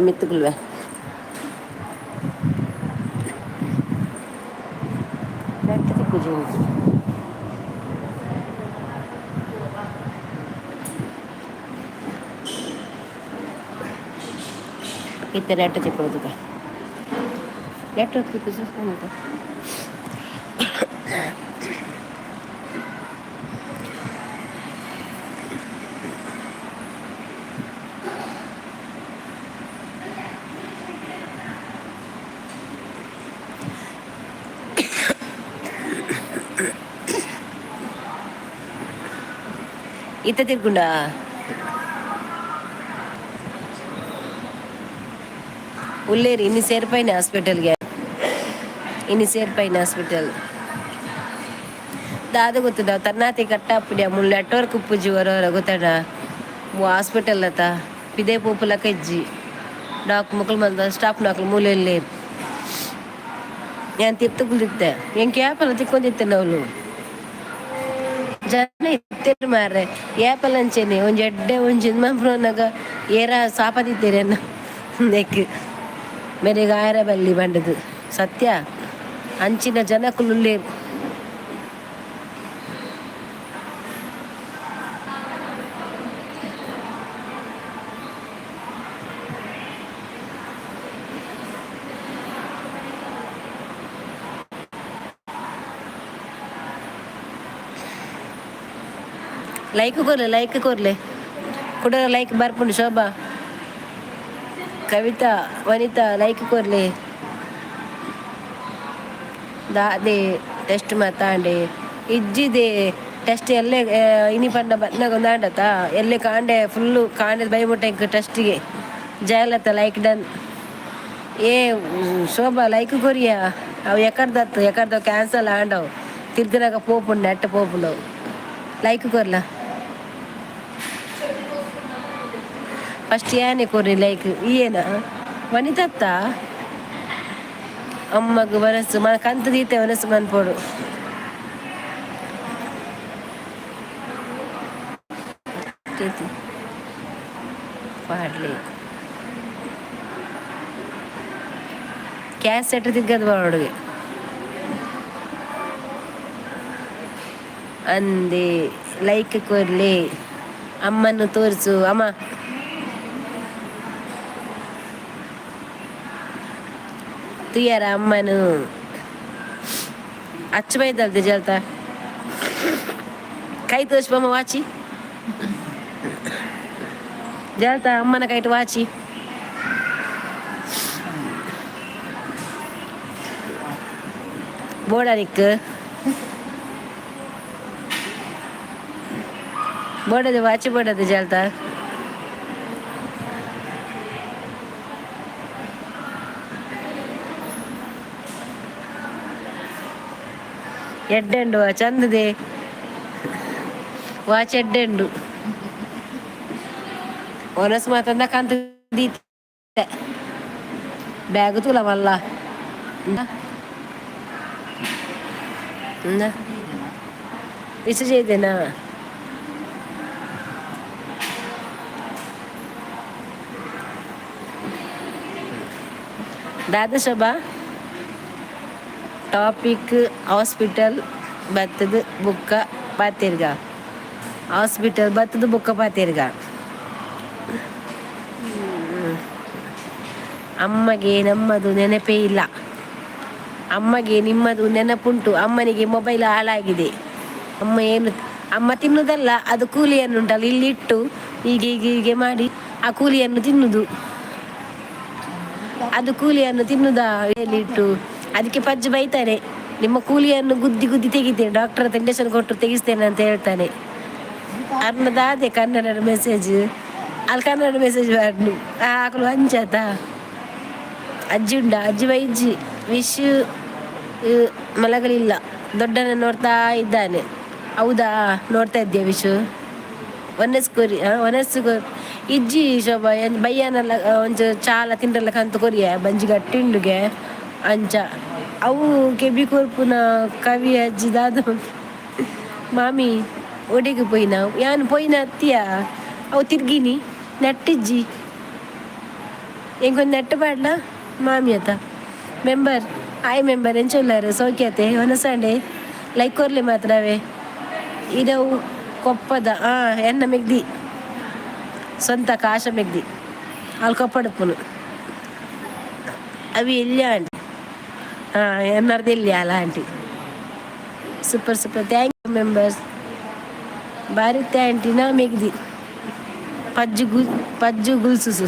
ಮಿತ್ತುಗುಲ್ವೆ ನೆಟ್ ತಿಕ್ಕುಜಿ ಎಂಕ್. ಇತ್ತೆ ನೆಟ್ ತಿಕ್ಕುಂಡು ತೂಕ. ನೆಟ್ವರ್ಕ್ ತಿಕ್ಕುಜಿ ಎಂತ. ಇತ್ತೆ ತಿರ್ಗುಂಡಾ? ಉಲ್ಲೇರಿ ಇನ್ನು ಸೇರ್ಪೈನೆ ಹಾಸ್ಪಿಟಲ್ಗೆ, ಇನ್ನು ಸೇರ್ಪೈನೆ ಹಾಸ್ಪಿಟಲ್. ದಾದ ಗೊತ್ತದ ತನ್ನಾತಿ ಕಟ್ಟಾಪುಡಿ ಮುಳ್ಳು ನೆಟ್ವರ್ಕ್ ಉಪ್ಪುಜಿ ಹೊರ ಹೊರ ಗೊತ್ತಡ. ಹಾಸ್ಪಿಟಲ್ ಅತ್ತ ಪಿದೆ ಪೋಪುಲಕ ಇಜ್ಜಿ. ಡಾಕ್ ಮುಕಲ್ ಮಂದ ಸ್ಟಾಫ್ ನಕಲು ಮೂಲೆಯಲ್ಲಿ ഞാൻ ತಿರ್ತು ಕುಂದಿತ್ತೆ ಎಂಕ್ ಏಪಲ ತಿಕ್ಕೊಂದಿತ್ತೆ ನವ್ಲು ಜನ ಇತ್ತೆರ್ ಮಾರ್ರೆ. ಏಪಲ ಅಂಚೆನೆ ಒಂಜಿ ಎಡ್ಡೆ ಒಂಜಿ ಮನ್ಪುನಗ ಏರ ಸಾಪದಿತ್ತೆರ್ ಎನ್ನ ನೆಕ್ ಮೆರೆಗ್ ಆಯೆರೆ ಬಲ್ಲಿ ಪಂಡುದು ಸತ್ಯ ಅಂಚಿನ ಜನಕುಲು ಉಲ್ಲೆರ್. ಲೈಕ್ ಕೊರ್ಲೆ, ಲೈಕ್ ಕೊರ್ಲೆ, ಕುಡ ಲೈಕ್ ಬರ್ಪುಂಡು. ಶೋಭಾ, ಕವಿತಾ, ವನಿತಾ, ಲೈಕ್ ಕೊರ್ಲೆ. ದಾದೆ ಟೆಸ್ಟ್ ಮಾತಾಂಡೆ ಇಜ್ಜಿದೆ ಟೆಸ್ಟ್ ಎಲ್ಲೆ ಇನಿ ಪಂಡ ಬತ್ನಾಗ ಒಂದಾಂಡತ ಎಲ್ಲೆ ಕಾಂಡೆ ಫುಲ್ಲು ಕಾಂಡೆ ಬೈಮುಟ್ಟ ಇಂಕ್ ಟೆಸ್ಟಿಗೆ. Jayalatha like done. ಏ ಶೋಭಾ, ಲೈಕ್ ಕೊರಿಯ. ಅವು ಎಕಡ್ದತ್ತು ಎಕಡ್ದವು ಕ್ಯಾನ್ಸಲ್ ಆಂಡವು. ತಿರ್ದಿನಾಗ ಪೋಪುಂಡು ನೆಟ್ಟ ಪೋಪುಂಡು. ಲೈಕ್ ಕೊರ್ಲ. ಫಸ್ಟ್ ಯಾನೆ ಕೊರಿ ಲೈಕ್ ಏನ ವನಿತತ್ತ ಅಮ್ಮಗ್ ಮನಸ್ಸು ಮ ಕಂತು ದೀತೆ ಮನಸ್ಸು ಮನ್ಪೊಡು. ಪಾಡ್ಲಿ ಕ್ಯಾಸೆಟ್ ತಿಗ್ಗದ್ ಬಾಡುಗೆ ಅಂದೆ. ಲೈಕ್ ಕೊರ್ಲೆ. ಅಮ್ಮನ್ನು ತೋರಿಸು ಅಮ್ಮ. ತುಯ್ಯಾರ ಅಮ್ಮನು ಅಚ್ಚು ಬೈದಲ್ದೆ ಜಲ್ತ ಕೈ ತೋರಿಸ್ಬಮ್ಮ ವಾಚಿ ಜಲ್ತ ಅಮ್ಮನ ಕೈಟ್ ವಾಚಿ. ಬೋಡ ನಿಕ್ ಬೋಡದು ವಾಚಿ ಬೋಡದು ಜಲ್ತ. ಎಡ್ಡೆಂಡು ಚಂದದೆ ವಾಚ್ ಎಡ್ಡೆಂಡು. ಒನಸ್ ಮಾತಂದ ಕಂತ ದೀತೆ. ಬ್ಯಾಗ್ ತೂಲ ಮಲ್ಲ ವಿಸ ചെയ്തೇನಾ? ದಾದ ಶೋಭಾ, ಟಾಪಿಕ್ ಹಾಸ್ಪಿಟಲ್ ಬತ್ತದ ಬುಕ್ಕ ಪಾತಿರ್ಗ. ಹಾಸ್ಪಿಟಲ್ ಬತ್ತದ ಬುಕ್ಕ ಪಾತಿರ್ಗ. ಅಮ್ಮಗೆ ನಮ್ಮದು ನೆನಪೇ ಇಲ್ಲ. ಅಮ್ಮಗೆ ನಿಮ್ಮದು ನೆನಪುಂಟು. ಅಮ್ಮನಿಗೆ ಮೊಬೈಲ್ ಹಾಳಾಗಿದೆ. ಅಮ್ಮ ಏನು ಅಮ್ಮ ತಿನ್ನುದಲ್ಲ, ಅದು ಕೂಲಿಯನ್ನು ಉಂಟಲ್ಲ ಇಲ್ಲಿ ಇಟ್ಟು ಹೀಗೆ ಹೀಗೆ ಹೀಗೆ ಮಾಡಿ ಆ ಕೂಲಿಯನ್ನು ತಿನ್ನುದು. ಅದು ಕೂಲಿಯನ್ನು ತಿನ್ನುದಾ ಇಟ್ಟು. ಅದಕ್ಕೆ ಪಜ್ಜು ಬೈತಾನೆ, ನಿಮ್ಮ ಕೂಲಿಯನ್ನು ಗುದ್ದಿ ಗುದ್ದಿ ತೆಗಿತೇನೆ, ಡಾಕ್ಟರ್ ಹತ್ರ ಇಂಜೆಕ್ಷನ್ ಕೊಟ್ಟು ತೆಗಿಸ್ತೇನೆ ಅಂತ ಹೇಳ್ತಾನೆ. ಅರ್ನದಾದೆ ಕನ್ನಡ ಮೆಸೇಜ್ ಅಲ್ಲಿ ಕನ್ನಡ ಮೆಸೇಜ್ ಬರ್ನು ಆಕಲು ಅಂಚಾತ. ಅಜ್ಜಿ ಉಂಡ ಅಜ್ಜಿ ಬೈಜ್ಜಿ. ವಿಶ್ ಮಲಗಲಿಲ್ಲ, ದೊಡ್ಡನ ನೋಡ್ತಾ ಇದ್ದಾನೆ. ಹೌದಾ, ನೋಡ್ತಾ ಇದ್ದೀಯ ವಿಶು? ಒನಸ್ ಕೊರಿ ಒನಸ್ ಇಜ್ಜಿ ಶೋಭಾ ಬಯ್ಯಾನಲ್ಲ ಒಂಚ ಚಾಲ ತಿಂಡ್ರಲ್ಲ ಕಂತು ಕೊರಿಯ ಬಂಜಿ ಗಟ್ಟಿ ಉಂಡುಗೆ ಅಂಚ. ಅವು ಕೆಬಿ ಕೊರ್ಪುನ ಕವಿ ಅಜ್ಜಿ ದಾದ ಮಾಮಿ ಒಡೆಗೆ ಪೋಯಿನ ಯಾನ್ ಪೋಯಿನ ಅತ್ತಿಯ ಅವು ತಿರ್ಗಿನಿ ನಟ್ಟಿಜ್ಜಿ. ಎಂಕೊಂದು ನೆಟ್ಟು ಪಾಡ್ಲ ಮಾಮಿ ಅತ್ತ ಮೆಂಬರ್. ಆಯ್ ಮೆಂಬರ್, ಎಂಚೊಲ್ಲಾರು? ಸೌಖ್ಯತೆ? ಒನಸಾಂಡೆ. ಲೈಕ್ ಕೊರ್ಲೆ ಮಾತ್ರವೇ. ಇದವು ಕೊಪ್ಪದ. ಎನ್ನ ಮೆಗ್ದಿ, ಸ್ವಂತ ಕಾಶ ಮೆಗ್ದಿ. ಅಲ್ಲಿ ಕೊಪ್ಪಡುಪ್ಪುನು. ಅವಿ ಎಲ್ಲಿ ಆಂಟಿ? ಹಾಂ, ಎನ್ನರ್ದು ಎಲ್ಲಿ ಅಲ್ಲ aunty. Super super, thank you members. Bharati ಆಂಟಿನ ಮೆಗ್ದಿ. ಪಜ್ಜು ಗು ಪಜ್ಜು ಗುಲ್ಸುಸು.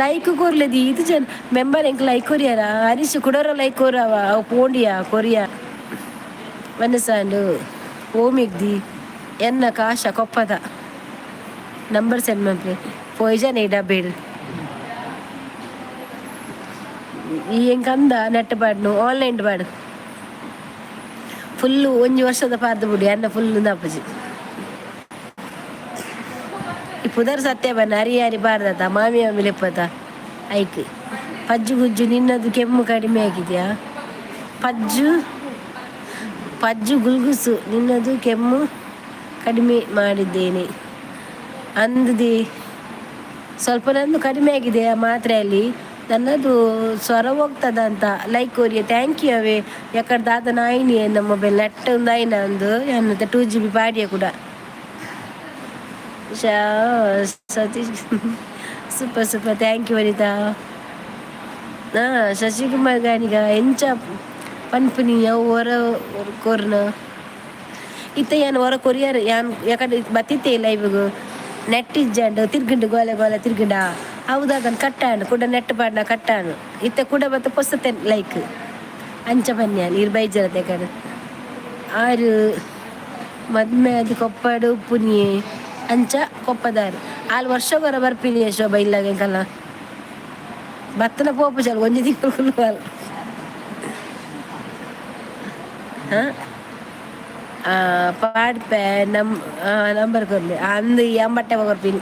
ಲೈಕ್ ಕೊರ್ಲೆದಿ ಇದು ಜನ. ಮೆಂಬರ್, ಎಂಕ್ ಲೈಕ್ ಕೊರಿಯಾರ? ಹರೀಶ್ ಕುಡೋರ ಲೈಕ್ ಕೊರವ. ಅವು ಪೋಂಡಿಯಾ ಕೊರಿಯಾ ಮನಸಾಂಡು. ಓ ಮೆಗ್ದಿ, ಎನ್ನ ಕಾಶ ಕೊಪ್ಪದ. Number send ಮಲ್ಪಲೆ. ಪೋಯ್ಜನ್ ಈ ಡಬ್ಬಿಡ್. ಈ ಎಂಕ್ ಅಂದ ನೆಟ್ ಪಾಡ್ನು. ಆನ್ಲೈನ್ ಪಾಡು. ಫುಲ್ಲು ಒಂಜಿ ವರ್ಷದ ಪಾರ್ದು ಬುಡಿ ಅನ್ನ ಫುಲ್ ಅಪ್ಪಜಿ. ಈ ಪುದರ್ ಸತ್ಯ ಬನ್ನ ಅರಿ ಅರಿ ಬಾರ್ದತ ಮಾಮಿ ಮಾಮಿ ಲೆಪ್ಪತ ಐಕ್. ಪಜ್ಜು ಗುಜ್ಜು, ನಿನ್ನದು ಕೆಮ್ಮು ಕಡಿಮೆ ಆಗಿದೆಯಾ? ಪಜ್ಜು ಪಜ್ಜು ಗುಲ್ಗುಸು, ನಿನ್ನದು ಕೆಮ್ಮು ಕಡಿಮೆ ಮಾಡಿದ್ದೇನೆ ಅಂದದಿ. ಸ್ವಲ್ಪ ನಂದು ಕಡಿಮೆ ಆಗಿದೆ ಆ ಮಾತ್ರೆಯಲ್ಲಿ. ನನ್ನದು ಸ್ವರ ಹೋಗ್ತದ ಅಂತ. Like Korea, thank you. ಅವೇ ಎಕ್ಕಡ ದಾದ ನಾಯಿನಿ ನಮ್ಮ ಮೊಬೈಲ್ ನೆಟ್ ಒಂದು ಆಯ್ನ ಒಂದು ಅನ್ನತ್ತೆ. 2 ಜಿಬಿ ಪಾಡಿಯ ಕೂಡ. Shah Satish, super super, thank you. ವನಿತಾ. ಹಾಂ, ಶಶಿಕುಮಾರ್ ಗಾಣಿಗ, ಎಂಚ ಪನ್ಪುನಿ? ಅವು ಹೊರ ಕೊರ್ನ ಇತ್ತ ಯಾನ್ ಹೊರ ಕೊರಿಯರ್. ಯಾನ್ ಯಾಕಡೆ ಬತ್ತಿತ್ತೆ ಲೈವ್ಗು. ನೆಟ್ ಇಜ್ಜಂಡು ತಿರ್ಗಂಡು ಗೋಲೆ ಗೋಲೆ ತಿರ್ಗಂಡ. ಹೌದಾಗನ್ ಕಟ್ಟಾಂಡು ಕುಡ. ನೆಟ್ ಪಾಡ್ನ ಕಟ್ಟಾನು. ಇತ್ತ ಕುಡ ಬತ್ತ ಪೊಸತೆ ಲೈಕ್ ಅಂಚ ಬನ್ಯಾನ್. ಇರ್ ಬೈಜರತೆ ಕಡೆ ಆರು ಮದ್ಮೆ ಅದು ಕೊಪ್ಪಡು ಉಪ್ಪುನಿಯೆ ಅಂಚ ಕೊಪ್ಪದಾರು. ಆಲ್ ವರ್ಷ ಕೊರ ಬರ್ಪಿನಿ. ಶೋಭ ಇಲ್ಲಾಗ ಎಂಕಲ್ಲ ಬತ್ತನ ಪೋಪು ಚಲ್. ಒಂಜಿ ತಿಂಗಳು ಕುಲ್ಲುವಾಲ್. ಹಾಂ, ಪಾಡ್ಪೆ. ನಮ್ ನಂಬರ್ ಕೊರ್ಲಿ ಅಂದು ಎಂಬಟ್ಟೆ ಕೊರ್ಪಿನಿ.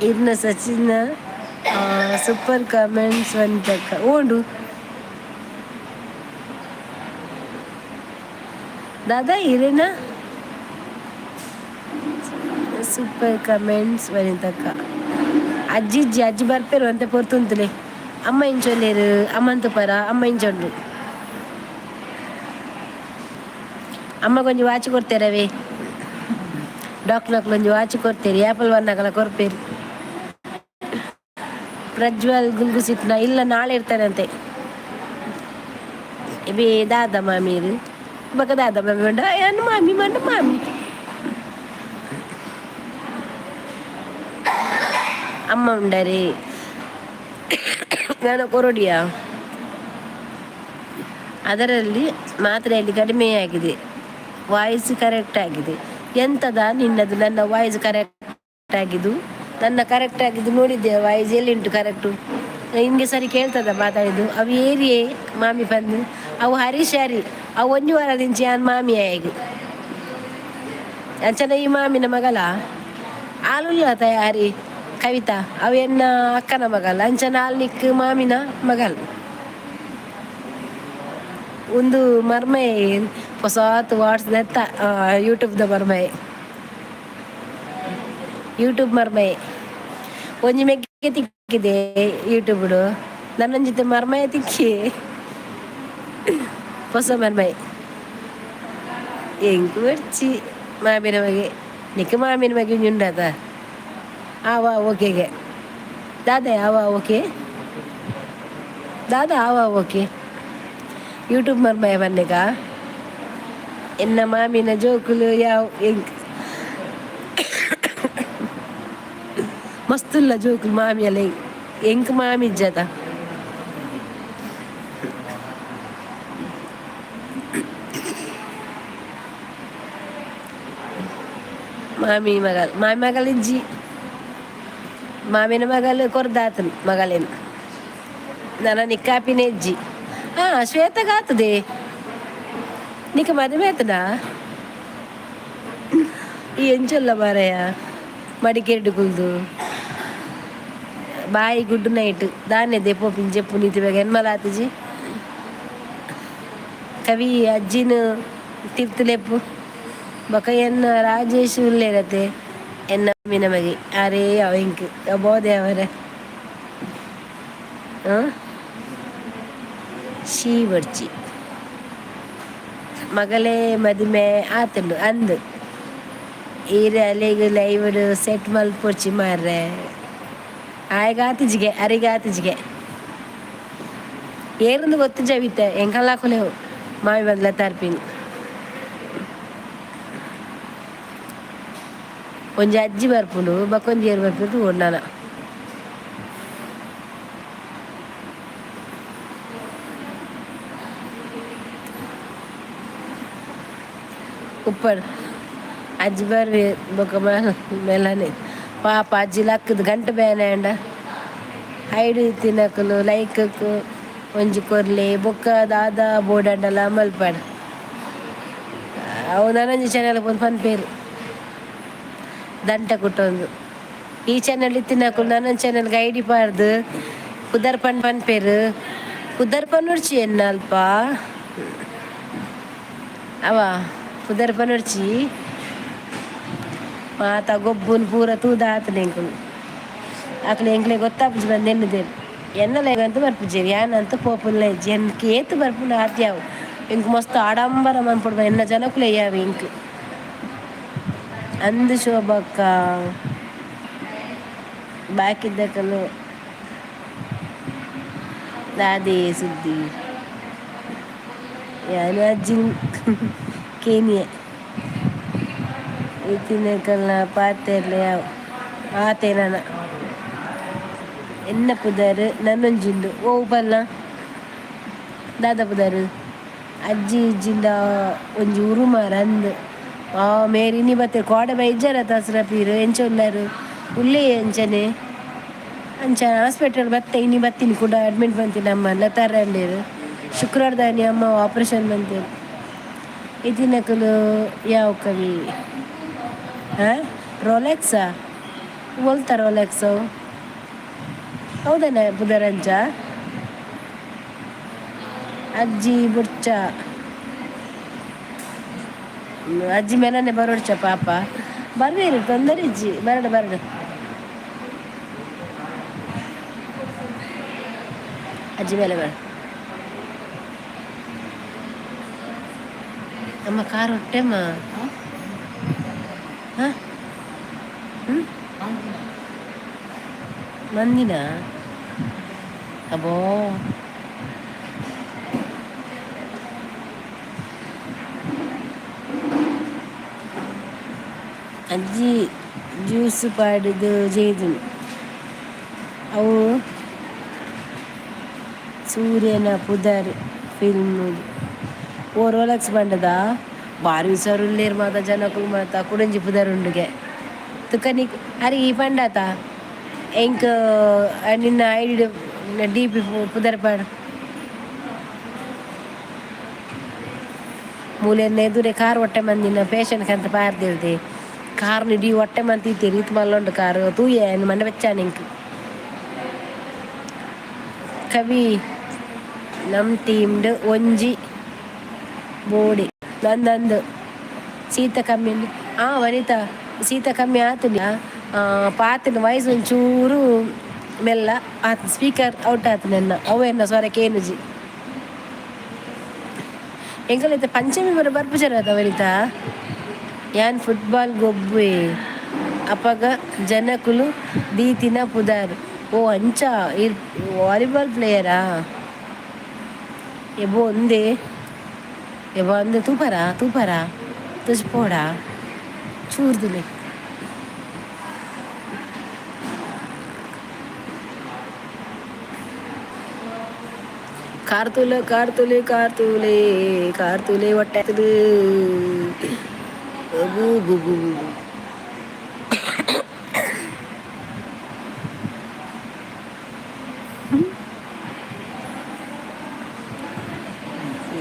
ಇರ್ನ ಸಚಿನ್ ಸೂಪರ್ ಕಮೆಂಟ್ಸ್ ವನಿತಕ್ಕ. ಓಂಡು ದಾದಾ ಇರೇನ? Super comments ವನಿತಕ್ಕ. ಅಜ್ಜಿ ಇಜ್ಜಿ, ಅಜ್ಜಿ ಬರ್ಪೇರು ಅಂತ ಪೊರ್ತುಂತಲೆ. ಅಮ್ಮ ಇಂಚೊಲ್ಲೇರು? ಅಮ್ಮಂತು ಪರ ಅಮ್ಮ ಇಂಚೊಂಡು. ಅಮ್ಮ ಕೊಂಚ ವಾಚ್ ಕೊಡ್ತೇರವೇ. ಡಾಕ್ಟರ್ ಒಂಜಿ ವಾಚ್ ಕೊಡ್ತೇರಿ. ಆ್ಯಪಲ್ ಒನ್ ಕೊರ್ಪೇರು. ಪ್ರಜ್ವಲ್ ಗುಲ್ಗುಸಿಟ್ನ ಇಲ್ಲ, ನಾಳೆ ಇರ್ತಾರಂತೆ. ಇಬಿ ದಾದ ಮಾಮೀರು ಬಕ ದಾದ ಮಾಮಿ ಮಂಡ ಏನು ಮಾಮಿ ಮಂಡ ಮಾಮಿ. ಅಮ್ಮ ಉಂಡರಿ ನಾನು ಕೊರೊಡಿಯಾ. ಅದರಲ್ಲಿ ಮಾತ್ರೆಯಲ್ಲಿ ಕಡಿಮೆಯಾಗಿದೆ. ವಾಯ್ಸ್ ಕರೆಕ್ಟ್ ಆಗಿದೆ. ಎಂತದ ನಿನ್ನದು? ನನ್ನ ವಾಯ್ಸ್ ಕರೆಕ್ಟ್ ಆಗಿದ್ದು, ನನ್ನ ಕರೆಕ್ಟ್ ಆಗಿದ್ದು ನೋಡಿದ್ದೆ. ವಾಯ್ಸ್ ಎಲ್ಲಿಂಟು ಕರೆಕ್ಟು? ಹಿಂಗೆ ಸರಿ ಕೇಳ್ತದ ಮಾತಾಡಿದ್ದು? ಅವು ಏರಿಯೇ ಮಾಮಿ ಬಂದು. ಅವು ಹರೀಶ್ ಹರಿ. ಅವು ಒಂಜಿ ವಾರದಿಂಚಿ ಯಾನ್ ಮಾಮಿ ಆಗಿ ಅಂಚನ. ಈ ಮಾಮಿನ ಮಗಲ ಆಲುಲ್ಲ ತಯಾರಿ ಕವಿತಾ. ಅವು ಎನ್ನ ಅಕ್ಕನ ಮಗಲ್. ಅಂಚನ ಆಲ್ನಿಕ್ ಮಾಮಿನ ಮಗಲ್. ಒಂದು ಮರ್ಮೆ ಹೊಸಾತ್ ವಾಟ್ಸ್ ನೆತ್ತ ಯೂಟ್ಯೂಬ್ದ ಮರ್ಮೆ, ಯೂಟ್ಯೂಬ್ ಮರ್ಮೆ. ಒಂಜಿ ಮೆಗ್ಗೆ ತಿಕ್ಕಿದೆ ಯೂಟ್ಯೂಬ್. ನನ್ನ ಜೊತೆ ಮರ್ಮಯ ತಿಕ್ಕಿ, ಹೊಸ ಮರ್ಮಯ. ಎಂಕ್ ಬರ್ಚಿ ಮಾಮಿನ ಮಗೆ. ನಿಕ್ಕ ಮಾಮಿನ ಮಗೆ ಉಂಡಾತ? ಆವಾ ಓಕೆಗೆ ದಾದಾ. ಆವಾ ಓಕೆ ದಾದಾ, ಆವಾ ಓಕೆ. ಯೂಟ್ಯೂಬ್ ಮರ್ಮಯ ಬನ್ನಿಗ. ಎನ್ನ ಮಾಮಿನ ಜೋಕುಲು ಯಾವ ಎಂಕ್ ಮಸ್ತುಲ್ಲ ಜೋಕುಲು ಮಾಮಿಯಲ್ಲ. ಎಂಕ್ ಮಾಮಿ ಇಜ್ಜತ. ಮಾಮಿ ಮಗಲ್, ಮಾಮಿ ಮಗಲ್ ಇಜ್ಜಿ. ಮಾಮಿನ ಮಗಲ್ ಕೊರ್ದಾತನ್ ಮಗಲೇನು. ನನ್ನ ನಿಕ್ಕಾಪಿನ ಇಜ್ಜಿ. ಹಾಂ, ಶ್ವೇತಗಾತದೆ. ನಿಕ್ಕ ಮದುವೆ ಆತನಾ? ಈ ಎಂಚೊಲ್ಲ ಮಾರಾಯ ಮಡಿಕೇರಿ ಕುಲ್ದು. Bye, good night. ದಾನೆ ದೆಪೋ ಪಿಂಜೆ ಪುನೀತಿ ಬೇಗ ಎನ್ಮಲ ಆತಿಜಿ. ಕವಿ ಅಜ್ಜಿನ ತಿರ್ತುಲೆಪ್ಪು. ಬೊಕ ಎನ್ನ ರಾಜೇಶ್ ಉಲ್ಲೇರತೆ ಎನ್ನ ಮಿನ ಮಗೆ ಅರೇ ಅವ ಇಂಕ್ ಬೋದೆ ಅವರ. ಹಾಂ, ಶೀ ಬಡ್ಚಿ ಮಗಲೇ ಮದಿಮೆ ಆತುಂಡು ಅಂದು. ಈರ್ ಅಲೆಗ್ ಲೈವ್ ಸೆಟ್ ಮಲ್ಪೊಡ್ಚಿ ಮಾರ್ರೆ. ಆಯಗ್ ಆತಿಜಿಗೆ, ಅರೆಗ್ ಆತಿಜಿಗೆ. ಏರಿಂದು ಗೊತ್ತಿಜ್ಜ ಎಂಕಲ್ಲಾಕುಲೇವು ಮಾವಿ ಬಂದ್ಲ ತರ್ಪಿನಿ. ಒಂಜಿ ಅಜ್ಜಿ ಬರ್ಪುಂಡು, ಬೊಕೊಂಜಿ ಏರ್ ಬರ್ಪುಂಡು ಓಡ್ನಾನ. ಉಪ್ಪಡ್ ಅಜ್ಜಿ ಬರ್ವಿ ಬೊಕ ಮೆಲ್ಲನೆ. ಪಾಪ ಅಜ್ಜಿ ಲಕ್ಕದ ಗಂಟೆ ಬೇನೆ ಅಂಡ. ಹೈಡ್ ಇತ್ತಿನಕುಲು ಲೈಕ್ ಒಂಜಿ ಕೊರ್ಲೆ, ಬೊಕ್ಕ ದಾದ ಬೋಡಂಡಲ ಮಲ್ಪಡ್. ಅವು ನನೊಂಜಿ ಚಾನೆಲ್ ಪೋದು ಪನ್ಪೇರು ದಂಟ ಕುಟ್ಟೊಂದು. ಈ ಚಾನೆಲ್ ಇತ್ತಿನಕುಲು ನನೊಂಜಿ ಚಾನೆಲ್ಗೆ ಐಡಿ ಪಾಡ್ದು ಪುದರ್ ಪನ್ ಪನ್ಪೇರು. ಪುದರ್ ಪನೊಡ್ಚಿ ಎನ್ನ ಅಲ್ಪ ಅವ ಪುದರ್ ಪನೊಡ್ಚಿ. ಮಾತ ಗೊಬ್ಬುನು ಪೂರ ತೂದ ಆತನೆ ಎಂಕುಲು. ಅಕ್ಲೆ ಎಂಕ್ಲೆ ಗೊತ್ತಾಪುಜಿ ಬಂದು ಎನ್ನುದೇರು. ಎನ್ನಲ ಅಂತ ಬರ್ಪುಜೆರ್, ಯಾನ್ ಅಂತ ಪೋಪುಲ್ಲ ಇಜ್ಜಿ. ಎನ್ಕ್ ಏತ್ ಬರ್ಪುಂಡು ಆತ್ ಯಾವು. ಎಂಕ್ ಮಸ್ತ್ ಆಡಂಬರ ಮನ್ಪೊಡು ಎನ್ನ ಜನಕುಲೆ ಯಾವು ಎಂಕ್. ಅಂದ್ ಶೋಭಕ್ಕ, ಬಾಕಿದಕುಲು ದಾದೆ ಸುದ್ದಿ? ಯಾನ್ ಅಜ್ಜಿನ್ ಕೇನಿಯೆ. ಇತ್ತಿನಕಲ್ನ ಪಾತೆರ್ಲೆ ಯಾವು ಆತೆ ನನ. ಎನ್ನ ಪುದರ್ ನನೊಂಜಿ ಉಂಡು. ಒವು ಪಲ್ಲ ದಾದ ಪುದರ್? ಅಜ್ಜಿ ಇಜ್ಜಿಂಡ ಒಂಜಿ ಉರುಮಾರ್ ಅಂದ್. ಆ ಮೇರ್ ಇನಿ ಬತ್ತೆರ್, ಕೋಡೆ ಬೈಜಾರ ದಸರಾ ಪೀರ್. ಎಂಚ ಉಲ್ಲರ್? ಉಲ್ಲೆ ಅಂಚನೆ ಅಂಚ ಹಾಸ್ಪಿಟಲ್ ಬತ್ತೆ ಇನಿ ಬತ್ತಿನಿ ಕುಡ. ಅಡ್ಮಿಟ್ ಮಂತಿನ ಅಮ್ಮ ಲತಾರಂಡೇರು. ಶುಕ್ರವಾರದಾನಿ ಅಮ್ಮ ಆಪರೇಷನ್ ಮಂತೇರು. ಇತ್ತಿನಕುಲು ಯಾವ ಕವಿ? ಹಾಂ, ರೋಲೆಕ್ಸಾ? ಒಲ್ತ ರೋಲೆಕ್ಸ್? ಹೌದನ ಪುದರಂಚ? ಅಜ್ಜಿ ಬುಡ್ಚ, ಅಜ್ಜಿ ಮೇಲನೆ ಬರೋಡ್ಚ. ಪಾಪ ಬರ್ವೇರು, ತೊಂದರೆ ಇಜ್ಜಿ. ಬರಡು ಬರಡು. ಅಜ್ಜಿ ಮೇಲೆ ಬರ. ಅಮ್ಮ, ಕಾರ್ ಹೊಟ್ಟೆಮ್ಮ. ಹಾಂ ಹ್ಞೂ ಮಂದಿನ ಅಬ್ಬೋ. ಅಜ್ಜಿ ಜ್ಯೂಸ್ ಪಾಡಿದು ಜೇದುನು. ಅವು ಸೂರ್ಯನ ಪುದರ್ ಫಿಲ್ಮ್. ಓ ರೋಲೆಕ್ಸ್ ಬಂಡದ ಬಾರಿ ಹುಷಾರುಲ್ಲೇರ್ ಮಾತ ಜನಕುಲು ಮಾತ. ಕುಡೊಂಜಿ ಪುದರ್ ಉಂಡುಗೆ ತುಕನಿಕ್. ಅರೆ, ಈ ಪಂಡಾತ ಎಂಕ್ ನಿನ್ನ ಐಡಿ ಡಿ ಪಿ ಪುದರ್ ಪಾಡು. ಮೂಲೆನ್ನ ಎದುರೆ ಕಾರ್ ಒಟ್ಟೆ ಮಂದಿನ ಪೇಷಂಟ್ ಕಂತ ಪಾರ್ದಿರ್ದೆ. ಕಾರ್ ಇಡೀ ಹೊಟ್ಟೆ ಮಂತಿ ರೀತ್ ಮಲ್ಲೊಂಡು ಕಾರು ತೂಯೆ ಮಂಡೆ ಬೆಚ್ಚಾನ ಎಂಕ್. ಕವಿ, ನಮ್ ಟೀಮ್ಡ್ ಒಂಜಿ ಬೋಡಿ ನಂದಂದು. ಶೀತ ಕಮ್ಮಿ. ಆ ವನಿತಾ, ಶೀತ ಕಮ್ಮಿ ಆತುಂಡ. ಪಾತಿನ ವಯಸ್ಸು ಒಂಚೂರು ಮೆಲ್ಲ ಆತ್. ಸ್ಪೀಕರ್ ಔಟ್ ಆತು ನೆನ್ನ. ಅವು ಎನ್ನ ಸ್ವರ ಕೇನುಜಿ. ಎಂಕಲೈತೆ ಪಂಚಮಿ ಬರ ಬರ್ಪುಜರ ವನಿತಾ? ಯಾನ್ ಫುಟ್ಬಾಲ್ ಗೊಬ್ಬುವೆ ಅಪಗ ಜನಕುಲು ದೀತಿನ ಪುದರ್. ಓ ಅಂಚ, ಇರ್ ವಾಲಿಬಾಲ್ ಪ್ಲೇಯರಾ? ಎಬೋ ಒಂದೇ ಎಬೋ ಅಂದೆ. ತೂಪರಾ ತೂಪರಾ ತುಜ್ ಪೋಡಾ ಚೂರ್ದುಲೆ. ಕಾರ್ತುಲೆ ಕಾರ್ತುಲೆ ಕಾರ್ತುಲೆ ಕಾರ್ತುಲೆ ಹೊಟ್ಟೆ. ಬೂ ಬೂ ಬೂ.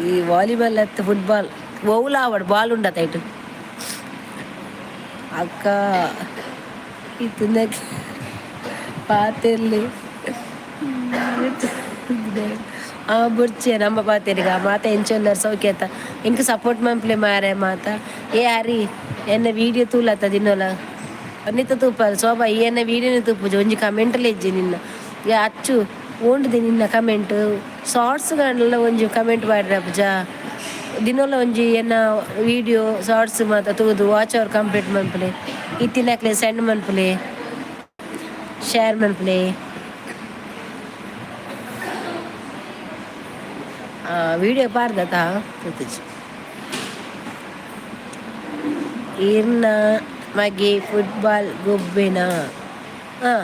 ಈ ವಾಲಿಬಾಲ್ ಅತ್ತ ಫುಟ್ಬಾಲ್ ಒವ್ಲ ಆವಡ್ ಬಾಲ್ ಉಂಡತ ಇಟ್ಟು. ಅಕ್ಕ, ಇತ್ತಿನ ಪಾತೆರ್ಲಿ. ಆ ಬುರ್ಚೆ ನಮ್ಮ ಪಾತೆರಿಗ ಮಾತ ಎಂಚೊಲ್ಲರ್ ಸೌಖ್ಯತ ಎಂಕ್ ಸಪೋರ್ಟ್ ಮನ್ಪುಲೆ ಮಾರೆ ಮಾತ. ಏ ಹರಿ ಎನ್ನ ವೀಡಿಯೋ ತೂಲತ್ತ ದಿನೋಲ ನಿತ್ತ ತೂಪಲ್ ಶೋಭಾ ಈ ಎನ್ನ ವೀಡಿಯೋನೇ ತೂಪುಜಿ ಒಂಜಿ ಕಮೆಂಟ್ಲ ಇಜ್ಜಿ ನಿನ್ನ. ಏ ಅಚ್ಚು ಓಂಡುದಿ ನಿನ್ನ ಕಮೆಂಟ್ ಶಾರ್ಟ್ಸ್ ಗಾಂಡಲ ಒಂಜಿ ಕಮೆಂಟ್ ಪಾಡ್ರಪುಜ ದಿನೋಲ ಒಂಜಿ ಎನ್ನ ವೀಡಿಯೋ ಶಾರ್ಟ್ಸ್ ಮಾತ ತೂದು ವಾಚ್ ಅವರ್ ಕಂಪ್ಲೀಟ್ ಮನ್ಪುಲೆ ಇತ್ತಿನಕ್ಲೆ ಸೆಂಡ್ ಮನ್ಪುಲೆ ಶೇರ್ ಮನ್ಪುಲೆ. ವಿಡಿಯೋ ಪಾಡ್ದತ ತೂತುಜಿ. ಈರ್ನ ಮಗೆ ಫುಟ್ಬಾಲ್ ಗೊಬ್ಬೆನಾ? ಹಾಂ,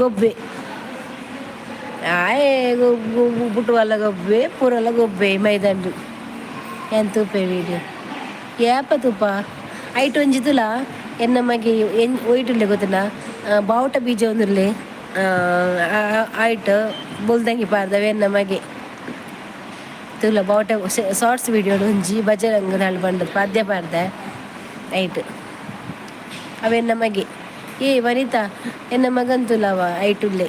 ಗೊಬ್ಬೆ. ಆಯೆ ಪುಟ್ಬಾಲ ಗೊಬ್ಬೆ, ಪೂರಲ ಗೊಬ್ಬೆ ಮೈದಾನ್ಡ್. ಏನ್ ತೂಪೆ ವೀಡಿಯೋ ಏಪ ತೂಪ ಐಟ್ ಒಂಜಿ ತುಲ ಎನ್ನ ಮಗೆ ಎನ್ ಒಯ್ಟುಲ್ಲೆ ಗೊತ್ತುಂಡ ಬಾವುಟ ಬೀಜ ಒಂದುಲ್ಲೆ ಐಟ್ ಬೊಲ್ದಂಗಿ ಪಾರ್ದವೆ ಎನ್ನ ಮಗೆ ತೂಲ ಬಾವುಟ ಶಾರ್ಟ್ಸ್ ವೀಡಿಯೋ ಒಂಜಿ ಬಜರಂಗ ದಳ ಪಂಡದ್ ಪದ್ಯ ಪಾಡ್ದೆ ಐಟ್ ಅವೆನ್ನ ಮಗೆ. ಏ ವನಿತಾ, ಎನ್ನ ಮಗನ್ ತುಲವ ಐಟುಲ್ಲೆ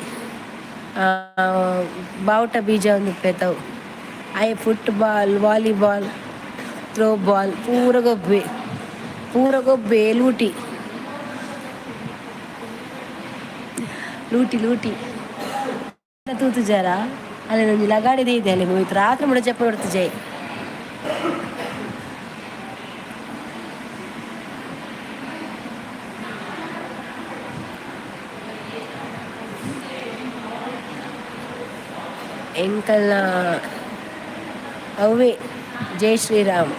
ಬಾವುಟ ಬೀಜ ಒಂದು ಪೇತವು. ಆಯೆ ಫುಟ್ಬಾಲ್, ವಾಲಿಬಾಲ್, ಥ್ರೋ ಬಾಲ್ ಪೂರ ಗೊಬ್ಬೆ, ಪೂರ ಗೊಬ್ಬೆ. ಲೂಟಿ ಲೂಟಿ ಲೂಟಿ ತೂತುಜಾರ ಅಲ್ಲಿ ಒಂಜಿ ಲಗಾಡಿ ಇದೆ ಅಲ್ಲಿ ಹೋಯ್ತು ರಾತ್ರಿ ಮುಡ ಚಪ್ಪಲ್ ಹೊಡ್ತು. ಎಂಕಲ್ನ ಅವ್ವೆ. ಜೈ ಶ್ರೀರಾಮ್,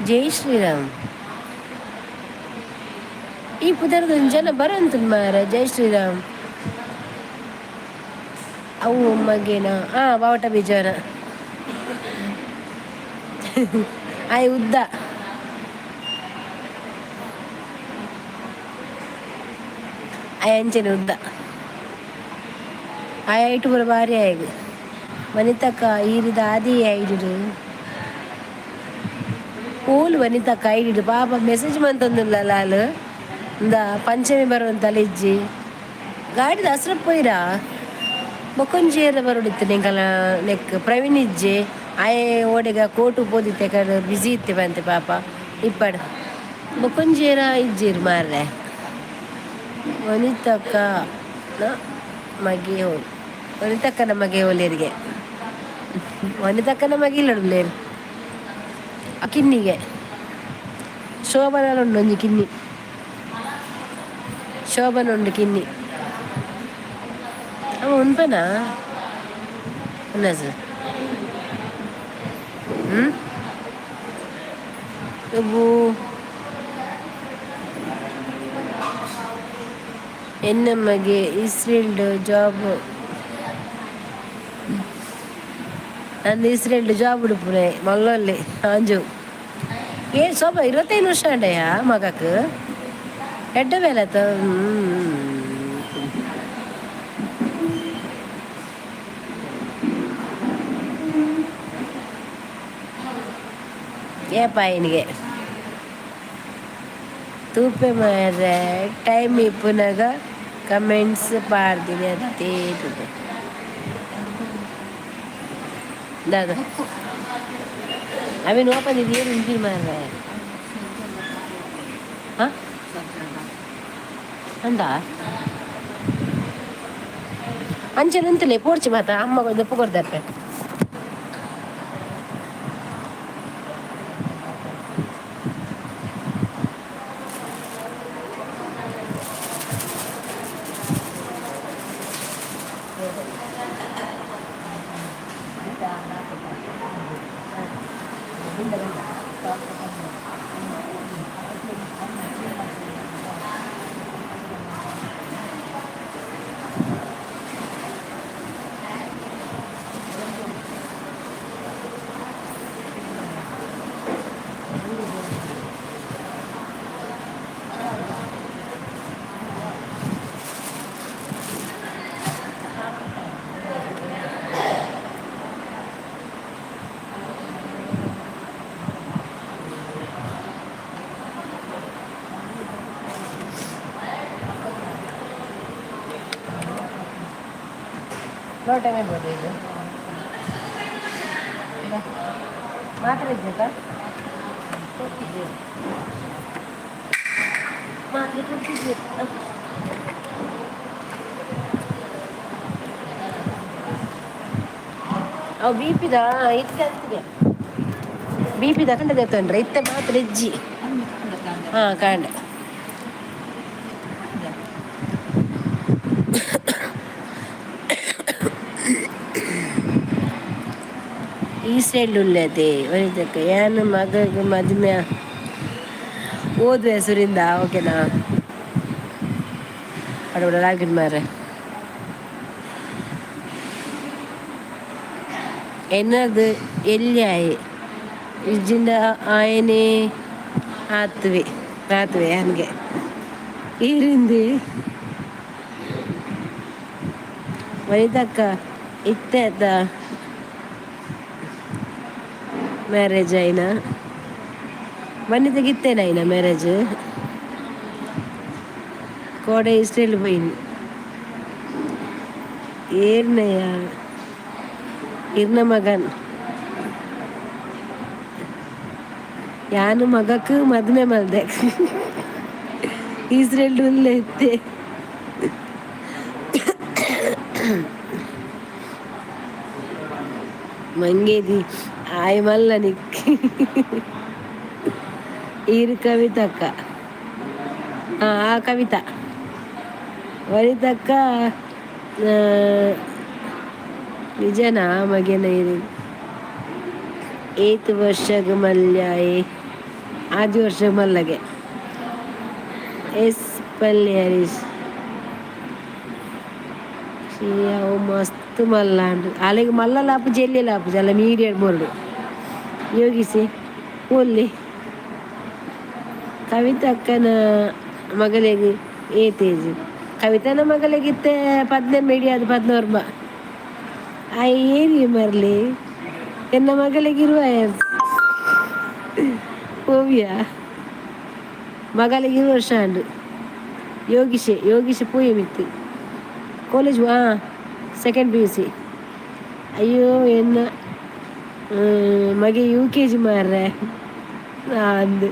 ಜೈ ಶ್ರೀರಾಮ್. ಈ ಪುದರ್ದ ಜನ ಬರಂತು ಮಾರ. ಜೈ ಶ್ರೀರಾಮ್. ಅವು ಮಗೇನ ಬಾವಟ ಬೀಜನ ಆಯ್ ಉದ್ದ ಆಯ್ ಅಂಚನೆ ಉದ್ದ ಆಯ್ ಐಟು ಪೂರ ಬಾರಿ ಆಯ್ಗ್. ವನಿತಕ್ಕ ಈರಿದ ಆದಿ ಐಡಿಡು ಓಲು ವನಿತಕ್ಕ ಐಡಿಡು ಪಾಪ ಮೆಸೇಜ್ ಮಂತೊಂದುಲ್ಲ ಲಾಲ್ ಇಂದ ಪಂಚಮಿ ಬರುವಂತಲ್ಲ ಇಜ್ಜಿ ಗಾಡಿದ ಹಸ್ರಪ್ ಪೋಯಿರಾ ಬೊಕೊಂಜಿ ಏರ ಬರೋಡಿತ್ತು ನಿಂಕಲ ನೆಕ್ ಪ್ರವೀಣ್ ಇಜ್ಜೆ ಆಯೆ ಓಡೆಗ ಕೋಟು ಪೋದಿತ್ತೆ ಕಡೆ ಬಿಸಿ ಇತ್ತೆ ಬಂತೆ ಪಾಪ ಇಪ್ಪಡ್ ಬೊಕೊಂಜಿ ಏರ ಇಜ್ಜಿರ್ ಮಾರ್ರೆ. ವನಿತಕ್ಕ ಮಗೆ ಹೋಲ್ ವನಿತಕ್ಕನ ಮಗೆ ಒಲೇರಿಗೆ ವನಿತಕ್ಕನ ಮಗೆ ಇಲ್ಲಡುಲ್ಲೇರು ಆ ಕಿನ್ನಿಗೆ ಶೋಭನ ಉಂಡು ಒಂಜಿ ಕಿನ್ನಿ ಶೋಭನ ಉಂಡು ಕಿನ್ನಿ ಅವ ಉನ್ಪನಾ ಉನ್ನಸು ಹ್ಮ್ ಅಬ್ಬು. ಎನ್ನ ಮಗೆ ಇಸ್ರೇಲ್ಡ್ ಜಾಬ್ ನಂದು ಇಸ್ರೇಲ್ಡ್ ಜಾಬ್ ಉಡುಪುನೆ ಮಲ್ಲಲ್ಲಿ ಆಂಜು. ಏ ಶೋಭಾ, 25 ವರ್ಷ ಅಂಡಯ್ಯ ಮಗಕ್ ಎಡ್ಡ ಬೇಲತ್ತ. ಏಪ ಇನಿಗೆ ತೂಪೆ ಮಾರ್ರೆ ಟೈಮ್ ಇಪ್ಪುನಗ ಕಮೆಂಟ್ಸ್ ಪಾಡ್ದಿನಿ ಅತ್ತೇ ತೂಪೆ ದಾದ ಅವೇನು ಓಪನ್ ಇದು ಏನು ಉಂಪಿನ ಮಾರ್ರೆ. ಹಾಂ ಅಂದ ಅಂಚನೆ ಪೋರ್ಚಿ ಮಾತ ಅಮ್ಮ ಕೊಂಚ ಕೊರ್ದಪ್ಪೆ. ಲೋಟಮೇ ಬೋದು ಇದು. ಮಾತ್ರ ಇದ್ದಾ? ಮಾತ್ರೆ ಕೊಡ್ತಿದ್ದೆ. ಅವು ಬಿಪಿದ ಇತ್ತೆ ಅಂತಿಗೆ ಬಿಪಿ ತಕೊಂಡ ತೊಂದ್ರೆ ಇತ್ತೆ ಮಾತ್ರ ಇಜ್ಜಿ. ಹಾಂ, ಕಾಂಡೆ. ಈ ಸೈಡ್ ಉಳ್ಳದೆ ಒರಿದಕ್ಕ. ಏನು ಮಗಗೆ ಮದುವೆ ಓದುವ ಹೆಸರಿಂದ, ಓಕೆನಾ? ಅಡಬಿಡ ಮಾರ್ರೆ. ಎನ್ನದು ಎಲ್ಲಿಯಾಯಿ ಇಜ್ಜಿಂಡ ಆಯನೇ ಆತ್ವೆ ಆತ್ವೆ ಹಂಗೆ ಈರಿಂದಿ. ವನಿತಕ್ಕ, ಇತ್ತೆ ಮ್ಯಾರೇಜ್ ಆಯ್ನ? ವನಿತಗೆ ಇತ್ತೇನಾಯ್ನ ಮ್ಯಾರೇಜ್? ಕೋಡೆ ಇಸ್ರೇಲ್ పోయింది. ಏರ್ನಯ್ಯ ಇರ್ನ ಮಗನ್? ಯಾನು ಮಗಕ್ ಮದ್ಮೆ ಮಲ್ದೆ, ಇಸ್ರೇಲ್ ಇತ್ತೆ. ಮಂಗೇದಿ ಆಯ್ ಮಲ್ಲ ನಿಕ್. ಈರು ಕವಿತಕ್ಕ? ಆ ಕವಿತಾ. ವನಿತಕ್ಕ, ನಿಜನಾ? ಮಗೆನ ಇರು ಏತ್ ವರ್ಷಗ್ ಮಲ್ಯಾಯೆ? ಆಜಿ ವರ್ಷ ಮಲ್ಲಗೆ. ಎಸ್ ಪಲ್ಯ ಹರೀಶ್. ಅವು ಮಸ್ತ್ ಮಲ್ಲಾಂಡ್. ಅಲೆಗ್ ಮಲ್ಲ ಲಾಪುಜಿ, ಎಲ್ಲಿ ಲಾಪುಜಿ ಅಲ್ಲ, ಮೀಡಿಯಂ ಬೋರ್ಡು. ಯೋಗಿಸಿ ಒಲ್ಲಿ. ಕವಿತಕ್ಕನ ಮಗಳಿಗೆ ಏತೇಜ್? ಕವಿತನ ಮಗಳಿಗೆ 18 ಇಡಿಯಾದ, 16. ಆ ಏರಿ ಮರ್ಲಿ. ಎನ್ನ ಮಗಳಿಗೆ ಇರುವ ಓವಿಯ ಮಗಳಿಗೆ 20 ವರ್ಷ ಅಂಡು. ಯೋಗಿಶೆ, ಯೋಗಿಶ್ ಪೂಯೆ ಮಿತ್ತು ಕಾಲೇಜ್. ಹಾಂ, ಸೆಕೆಂಡ್ ಪಿಯುಸಿ. ಅಯ್ಯೋ, ಎನ್ನ ಮಗೆ ಯುಕೆಜಿ ಮಾರ್ರೆ. ಅಂದು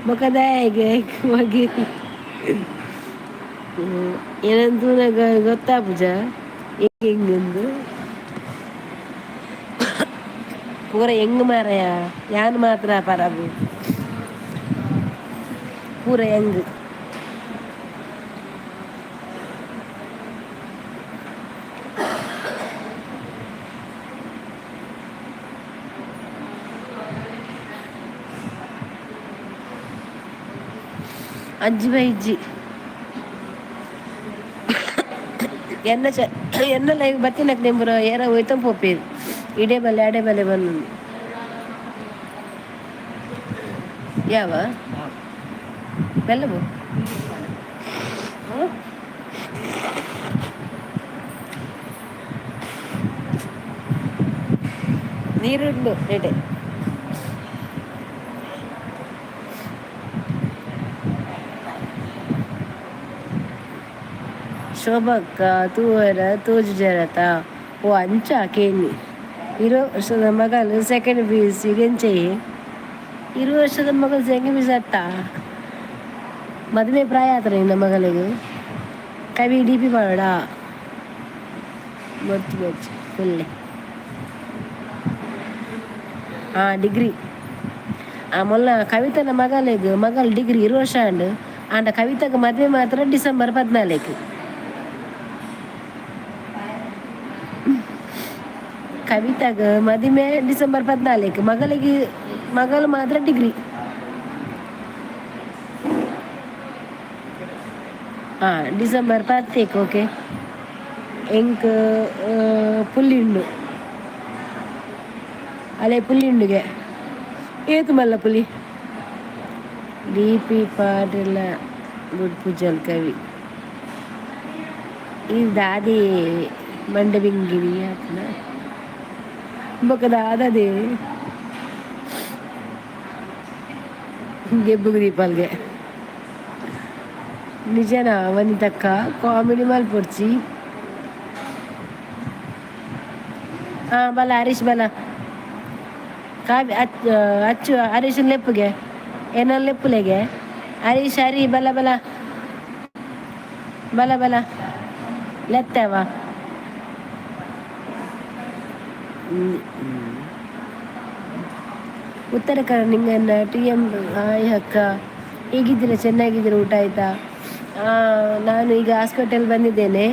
ಬೊಕದಾಯಗೆ ಮಗೆ ಏನಂತೂನಾಗ ಗೊತ್ತಾಪುಜ ಹೆಂಗಂದು. ಪೂರ ಹೆಂಗ್ ಮಾರಾಯ, ಯಾನ್ ಮಾತ್ರ ಪರಬು, ಪೂರ ಹೆಂಗ್. ಅಜ್ಜಿ ಬೈಜ್ಜಿ. ಎನ್ನ ಚ ಎನ್ನ ಲೈವ್ ಬತ್ತಿನಕ್ ನೆಂಬುರ ಏರ ಹೋಯ್ತ ಪೋಪೇರು. ಇಡೇ ಬಲ್ಲೆ ಅಡೆ ಬಲ್ಲೆ ಬಂದು ಯಾವ ಬೆಲ್ಲವು. ನೀರುಂಡು ನೆಡೆ. ಶೋಭಕ್ಕ ತೂವರ ತೋಜುಜರತ? ಓ, ಅಂಚ ಕೇನಿ. 20 ವರ್ಷದ ಮಗಲು ಸೆಕೆಂಡ್ ಪಿಯುಸಿ ಎಂಚೆಯೇ? 20 ವರ್ಷದ ಮಗಳು ಸೆಕೆಂಡ್ ಪಿ ಯು ಅತ್ತ? ಮದುವೆ ಪ್ರಾಯ ಆತರ ನಿನ್ನ ಮಗಳಿಗೆ. ಕವಿ ಡಿಪಿ ಮಾಡೋಣ. ಬೊಚ್ಚು ಬೊಚ್ಚು ಫುಲ್ಲೆ. ಹಾಂ, ಡಿಗ್ರಿ. ಆ ಮೊಲ್ಲ ಕವಿತನ ಮಗಳಿಗೆ, ಮಗಳು ಡಿಗ್ರಿ, 20 ವರ್ಷ ಆಂಡ್. ಆಂಡ ಕವಿತಗೆ ಮದುವೆ ಮಾತ್ರ ಡಿಸೆಂಬರ್ 14. ಕವಿತಾಗ ಮದುವೆ ಡಿಸೆಂಬರ್ 14, ಮಗಳಿಗೆ, ಮಗಳು ಮಾತ್ರ ಡಿಗ್ರಿ. ಹಾಂ, ಡಿಸೆಂಬರ್ 10. ಓಕೆ. ಎಂಕ್ ಪುಲ್ಲಿಂಡು ಅಲೆ ಪುಲ್ಲಿಂಡುಗೆ. ಏತು ಮಲ್ಲ ಪುಲಿ? ಡಿಪಿ ಪಾಡೆಲ್ಲ ಗುಡ್ ಪೂಜಲ್ ಕವಿ. ಈ ದಾದಿ ಮಂಡೆ ಬಿಂಗಿರಿ ಆತನ ಬೊಕ ದಾದದೆ ಗೆಬ್ಬುಗು ದೀಪಾಲ್ಗೆ. ನಿಜನಾ ವನಿತಕ್ಕ? ಕಾಮಿಡಿ ಮಲ್ಪೊಡ್ಚಿ. ಹಾಂ ಬಲ ಹರೀಶ್ ಬಲ. ಕಾವ್ಯ ಅಚ್ಚು ಹರೀಶ್ ಲೆಪ್ಪುಗೆ ಏನ ಲೆಪ್ಪುಲೆಗೆ. ಹರೀಶ್ ಹರಿ ಬಲ ಬಲ ಬಲ ಬಲ ಲೆತ್ತವ. Uttara Kannada Ninganna T M hi ಅಕ್ಕ, ಹೇಗಿದ್ದೀರಾ? ಚೆನ್ನಾಗಿದ್ದೀರಾ? ಊಟ ಆಯಿತಾ? ನಾನು ಈಗ ಹಾಸ್ಪಿಟಲ್ ಬಂದಿದ್ದೇನೆ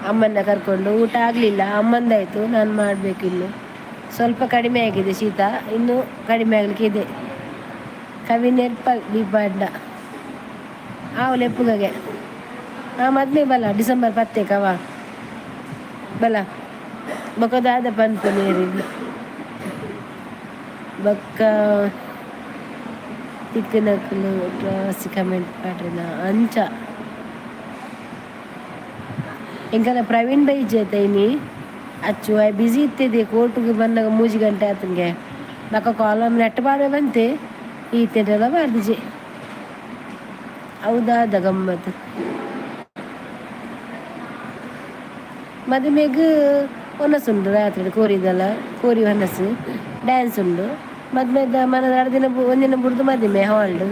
ಅಮ್ಮನ್ನ ಕರ್ಕೊಂಡು. ಊಟ ಆಗಲಿಲ್ಲ, ಅಮ್ಮಂದಾಯಿತು, ನಾನು ಮಾಡಬೇಕು. ಇನ್ನು ಸ್ವಲ್ಪ ಕಡಿಮೆ ಆಗಿದೆ ಶೀತ, ಇನ್ನೂ ಕಡಿಮೆ ಆಗಲಿಕ್ಕೆ ಇದೆ. ಕವಿನೆರ್ಪಲ್ ದೀಪಾಂಡ ಆವು ಲೆಪ್ಪುಗಗೆ. ಹಾಂ, ಮದ್ಮೆ ಬಲ ಡಿಸೆಂಬರ್ ಪತ್ತೇಕವ ಬಲ ಬೊಕದಾದ ಪನ್ಪು ನೀರಿಗೆ ಬೊಕ್ಕ ತಿಕ್ಕುನಕುಲು ಜಾಸ್ತಿ ಕಮೆಂಟ್ ಪಾಡ್ರಿನ ಅಂಚ. ಎಂಕಲ ಪ್ರವೀಣ್ ಬೈ ಇನಿ ಅಚ್ಚು ಆಯ್ ಬಿಸಿ ಇತ್ತಿದೆ. ಕೋರ್ಟ್ಗೆ ಬಂದಾಗ 3 ಗಂಟೆ ಆತಂಗೆ. ಬೊಕ್ಕ ಕಾಲಮ್ ನೆಟ್ ಪಾಡ್ವೆ ಬಂತೆ ಈತೆಲ್ಲ ಬಾರ್ದಿಜೆ. ಹೌದಾದ ಗಮ್ಮತ್ ಮದುಮೆಗ್ ಒನಸುಂಡು ರಾತ್ರಿ ಕೋರಿದಲ್ಲ, ಕೋರಿ ಒನಸು, ಡ್ಯಾನ್ಸ್ ಉಂಡು. ಮದ್ಮೆದ ಮನದ 2 ದಿನ, ಒಂದಿನ ಬುಡ್ದು ಮದಿಮೆ ಹಾಲ್ಡ್.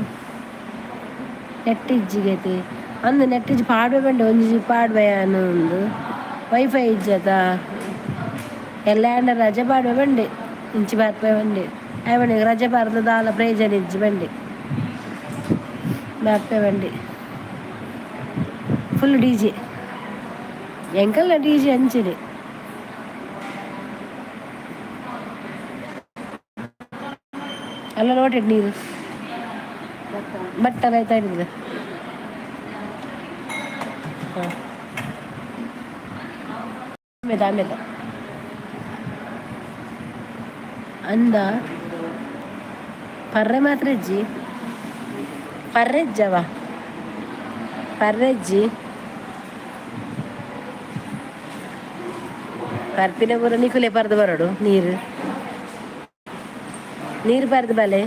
ನೆಟ್ ಇಜ್ಜಿಗತೆ ಅಂದು ನೆಟ್ ಇಜ್ಜಿ ಪಾಡ್ವೆ ಬಂಡೆ ಒಂಜಿ ಪಾಡ್ವೆ ಒಂದು ವೈಫೈ ಇಜ್ಜತ ಎಲ್ಲ ಆಂಡ ರಜೆ ಪಾಡ್ವೆ ಬಂಡೆ ಇಂಚಿ ಬರ್ಪೆ ಬಂಡೆ ಆಯ್ ರಜೆ ಪಾರ್ದ ದಾಲ ಪ್ರಯೋಜನ ಇಜ್ಜಿ ಬಂಡೆ ಬರ್ಪೆ ಬಂಡೆ. ಫುಲ್ ಡಿಜೆ ಎಂಕಲ್ನ ಡಿಜೆ ಅಂಚನೆ. ಅಲ್ಲ ನೋಟೆಡ್ ನೀರು ಬಟ್ಟಲ ಆಯ್ತಾ ಹಿಡಿದ್ರೆ. ಹಾಂ, ಆಮೇಲೆ ಆಮೇಲೆ ಅಂದ ಪರ್ರೆ ಮಾತ್ರ ಇಜ್ಜಿ, ಪರ್ರೆ ಇಜ್ಜವ ಪರ್ರೆ ಇಜ್ಜಿ. ಪರ್ಪಿನ ಪೂರ ನಿಕುಲೆ ಪರ್ದು ಬರಡು. ನೀರು ನೀರು ಪರ್ದು ಬಲೆ,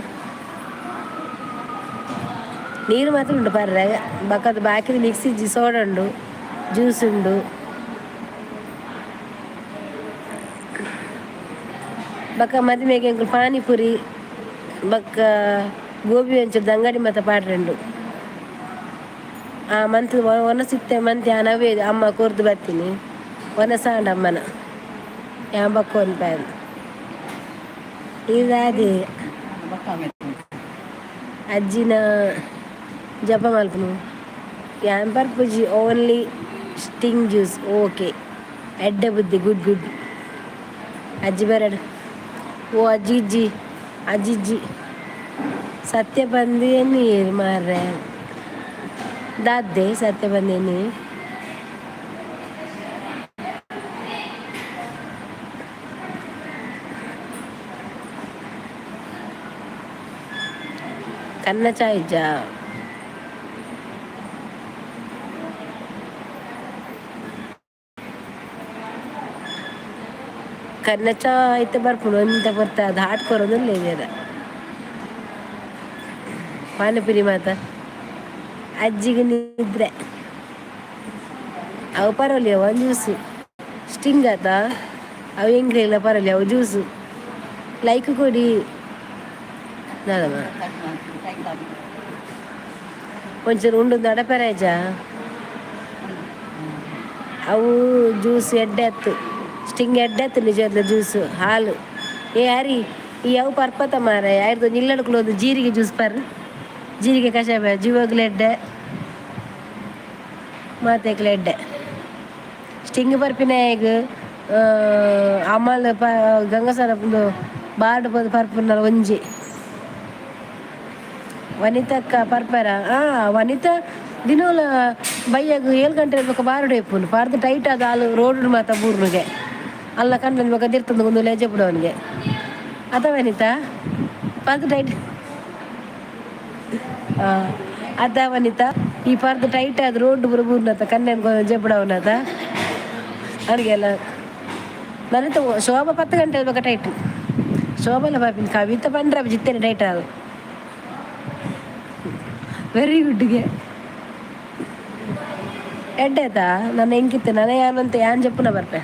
ನೀರು ಮಾತ್ರ ಉಂಟು ಪರ್ರೆ. ಬಕ್ಕದ ಬಾಕಿದ ಮಿಕ್ಸಿ ಇಜ್ಜಿ, ಸೋಡ ಉಂಡು, ಜ್ಯೂಸ್ ಉಂಡು. ಬೊಕ್ಕ ಮದಿಮೆಗೆ ಎಂಕುಲು ಪಾನಿಪುರಿ ಬೊಕ್ಕ ಗೋಬಿ ಮಂಚೂರಿ ಅಂಗಡಿ ಮಾತ ಪಾಡ್ರೆಂಡು. ಆ ಮಂತ್ ಒನಸಿತ್ತೆ ಮಂತ್ ಯಾನ್ ಅವೇ ಅಮ್ಮ ಕೊರ್ದು ಬತ್ತೀನಿ. ಒನಸಾಂಡ ಅಮ್ಮನ ಯಾನ್ ಬೊಕ್ಕ ಒನ್ಪೆ ಇದಾದೆ. ಅಜ್ಜಿನ ಜಪ ಮಲ್ಪುನು ಯಾನ್ ಪರ್ಪುಜಿ. Only sting juice. ಓಕೆ, ಎಡ್ಡೆ ಬುದ್ಧಿ, ಗುಡ್ ಗುಡ್. ಅಜ್ಜಿ ಬರಡ್. ಓ ಅಜ್ಜಿ ಇಜ್ಜಿ, ಅಜ್ಜಿಜ್ಜಿ ಸತ್ಯ ಬಂದು ನೀರು ಮಾರ್ರೆ ದಾದ್ದೆ ಸತ್ಯ ಬಂದೇನಿ. ಕನ್ನ ಚಾಯ್ ಕನ್ನ ಚಾ ಇತ್ತೆ ಬರ್ಪುಂಡು ಒಂತೆ ಪೊರ್ತು ಅದು ಹಾಟ್ ಕೊರೊಂದುಲ್ಲೆರ್. ಪಾನಿಪುರಿ ಮಾತ ಅಜ್ಜಿಗ್ ನಿದ್ರೆ ಅವು ಪರೊಲಿ. ಅವು ಜ್ಯೂಸು ಸ್ಟಿಂಗ್ ಆತ, ಅವು ಎಂಕ್ಲೆಗ್ಲ ಪರೊಲಿ ಅವು ಜ್ಯೂಸು. ಲೈಕ್ ಕೊಡಿ ದಾದಮ್ಮ. ಒಂಚೂರು ಉಂಡು ನಡಪೆರಾಜ. ಅವು ಜ್ಯೂಸ್ ಎಡ್ಡೆ ಅತ್ತು, ಸ್ಟಿಂಗ್ ಎಡ್ಡೆ ಅತ್ತು ನಿಜವಾದ ಜ್ಯೂಸ್ ಹಾಲು. ಏ ಹರಿ, ಈ ಅವು ಪರ್ಪತ ಮಾರಾಯ. ಆಯ್ತು, ನಿಲ್ಲಡ್ಕೊಳೋದು ಜೀರಿಗೆ ಜ್ಯೂಸ್ ಪರ್, ಜೀರಿಗೆ ಕಷಾಯ ಜೀವಗ್ಲ ಎಡ್ಡೆ, ಮಾತೆಕ್ಲ ಎಡ್ಡೆ. ಸ್ಟಿಂಗ್ ಪರ್ಪಿನಾಯಗ್ ಅಮಲ್ ಪ ಗಂಗಸರ ಬಾರ್ಡ್ ಪೋದು ಪರ್ಪುನಲ ಒಂಜಿ. ವನಿತಕ್ಕ ಪರ್ಪೆರ? ವನಿತಾ ದಿನೋಲ ಬಯ್ಯಗ್ 7 ಗಂಟೆ ಬೊಕ ಬಾರ್ಡ್ ಇಪ್ಪುಂಡು. ಪಾರ್ದ್ ಟೈಟ್ ಆದ್ ಆಲ್ ರೋಡ್ ಮಾತ ಬೂರ್ನುಗೆ ಅಲ್ಲ ಕಂಡನ್ ಬೊಕ ದಿರ್ತಂದು ಒಂದು ಲೆಜೆ ಅವನಿಗೆ ಅತ ವನಿತಾ ಪರ್ದ್ ಟೈಟ್ ಅದ ವನಿತಾ ಈ ಪರ್ದ್ ಟೈಟ್ ಆದ್ ರೋಡ್ ಪೂರ ಬೂರ್ನತ ಕಣ್ಣನ್ ಜೆಪುಡವನತ ಅಡಿಗೆಲ್ಲ ನನತ. ಶೋಭಾ 10 ಗಂಟೆ ಬೊಕ ಟೈಟ್. ಶೋಭಾಲ ಪಾಪಿನ ಕವಿತ ಪಂಡ್ರ ಜಿತ್ತೇನೆ ಟೈಟ್ ಆದ್. ವೆರಿ ಗುಡ್ಗೆ ಎಡ್ಡೆ ಆತಾ. ನನ್ನ ಎಂಕಿತ್ತೆ ನನ್ನ ಯಾನಂತ ಯಾನ್ ಜಪ್ಪುನ ಬರ್ಪೆ.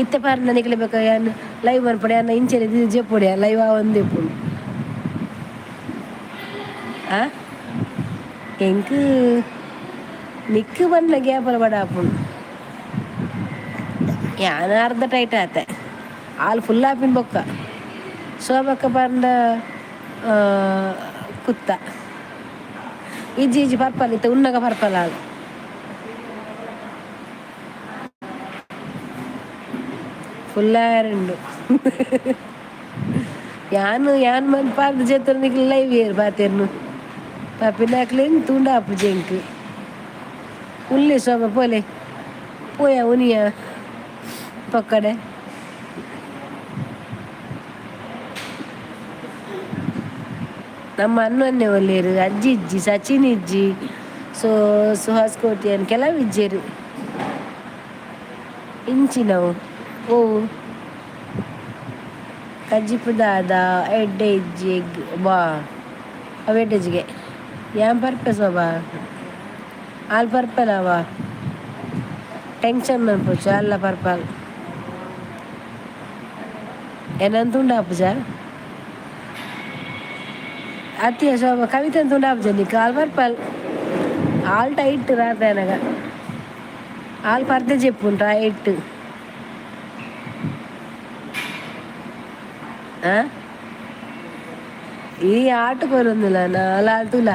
ಇತ್ತೆ ಪಾರ್ನ ನಿಕ್ಲೆ ಬೇಕ ಯಾನ್ ಲೈವ್ ಮನ್ಪಡೆ ಅನ್ನ ಇಂಚೆನೆ ಜೆಪ್ಪುಡೆ ಲೈವ್ ಆವೊಂದು ಇಪ್ಪುಂಡು. ಆ ಎಂಕ್ ನಿಕ್ಕ್ ಬನ್ನ ಗ್ಯಾಪಲ ಬಡ ಆಪುಂಡು. ಯಾನ್ ಅರ್ಧ ಟೈಟ್ ಆತೆ, ಆಲ್ ಫುಲ್ ಆಪಿನ ಬೊಕ್ಕ ಶೋಭಕ್ಕ ಪಂಡ ಕುತ್ತ ಇಜ್ಜಿ ಇಜ್ಜಿ ಪರ್ಪಲ್ ಇತ್ತೆ ಉನ್ನಗ ಪರ್ಪಲ್ ಆಲ್. ಫುಲ್ ಆರುಂಡು. ಯಾನ್ ಯಾನ್ ಮನ್ಪಾರ್ದ್ ಜೆತ್ತರ್ ನಿಕ್ಲ್ ಲೈವ್ ಏರ್ ಪಾತೆರ್ನು ಪಪಿನಾಕ್ಲೆನ್ ತೂಂಡ ಆಪುಜಿ ಎಂಕ್. ಉಲ್ಲೆ ಶೋಭ ಪೋಲೆ ಪೋಯ ಉನಿಯ ಪೊಕ್ಕಡೆ. ನಮ್ಮ ಅಣ್ಣನ್ನೇ ಒಲ್ಲೇರು, ಅಜ್ಜಿ ಇಜ್ಜಿ, ಸಚಿನ್ ಇಜ್ಜಿ, ಸೊ ಸುಹಾಸ್ ಕೋಟ್ಯಾನ್ ಕೆಲವು ಇಜ್ಜೆರು. ಇಂಚಿನವು ಓ ಕಜ್ಜಿಪು ದಾದ ಎಡ್ಡೆ ಇಜ್ಜಿ ಬಾ ಅವು ಎಡ್ಡೆಜಿಗೆ ಯಾನ್ ಪರ್ಪೆ ಶೋಭಾ ಆಲ್ ಪರ್ಪೆಲವ ಟೆನ್ಷನ್ ಮನ್ಪೊಚ್ಚು ಅಲ್ಲ ಪರ್ಪಲ್ ಎನನ್ ತೂಂಡ ಆಪುಜ ಅತ್ಯ ಶೋಭಾ ಕವಿತೆನ್ ತೂಂಡ ಆಪುಜ ನಿಕ್ಕ್ ಆಲ್ ಪರ್ಪಲ್ ಆಲ್ ಟೈಟ್ ರಾತ್ರೆ ಆನಗ ಆಲ್ ಪರ್ದೆ ಜೆಪ್ಪುಂಡು ಟೈಟ್. ಆ ಈ ಆಟ ಕೊರೊಂದಿಲ್ಲ ನಾಲ್ ತೂಲ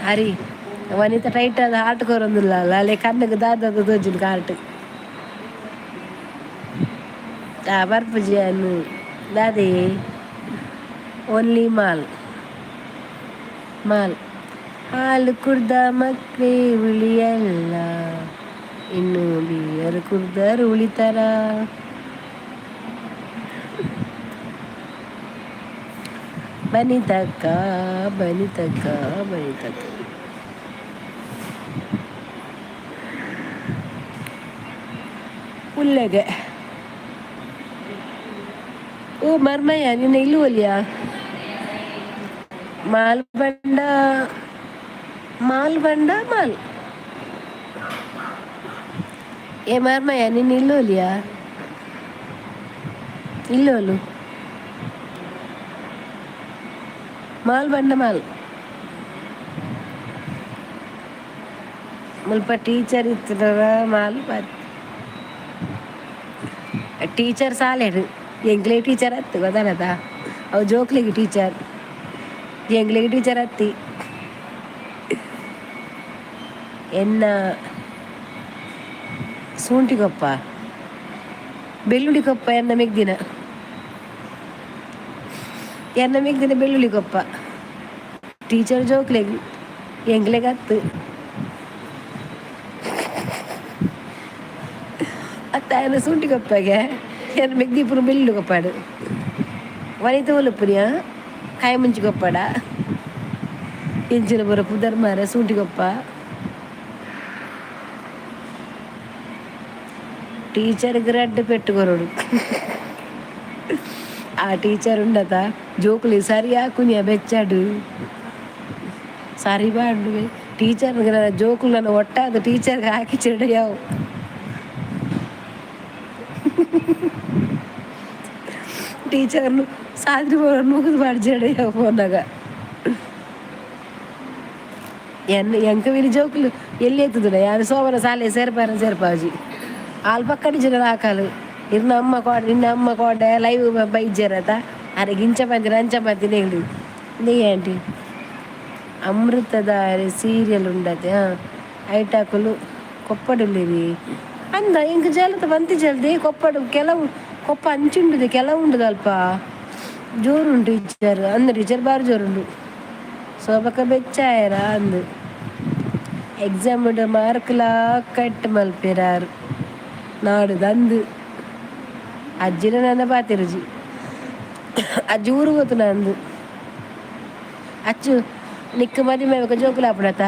ಹರಿ ವನಿತ ಟೈಟ್ ಆದ್ ಆಟ ಕೊರೊಂದಿಲ್ಲ ಅಲೆ ಕಣ್ಣುಗ್ ದಾದ ತೋಜುಂಡು ಕಾಟ್ ಆ ಬರ್ಪುಜಿ ಯಾನ್ ದಾದೆ only mall mall ಹಾಲು ಕುಡ್ದ ಮಕ್ಳೇ ಉಳಿಯಲ್ಲ ಇನ್ನು ಬಿಯರ್ ಕುಡ್ದರ್ ಉಳಿತಾರ. ಬನಿತಕ್ಕ ಬನಿತಕ್ಕ ಬನಿತಕ್ಕ ಉಲ್ಲೆಗೆ ಓ ಮರ್ಮಯ್ಯ ನಿನ್ನ ಇಲ್ಲು ಒಲಿಯಾ ಮಾಲ್ ಬಂಡ ಮಾಲ್ ಬಂಡ ಮಾಲ್ ಏ ಮರ್ಮಯ್ಯ ನಿನ್ನ ಇಲ್ಲೋಲಿಯಾ ಇಲ್ಲೋಲು ಮಾಲ್ ಬಂಡ ಮಾಲ್ ಮುಲ್ಪ ಟೀಚರ್ ಇತ್ತಿನ ಮಾಲ್ ಟೀಚರ್ ಸಾಲೆಡ್ ಎಂಕ್ಲೆ ಟೀಚರ್ ಅತ್ತು ಗೊತ್ತಾನತ ಅವು ಜೋಕ್ಲೆಗ್ ಟೀಚರ್ ಎಂಕ್ಲೆಗ್ ಟೀಚರ್ ಅತ್ತಿ ಎನ್ನ ಸೂಂಟಿಕೊಪ್ಪ ಬೆಳ್ಳುಳ್ಳಿ ಕೊಪ್ಪ ಎನ್ನ ಮೆಗ್ದಿನ ಎನ್ನ ಮೆಗ್ದಿನ ಬೆಳ್ಳುಳ್ಳಿ ಕೊಪ್ಪ ಟೀಚರ್ ಜೋಕ್ಲೆಗ್ ಎಂಕ್ಲೆಗ್ ಅತ್ತು ಅತ್ತ ಆಯನ ಸೂಂಟಿ ಕೊಪ್ಪಗೆ ಎನ್ನ ಮೆಗ್ದಿ ಪೂರ ಬೆಳ್ಳುಳ್ಳಿ ಕೊಪ್ಪಾಡು ವನಿತ ಒಲುಪುನಿಯ ಕಾಯಿ ಮುಂಚಿ ಕೊಪ್ಪಡ ಎಂಚಿನ ಪೂರ ಪುದರ್ ಮಾರೆ ಸೂಂಟಿ ಕೊಪ್ಪ ಟೀಚರ್ಗ್ ರಡ್ಡ್ ಪೆಟ್ಟು ಕೊರೊಡು ಆ ಟೀಚರ್ ಉಂಡತ ಜೋಕುಲಿ ಸರಿ ಆಕುನಿಯ ಬೆಚ್ಚಡು ಸರಿ ಬಾಂಡುವೆ ಟೀಚರ್ ಜೋಕುಲನ ಒಟ್ಟಾದ್ ಟೀಚರ್ಗೆ ಹಾಕಿ ಚೆಡಯಾವು. ಟೀಚರ್ನು ಸಾದ್ರಿ ನೂಕುದು ಪಾಡ್ಜೆಡ ಯಾವು ಪೋನಾಗ ಎನ್ನ ಎಂಕ ವಿನಿ ಜೋಕುಲು ಎಲ್ಲಿ ಎತ್ತುದುಡ ಯಾರು ಸೋಮನ ಸಾಲೆ ಸೇರ್ಪಾರ ಸೇರ್ಪಾಜಿ ಆಲ್ ಪಕ್ಕಡಿ ಜನ ಹಾಕಲು ಇರ್ನ ಅಮ್ಮ ಕೋಡೆ ನಿನ್ನ ಅಮ್ಮ ಕೋಡೆ ಲೈವ್ ಬೈಜರತ ಅರೆ ಗಿಂಚ ಪಂತಿನ ಅಂಚ ಪಂತಿನ ಹೇಳಿ ನೀ ಆಂಟಿ ಅಮೃತಧಾರೆ ಸೀರಿಯಲ್ ಉಂಡತೆ ಹಾಂ ಐಟಾಕುಲು ಕೊಪ್ಪಡುಲ್ಲಿರಿ ಅಂದ ಎಂಕ್ ಜಲತ ಬಂತಿ ಜಲ್ದಿ ಕೊಪ್ಪಡು ಕೆಲವು ಕೊಪ್ಪ ಅಂಚುಂಡುದೆ ಕೆಲವು ಉಂಡುದು ಅಲ್ಪ ಜೋರುಂಟು ಟೀಚರ್ ಅಂದ ಟೀಚರ್ ಬಾರಿ ಜೋರುಂಡು ಸೋಬಕ ಬೆಚ್ಚಾಯರ ಅಂದು ಎಕ್ಸಾಮ್ ಮಾರ್ಕ್ಲಾ ಕಟ್ ಮಲ್ಪಿರಾರು ನಾಡುದು ಅಂದು ಅಜ್ಜಿನ ನನ್ನ ಪಾತಿರುಜಿ ಅಜ್ಜಿ ಊರು ಗೊತ್ತು ನಂದು ಅಚ್ಚು ನಿಕ್ಕ ಮದಿಮೆ ಜೋಕುಲು ಆಪುಡತ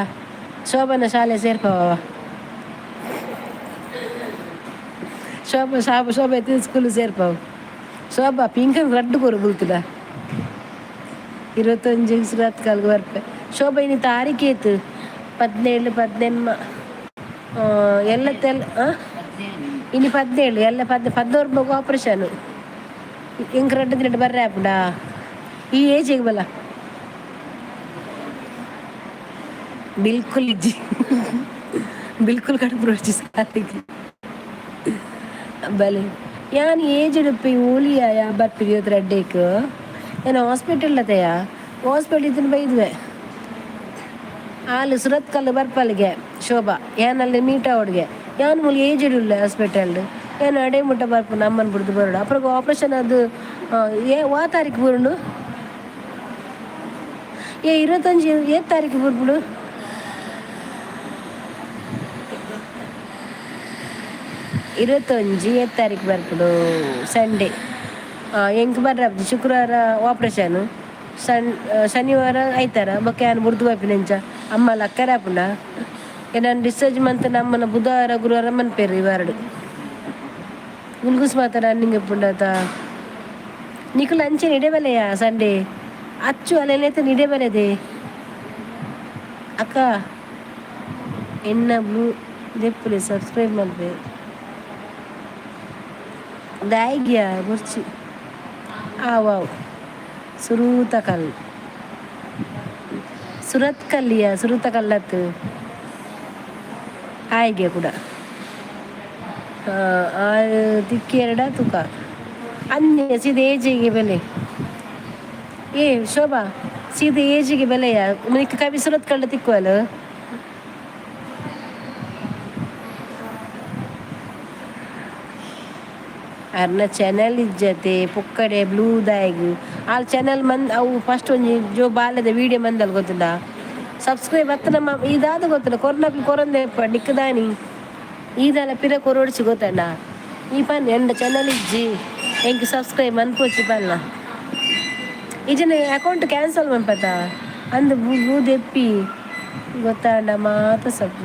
ಶೋಭನ ಶಾಲೆ ಸೇರ್ಪವ ಶೋಭ ಶಾಪ ಶೋಭ ಎತ್ತಿನ ಸ್ಕೂಲ್ ಸೇರ್ಪಾವು ಶೋಭಾ ಪಿಂಕನ್ ರಡ್ಡು ಕೊರು ಬುಲ್ತುಡ 21 ಸುರತ್ಕಲ್ಗ್ ಬರ್ಪೆ ಶೋಭಾ ಇನಿ ತಾರೀಖೇತು 17 18 ಎಲ್ಲ ತೆಲ್ ಇನಿ 17 ಎಲ್ಲ ಪದ್ 14 ಆಪರೇಷನ್. ಇಂಕ್ ರಡ್ಡ್ ದಿನಟ್ ಬರ್ರೆ ಆಪುಂಡಾ? ಈ ಏಜಿಗ್ ಬಲ. ಬಿಲ್ಕುಲ್ ಇಜ್ಜಿ, ಬಿಲ್ಕುಲ್ ಕಡಪುಡೊಡ್ಚಿ ಸಾಲೆಗ್. ಬಲೆ ಯಾನ್ ಏಜ್ಡ್ ಉಪ್ಪಿ ಓಲಿಯ ಬರ್ಪಿ ರಡ್ಡೇಕ್ ಯಾನ್ ಹಾಸ್ಪಿಟಲ್ ಅತೆಯ ಹಾಸ್ಪಿಟಲ್ ಇತ್ತಿನ ಬೈದುವೆ. ಆಲ್ ಸುರತ್ಕಲ್ ಬರ್ಪಲ್ಗೆ ಶೋಭಾ, ಯಾನ್ ಅಲ್ಲಿ ಮೀಟ್ ಆವೊಡ್ಗೆ. ಯಾನ್ ಮೂಲು ಏಜ್ಡ್ ಉಲ್ಲೆ ಹಾಸ್ಪಿಟಲ್. ಯಾನ್ ಅಡೆ ಮುಟ್ಟ ಬರ್ಪುನ ಅಮ್ಮನ ಬುಡ್ದು ಬರೋಡು. ಅಪಗ ಆಪರೇಷನ್ ಅದು ಏ ವಾ ತಾರೀಕು ಬುರುಂಡು? ಏ 25 ಏತ್ ತಾರೀಕು ಬುರ್ಪುಡು? 21 ಏತ್ ತಾರೀಕು ಬರ್ಪುಡು? ಸಂಡೇ. ಎಂಕ್ ಬರ್ರ ಶುಕ್ರವಾರ ಆಪರೇಷನ್, ಶನಿವಾರ ಐತಾರ ಬೊಕ್ಕ ಯಾನ್ ಬುಡ್ದು ಪೋಪಿನ ಎಂಚ? ಅಮ್ಮ ಲಕ್ಕರೆ ಆಪುಂಡ? ಎನನ್ ಡಿಸ್ಚಾರ್ಜ್ ಮಂತ್ ನಮ್ಮನ ಬುಧವಾರ ಗುರುವಾರ ಮನ್ಪೇರು ಈ ವಾರಡ್. ಗುಲ್ಗುಸ್ ಮಾತ ರನ್ನಿಂಗ್ ಇಪ್ಪುಂಡತ. ನಿಕುಲು ಅಂಚೆನೆ ಇಡೆ ಬಲೆಯ ಸಂಡೇ ಅಚ್ಚು ಅಲೆಲೇತ ಇಡೆ ಬಲೆದೆ. ಅಕ್ಕ ಎನ್ನ ಬ್ಲೂ ದೆಪ್ಪುಲೆ, ಸಬ್ಸ್ಕ್ರೈಬ್ ಮಲ್ಪೆ. ದಾಯಿಗ್ಯಾ ಬೊರ್ಚಿ. ಆವ್ ಆವ್. ಸುರೂತ ಕಲ್, ಸುರತ್ ಕಲ್ಲಿಯ ಸುರೂತ ಕಲ್ಲತ್ತು ಆಯ್ಗೆ ಕೂಡ ತಿಕ್ಕಿ ಎರಡ ತುಕ ಅಂದೆ ಸೀದ ಏಜಿಗೆ ಬೆಲೆ. ಏ ಶೋಭಾ, ಸೀದ ಏಜಿಗೆ ಬೆಲೆಯ ನಿಕ್ ಕವಿ ಸುರತ್ ಕಳ್ಳ ತಿಕ್ಕುವಲ್ಲ. ಅರ್ನ ಚಾನೆಲ್ ಇಜ್ಜತೆ ಪೊಕ್ಕಡೆ ಬ್ಲೂ ದಾಯಗ್ ಆಲ್ ಚಾನೆಲ್ ಮಂದ್ ಅವು ಫಸ್ಟ್ ಒಂಜಿ ಜೋ ಬಾಲೆದ ವೀಡಿಯೋ ಮಂದಲ್ ಗೊತ್ತುಂಡ? ಸಬ್ಸ್ಕ್ರೈಬ್ ಅತ್ತ ನಮ್ಮ ಇದಾದ ಗೊತ್ತುಂಡ? ಕೊರ್ನಕ್ಲು ಕೊರಂದೆ ನಿಕ್ ದಾನಿ ಈದಲ ಪಿರ ಕೊರೊಡ್ಚಿ ಗೊತ್ತಂಡ? ಈ ಪನ್ ಎಂಡ ಚಾನೆಲ್ ಇಜ್ಜಿ, ಎಂಕ್ ಸಬ್ಸ್ಕ್ರೈಬ್ ಮನ್ಪೊಚ್ಚಿ ಪನ್ನ. ಇಜನ ಅಕೌಂಟ್ ಕ್ಯಾನ್ಸಲ್ ಮನ್ಪತ ಅಂದ್ ಬ್ಲೂ ದೆಪ್ಪಿ ಗೊತ್ತಾಂಡ ಮಾತ ಸಬ್.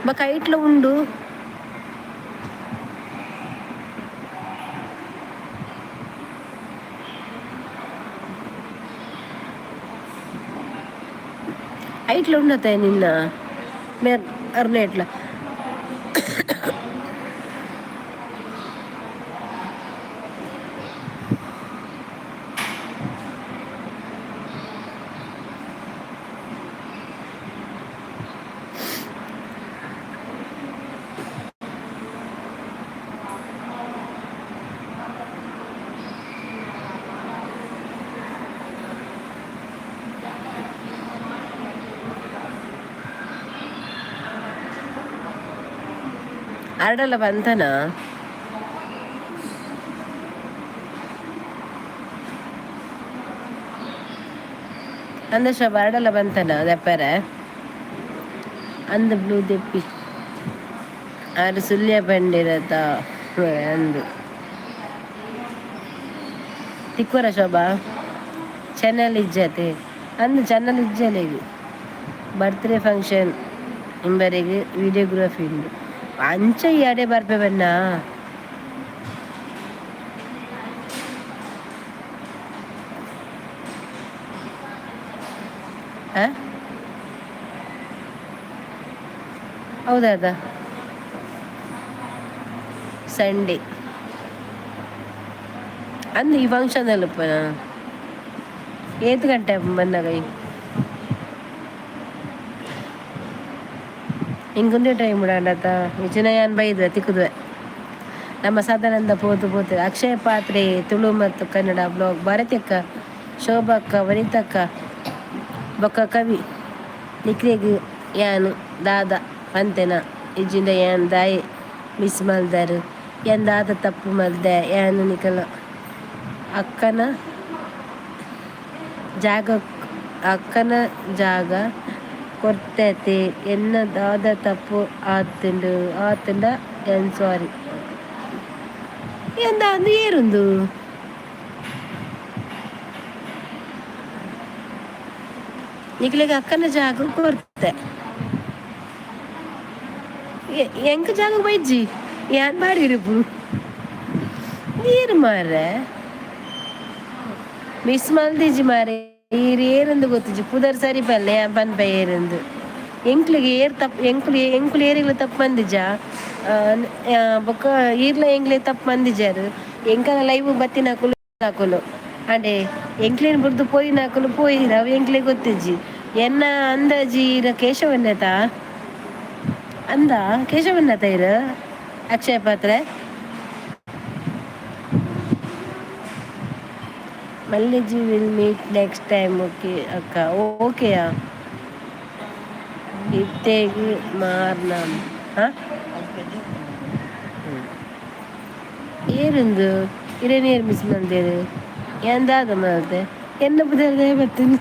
ಬೊಕ ಐಟ್ಲ ಉಂಡು. ಐಟ್ಲ ಉಂಡತೆ ನಿನ್ನ ಮೇರ್ ಅರ್ನ ಇಟ್ಲ. ಅರಡಲ ಬಂತನ? ಅಂದ ಶೋಭ, ಅರಡಲ ಬಂತನ ದೆಪ್ಪರೆ ಅಂದ ಬ್ಲೂ ದೆಪ್ಪಿ. ಆರು ಸುಳ್ಯ ಬಂಡಿರತ ಅಂದು ತಿಕ್ವರ ಶೋಭಾ? ಚಾನಲ್ ಇಜ್ಜತೆ ಅಂದು, ಚಾನಲ್ ಇಜ್ಜಲೆಗ್. ಬರ್ತ್ಡೇ ಫಂಕ್ಷನ್ ಇಂಬರಿಗೆ ವಿಡಿಯೋಗ್ರಫಿ ಉಂಡು. ಅಂಚ ಈ ಅಡೆ ಬರ್ಪೆ ಬನ್ನ. ಹೌದಾ? ಸಂಡೇ ಅಂದು ಈ ಫಂಕ್ಷನ್ ಅಲ್ಲಪ್ಪ. ಏತ್ ಗಂಟೆ ಬಂದಾಗ ಇಂಕೊಂದೇ ಟೈಮ್ ಉಡಾಂಡತ ವಿಜಯನ್ ಬೈದ್ವೆ ತಿಕ್ಕುದ್ವೆ. ನಮ್ಮ ಸದಾನಂದ ಪೋತು ಪೋತು. ಅಕ್ಷಯ ಪಾತ್ರೆ ತುಳು ಮತ್ತು ಕನ್ನಡ ಬ್ಲಾಗ್, ಭಾರತಿ ಅಕ್ಕ, ಶೋಭಕ್ಕ, ವನಿತಕ್ಕ, ಬೊಕ್ಕ ಕವಿ ನಿಕ್ಲೆಗ್ ಯಾನ್ ದಾದ ಪಂತೆನ ಇಜ್ಜಿಂಡ ಯಾನ್ ದಾಯೆ ಮಿಸ್ ಮಲ್ದಾರ್? ಯಾನ್ ದಾದ ತಪ್ಪು ಮಲ್ದೆ? ಯಾನ್ ನಿಕಲ ಅಕ್ಕನ ಜಾಗ, ಅಕ್ಕನ ಜಾಗ ಕೊರ್ತತೆ. ಎನ್ನ ದಾದ ತಪ್ಪು ಆತುಂಡು ಆತುಂಡ ಯಾನ್ ಸಾರಿ. ಎಂದ ಅಂದು ಏರುಂದು ನಿಕ್ಲೆಗ್ ಅಕ್ಕನ ಜಾಗ ಕೊರ್ತೆ, ಎಂಕ್ ಜಾಗ ಬೈಜ್ಜಿ. ಯಾನ್ ಬಾಡಿರುಪು ನೀರು ಮಾರ್ರೆ, ಮಿಸ್ ಮಲ್ದಿಜಿ ಮಾರೆ. ಈರ್ ಏರಂದು ಗೊತ್ತಿಜ್ಜಿ, ಪುದರ್ ಸರಿ ಪಲ್ಲೆ ಪನ್ಪ ಏರಂದು. ಎಂಕ್ಲಿಗೆ ಏರ್ ತಪ್ಪು, ಎಂಕುಲು ಎಂಕುಲು ಏರಿಗ್ಲ ತಪ್ಪು ಮಂದಿಜ ಬೊಕ್ಕ ಈರ್ಲ ಎಂಕ್ಲೆ ತಪ್ಪು ಮಂದಿಜಾರು. ಎಂಕಲ ಲೈವ್ ಬತ್ತಿನಕುಲು ಅಕುಲು ಅಂಡೆ ಎಂಕ್ಲೇನ್ ಬುಡ್ದು ಪೋಯಿನಕುಲು ಪೋಯಿರ, ಅವು ಎಂಕ್ಲೆ ಗೊತ್ತಿಜ್ಜಿ. ಎನ್ನ ಅಂದಾಜಿ ಈರ ಕೇಶವನ್ನೇತ ಅಂದ, ಕೇಶವನ್ನತ ಇರ ಅಕ್ಷಯ ಪಾತ್ರೆ ಮಲ್ಲಿಜಿ. Will meet next time, okay ಅಕ್ಕ? ಓಕೆಯಾ? ಇತ್ತೆಗ್ ಮಾರ್ನಮ್. ಹಾಂ, ಏರುಂದು ಇರೇನೇರು ಮಿಸ್ ಮಲ್ದೇರು? ಎಂದಾದ ಮಲ್ತೆ ಎನ್ನ ಪುದರ್ದೇ ಬತ್ತಿನ.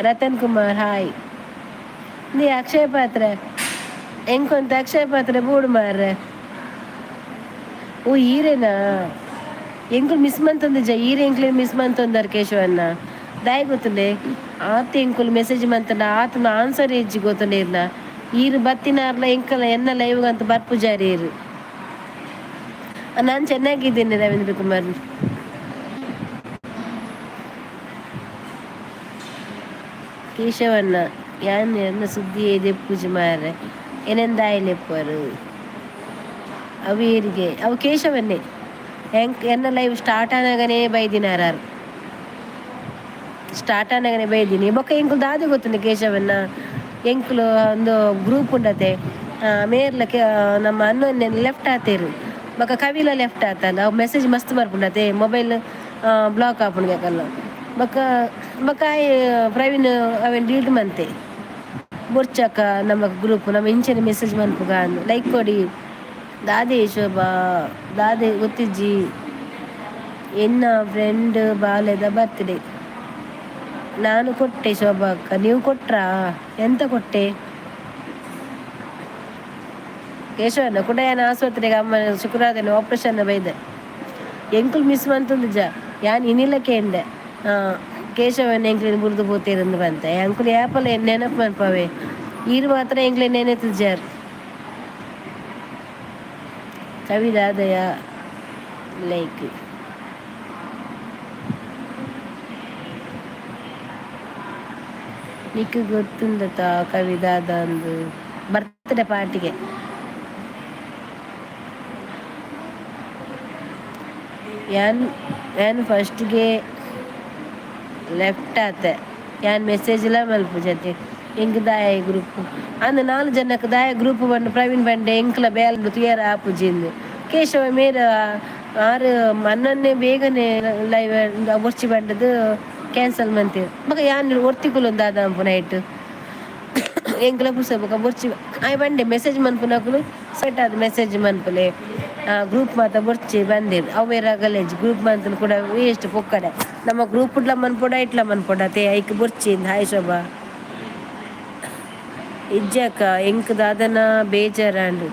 ರತನ್ ಕುಮಾರ್ ಹಾಯ್. ನೀ ಅಕ್ಷಯ ಪಾತ್ರೆ ಎಂಕೊಂತ ಅಕ್ಷಯ ಪಾತ್ರೆ ಬೋಡು ಮಾರ್ರೆ. ಓ ಈರೇನಾ? ಎಂಕುಲು ಮಿಸ್ ಮಂತೊಂದಿಜ್ಜ, ಈರ್ ಎಂಕ್ಲೆ ಮಿಸ್ ಮಂತೊಂದಾರ್ ಕೇಶವಣ್ಣ. ದಾಯ ಗೊತ್ತುಂಡೆ, ಆತ ಎಂಕುಲು ಮೆಸೇಜ್ ಮಂತಂಡ ಆತನ ಆನ್ಸರ್ ಇಜ್ಜಿ ಗೊತ್ತುಂಡೆ ಇರ್ನ. ಈರ್ ಬತ್ತಿನಾರ್ಲ ಎಂಕಲ ಎನ್ನ ಲೈವ್ ಅಂತ ಬರ್ಪುಜಾರಿ ಈರ್. ನಾನು ಚೆನ್ನಾಗಿದ್ದೇನೆ ರವೀಂದ್ರ ಕುಮಾರ್. ಕೇಶವಣ್ಣ ಯಾನ್ ಎನ್ನ ಸುದ್ದಿ ದೆಪ್ಪುಜಿ ಮಾರ್ರೆ, ಏನೆಂದಾಯಲೆಪ್ಪರು ಅವು ಏರಿಗೆ ಅವು ಕೇಶವನ್ನೇ. ಎಂಕ್ ಎನ್ನ ಲೈವ್ ಸ್ಟಾರ್ಟ್ ಆನಾಗನೇ ಬೈದಿನಾರಾರು, ಸ್ಟಾರ್ಟ್ ಆನಾಗನೇ ಬೈದಿನಿ. ಬೊಕ್ಕ ಎಂಕುಲು ದಾದೆ ಗೊತ್ತುಂಡು ಕೇಶವನ್ನ, ಎಂಕುಲು ಒಂದು ಗ್ರೂಪ್ ಉಂಡತೆ ಮೇರ್ಲ ನಮ್ಮ ಅನ್ನೊನ್ನೆ ಲೆಫ್ಟ್ ಆತೇರು, ಬೊಕ್ಕ ಕವಿಲ ಲೆಫ್ಟ್ ಆತಲ್ಲ. ಅವು ಮೆಸೇಜ್ ಮಸ್ತ್ ಬರ್ಪುಂಡತೆ, ಮೊಬೈಲ್ ಬ್ಲಾಕ್ ಆಪುಂಡು ಕಲ್ಲ. ಬೊಕ್ಕ ಬೊಕ್ಕ ಆಯೆ ಪ್ರವೀಣ್ ಅವೆನ್ ಡಿಲೀಟ್ ಮಂತೆ. ಬೊರ್ಚಕ ನಮ್ಮ ಗ್ರೂಪ್ ನಮ್ಮ ಇಂಚನೆ ಮೆಸೇಜ್ ಮನ್ಪುಗ. ಲೈಕ್ ಕೊಡಿ. ದಾದೆ ಶೋಭಾ, ದಾದೆ ಗೊತ್ತಿಜ್ಜಿ. ಎನ್ನ ಫ್ರೆಂಡ್ ಬಾಲೆದ ಬರ್ತ್ಡೇ, ನಾನು ಕೊಟ್ಟೆ ಶೋಭಾ ಅಕ್ಕ. ನೀವು ಕೊಟ್ರಾ? ಎಂತ ಕೊಟ್ಟೆ ಕೇಶವಣ್ಣ? ಕುಡಯನ ಆಸ್ಪತ್ರೆಗೆ ಅಮ್ಮ ಶುಕ್ರವಾರ ಆಪರೇಷನ್ ಬೈದೆ. ಎಂಕುಲು ಮಿಸ್ ಮಂತೊಂದುಜ, ಯಾನ್ ಇನಿಲ ಕೇಂಡೆ. ಕೇಶವನ್ ಎಂಕ್ಲೆನ್ ಬುರ್ದು ಪೋತೇರಂದು ಬಂತೆ. ಅಂಕುಲು ಯಾಪಲ ನೆನಪು ಮನ್ಪವೆ, ಈರ್ ಮಾತ್ರ ಎಂಕ್ಲೆ ನೆನೆತುಜಾರ್. ಕವಿದಾದಯ ಲೈಕ್ ನಿಕ್ ಗೊತ್ತುಂದತ ಕವಿದಾದ ಅಂದು ಬರ್ತ್ಡೇ ಪಾರ್ಟಿಗೆ. ಯಾನ್ ಯಾನ್ ಫಸ್ಟ್ಗೆ ಲೆಫ್ಟ್ ಆತೆ, ಯಾನ್ ಮೆಸೇಜ್ಲ ಮಲ್ಪುಜತೆ. ಎಂಕ್ ದಾಯ ಗ್ರೂಪ್ ಅಂದ್ ನಾಲ್ ಜನಕ್ಕೆ ದಾಯ ಗ್ರೂಪ್ ಬಂಡು. ಪ್ರವೀಣ್ ಬಂಡೆ ಎಂಕ್ಲ ಬೇಲೆ ತುಯರ ಆಪುಜಿಂದು. ಕೇಶವ ಮೇರ ಆರು ಮನ್ನನ್ನೇ ಬೇಗನೆ ಲೈವ್ ಬೊರ್ಚಿ ಬಂಡದು ಕ್ಯಾನ್ಸಲ್ ಮಂತೇರು. ಬೊಕ ಯಾನ್ ಒರ್ತಿಕುಲು ದಾದ ನೈಟ್ ಎಂಕ್ಲ ಪುಸ. ಬೊಕ ಬೊರ್ಚಿ ಆಯ್ ಬಂಡೆ ಮೆಸೇಜ್ ಮನ್ಪುನಕುಲು ಸೆಟ್ ಆದ್ ಮೆಸೇಜ್ ಮನ್ಪುಲೆ, ಗ್ರೂಪ್ ಮಾತ ಬೊರ್ಚಿ ಬಂದೇರು. ಅವು ಬೇರೆ ಗಲೇಜ್ ಗ್ರೂಪ್ ಮಂತನ್ ಕೂಡ ವೇಸ್ಟ್ ಪೊಕ್ಕಡೆ. ನಮ್ಮ ಗ್ರೂಪ್ ಇಡ್ಲ ಮನ್ಪೊಡ ಇಟ್ಲ ಮನ್ಪೊಡ ತೇ ಐಕ್ ಬೊರ್ಚಿ. ಹಾಯ್ ಶೋಭಾ. ಇಜ್ಜಕ್ಕ, ಎಂಕ್ ದಾದನ ಬೇಜಾರಾಂಡ್,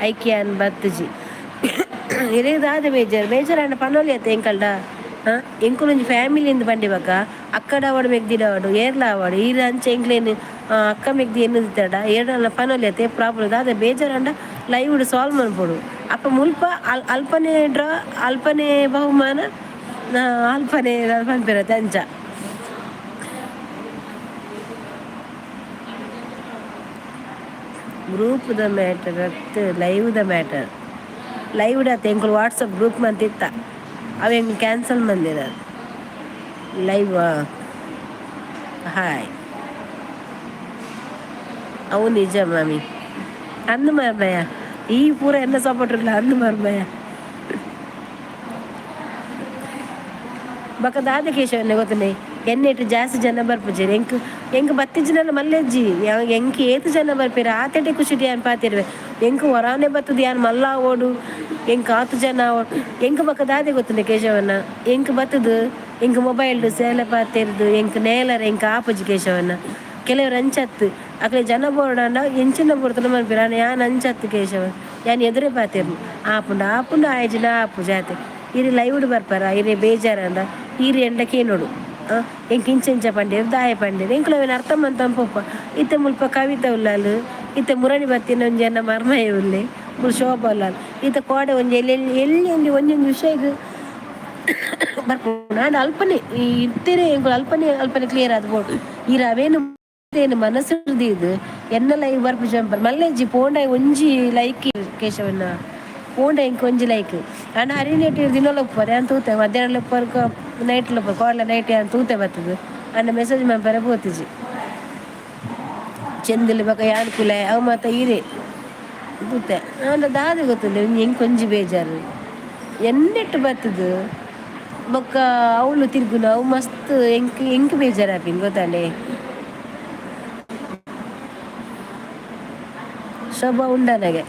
ಐಕ್ ಯಾನ್ ಬತ್ತುಜಿ. ಇರೆಗ್ ದಾದ ಬೇಜಾರು? ಬೇಜಾರಾಂಡ ಪನೊಲಿ ಅತ್ತ ಎಂಕಲ್ಡ. ಎಂಕುಲೊಂಜಿ ಫ್ಯಾಮಿಲಿ ಇಂದ್ ಪಂಡಿ ಬೊಕ ಅಕ್ಕಡ ಆವಡ್ ಮೆಗ್ದಿಡ ಆವಡ್ ಏರ್ಲ ಆವಡ್, ಈರ್ ಅಂಚ ಎಂಕ್ಲೆನ್ ಅಕ್ಕ ಮೆಗ್ದಿ ಎನ್ನುದಿತ್ತಡ ಏರ್ಡಲ ಪನೊಲಿ ಅತ್ತೆ. ಪ್ರಾಬ್ಲಮ್ ದಾದ ಬೇಜಾರಾಂಡ ಲೈವ್ ಡ್ ಸಾಲ್ವ್ ಮನ್ಪೊಡು. ಅಪ್ಪ ಮುಲ್ಪ ಅಲ್ಪನೆ ಡ್ರಾ, ಅಲ್ಪನೆ ಬಹುಮಾನ, ಅಲ್ಪನೆ ಪನ್ಪೆರತೆ ಅಂಚ. ಗ್ರೂಪ್ ದ ಮ್ಯಾಟರ್ ಅತ್ತ್, ಲೈವ್ ದ ಮ್ಯಾಟರ್. ಲೈವ್ ಅತ್ತ ಎಂಕುಲು ವಾಟ್ಸಪ್ ಗ್ರೂಪ್ ಮಂತಿತ್ತ, ಅವು ಎಂಕ್ ಕ್ಯಾನ್ಸಲ್ ಮಂದಿರ ಲೈವ್. ಹಾಯ್. ಅವು ನಿಜ ಮಾಮಿ ಅಂದು ಮಾರ್ಮಯ. ಈ ಪೂರ ಎನ್ನ ಸಪೋರ್ಟ್ ಇಲ್ಲ ಅಂದು ಮಾರ್ಮಯ. ಬೊಕ ದಾದ ಕೇಶವನ್ನೇ ಗೊತ್ತುಂಡೆ, ಎನ್ನೆಟ್ ಜಾಸ್ತಿ ಜನ ಬರ್ಪುಜೆರ್. ಎಂಕ್ ಎಂಕ್ ಬತ್ತಿಜ್ಜಿನಲ ಮಲ್ಲೆಜ್ಜಿ. ಎಂಕ್ ಏತ್ ಜನ ಬರ್ಪೆರ್ ಆತೆಟೆ ಖುಷಿಟ್ ಯಾನ್ ಪಾತೆರುವೆ. ಎಂಕ್ ಒರಾನೆ ಬತ್ತುದು ಯಾನ್ ಮಲ್ಲ ಆವೊಡು, ಎಂಕ್ ಆತ್ ಜನ ಆವೊಡು. ಎಂಕ್ ಬೊಕ ದಾದೆ ಗೊತ್ತುಂಡೆ ಕೇಶವಣ್ಣ, ಎಂಕ್ ಬತ್ತುದು ಎಂಕ್ ಮೊಬೈಲ್ಡ್ ಸೇಲೆ ಪಾತೆರ್ದು ಎಂಕ್ ನೇಲರೆ ಎಂಕ್ ಆಪುಜಿ ಕೇಶವಣ್ಣ. ಕೆಲವರು ಅಂಚತ್, ಅಕ್ಲೆ ಜನ ಬೋಡಾಂಡ ಎಂಚಿನ ಬೋಡ್ತನ ಮನ್ಪೆರ್. ಆಂಡ ಯಾನ್ ಅಂಚತ್ ಕೇಶವ, ಯಾನ್ ಎದುರೇ ಪಾತೆರ್ನು. ಆಪುಂಡ ಆಪುಂಡು, ಆಯ್ಜಿನ ಆಪುಜಿ ಆತೆ. ಇರ್ ಲೈವ್ಡ್ ಬರ್ಪರ, ಇರೆ ಬೇಜಾರಂಡ ಈರ್ ಎಂಡ ಕೇನೊಡು, ಎಂಕ್ ಇಂಚ ಇಂಚ ಪಂಡೆರ್, ದಾಯೆ ಪಂಡೆರ್. ಎಂಕುಲು ಅವೆನ್ ಅರ್ಥ ಮಂತೊಂದು ಪೋಪ. ಇತ್ತೆ ಮುಲ್ಪ ಕವಿತ ಉಲ್ಲಾಲ್, ಇತ್ತೆ ಮುರಣಿ ಬತ್ತಿನ ಒಂಜಿ ಎನ್ನ ಮರ್ಮಯ ಉಲ್ಲೆ. ಮುಲ್ ಶೋಭಲ್ಲ ಈತ ಕೋಡೆ ಒಂಜಿ ಎಲ್ಲಿ ಎಲ್ಲಿ ಎಲ್ಲಿ ಒಂಜೊಂಜಿ ವಿಷಯಗ್ ಬರ್ಪುಂಡು. ಆಂಡ ಅಲ್ಪನೆ ಈ ಇತ್ತೇನೆ ಎಂಕುಲು ಅಲ್ಪನೆ ಅಲ್ಪನೆ ಕ್ಲಿಯರ್ ಆದ್ ಬೋಡು. ಈರ್ ಅವೇನು ಮನಸ್ಸು ದೀದ್ ಎನ್ನ ಲೈವ್ ಬರ್ಪು ಜಂಪರ್ ಮಲ್ಲೆಜ್ಜಿ ಪೋಂಡ ಒಂಜಿ ಲೈಕ್ ಕೇಶವನ್ನ ಪೋಂಡ ಎಂಕ್ ಒಂಜಿ ಲೈಕ್. ಆಂಡ ಹರಿನೇಟ್ ದಿನೊಲ ಉಪ್ಪರೆ ಯಾನ್ ತೂತೆ, ಮಧ್ಯಾಹ್ನ ಉಪ್ಪರ್, ನೈಟ್ ಉಪ್ಪರ್, ಕೋಡ್ಲ ನೈಟ್ ಯಾನ್ ತೂತೆ ಬತ್ತದು. ಆಂಡ ಮೆಸೇಜ್ ಮನ್ಪರೆ ಪೋತಿಜಿ. ಚೆಂದಲು ಬೊಕ ಯಾನ್ ಕುಲೆ ಅವು ಮಾತ ಈರೆ ತೂತೆ. ಆಂಡ ದಾದ ಗೊತ್ತುಂಡು, ಒಂಜಿ ಎಂಕ್ ಒಂಜಿ ಬೇಜಾರು ಎನ್ನೆಟ್ಟು ಬತ್ತದು ಬೊಕ್ಕ ಅವಳು ತಿರ್ಗುನ ಅವು ಮಸ್ತ್ ಎಂಕ್ ಎಂಕ್ ಬೇಜಾರಾಪಿನ್ ಗೊತ್ತಾಂಡೆ. ಶೋಭಾ ಉಂಡನಗೆ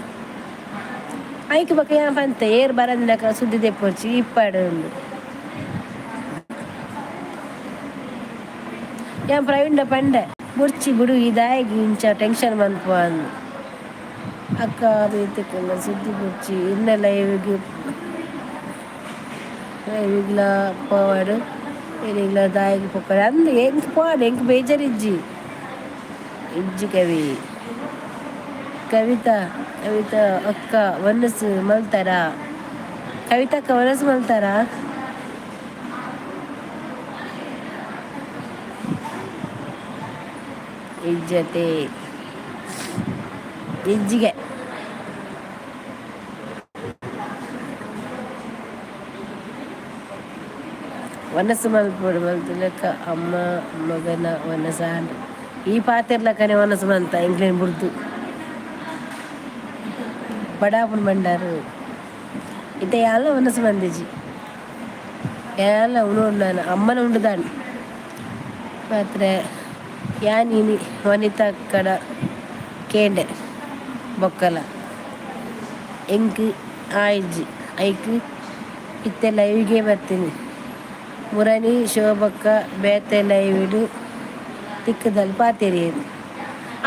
ಐಕ್ ಬೊಕ ಯಾನ್ ಪಂತೆ ಏರ್ ಬರಂದಿನಕ ಸುದ್ದಿ ದೆಪ್ಪೊರ್ಚಿ ಇಪ್ಪಡ್ ಉಂದು. ಯಾನ್ ಪ್ರವೀಣ್ಡ ಪಂಡೆ ಬೊರ್ಚಿ ಬುಡು ಈ ದಾಯೆಗ್ ಇಂಚ ಟೆನ್ಷನ್ ಮನ್ಪುವ ಅಂದ್. ಅಕ್ಕ ಬೇತೆಕಲ್ನ ಸುದ್ದಿ ಬೊರ್ಚಿ ಇರ್ನ ಲೈವ್ಗ್ ಲೈವ್ಗ್ಲ ಪೋವಡ್ ಇರೆಗ್ಲ ದಾಯೆಗ್ ಪೋಪರ್ ಅಂದ್ ಎಂಕ್ ಪೋವಡ್ ಎಂಕ್ ಬೇಜಾರಿಜ್ಜಿ ಇಜ್ಜಿ ಕವಿ. ಕವಿತಾ ಕವಿತಾ ಅಕ್ಕ ವನಸ್ ಮಲ್ತಾರಾ? ಕವಿತಕ್ಕ ವನಸ್ ಮಲ್ತಾರಾ? ಇಜ್ಜತೆ ಇಜ್ಜಿಗೆ. ವನಸ್ ಮಲ್ಪೊಡು ಮಲ್ತಿಲೆಕ್ಕ ಅಮ್ಮ ಮಗನ ವನಸಾಂಡ್ ಈ ಪಾತೆರ್ಲಕ್ಕನೆ ವನಸ್ ಮಂತ ಎಂಕ್ಲೆನ್ ಬುಡ್ದು ಬಡಾಪುನ ಬಂಡಾರು ಇತ್ತೆ ಯಾನ್ಲ ವನಸ್ ಮಂದಿಜಿ ಯಾನ್ಲ ಉಣೋಡು ಅಮ್ಮನ ಉಂಡುದಾಂಡ್ ಮಾತ್ರೆ ಯಾನ್ ಇನಿ ವನಿತಕ್ಕಡ ಕೇಂಡೆ ಬೊಕ್ಕಲ ಎಂಕ್ ಆಯಿಜಿ ಐಕ್ ಇತ್ತೆ ಲೈವ್ಗೆ ಬತ್ತಿನಿ ಮುರಣಿ ಶೋಭಕ್ಕ ಬೇತೆ ಲೈವ್ಡ್ ತಿಕ್ಕುದಲ್ ಪಾತೆರಿಯೆರ್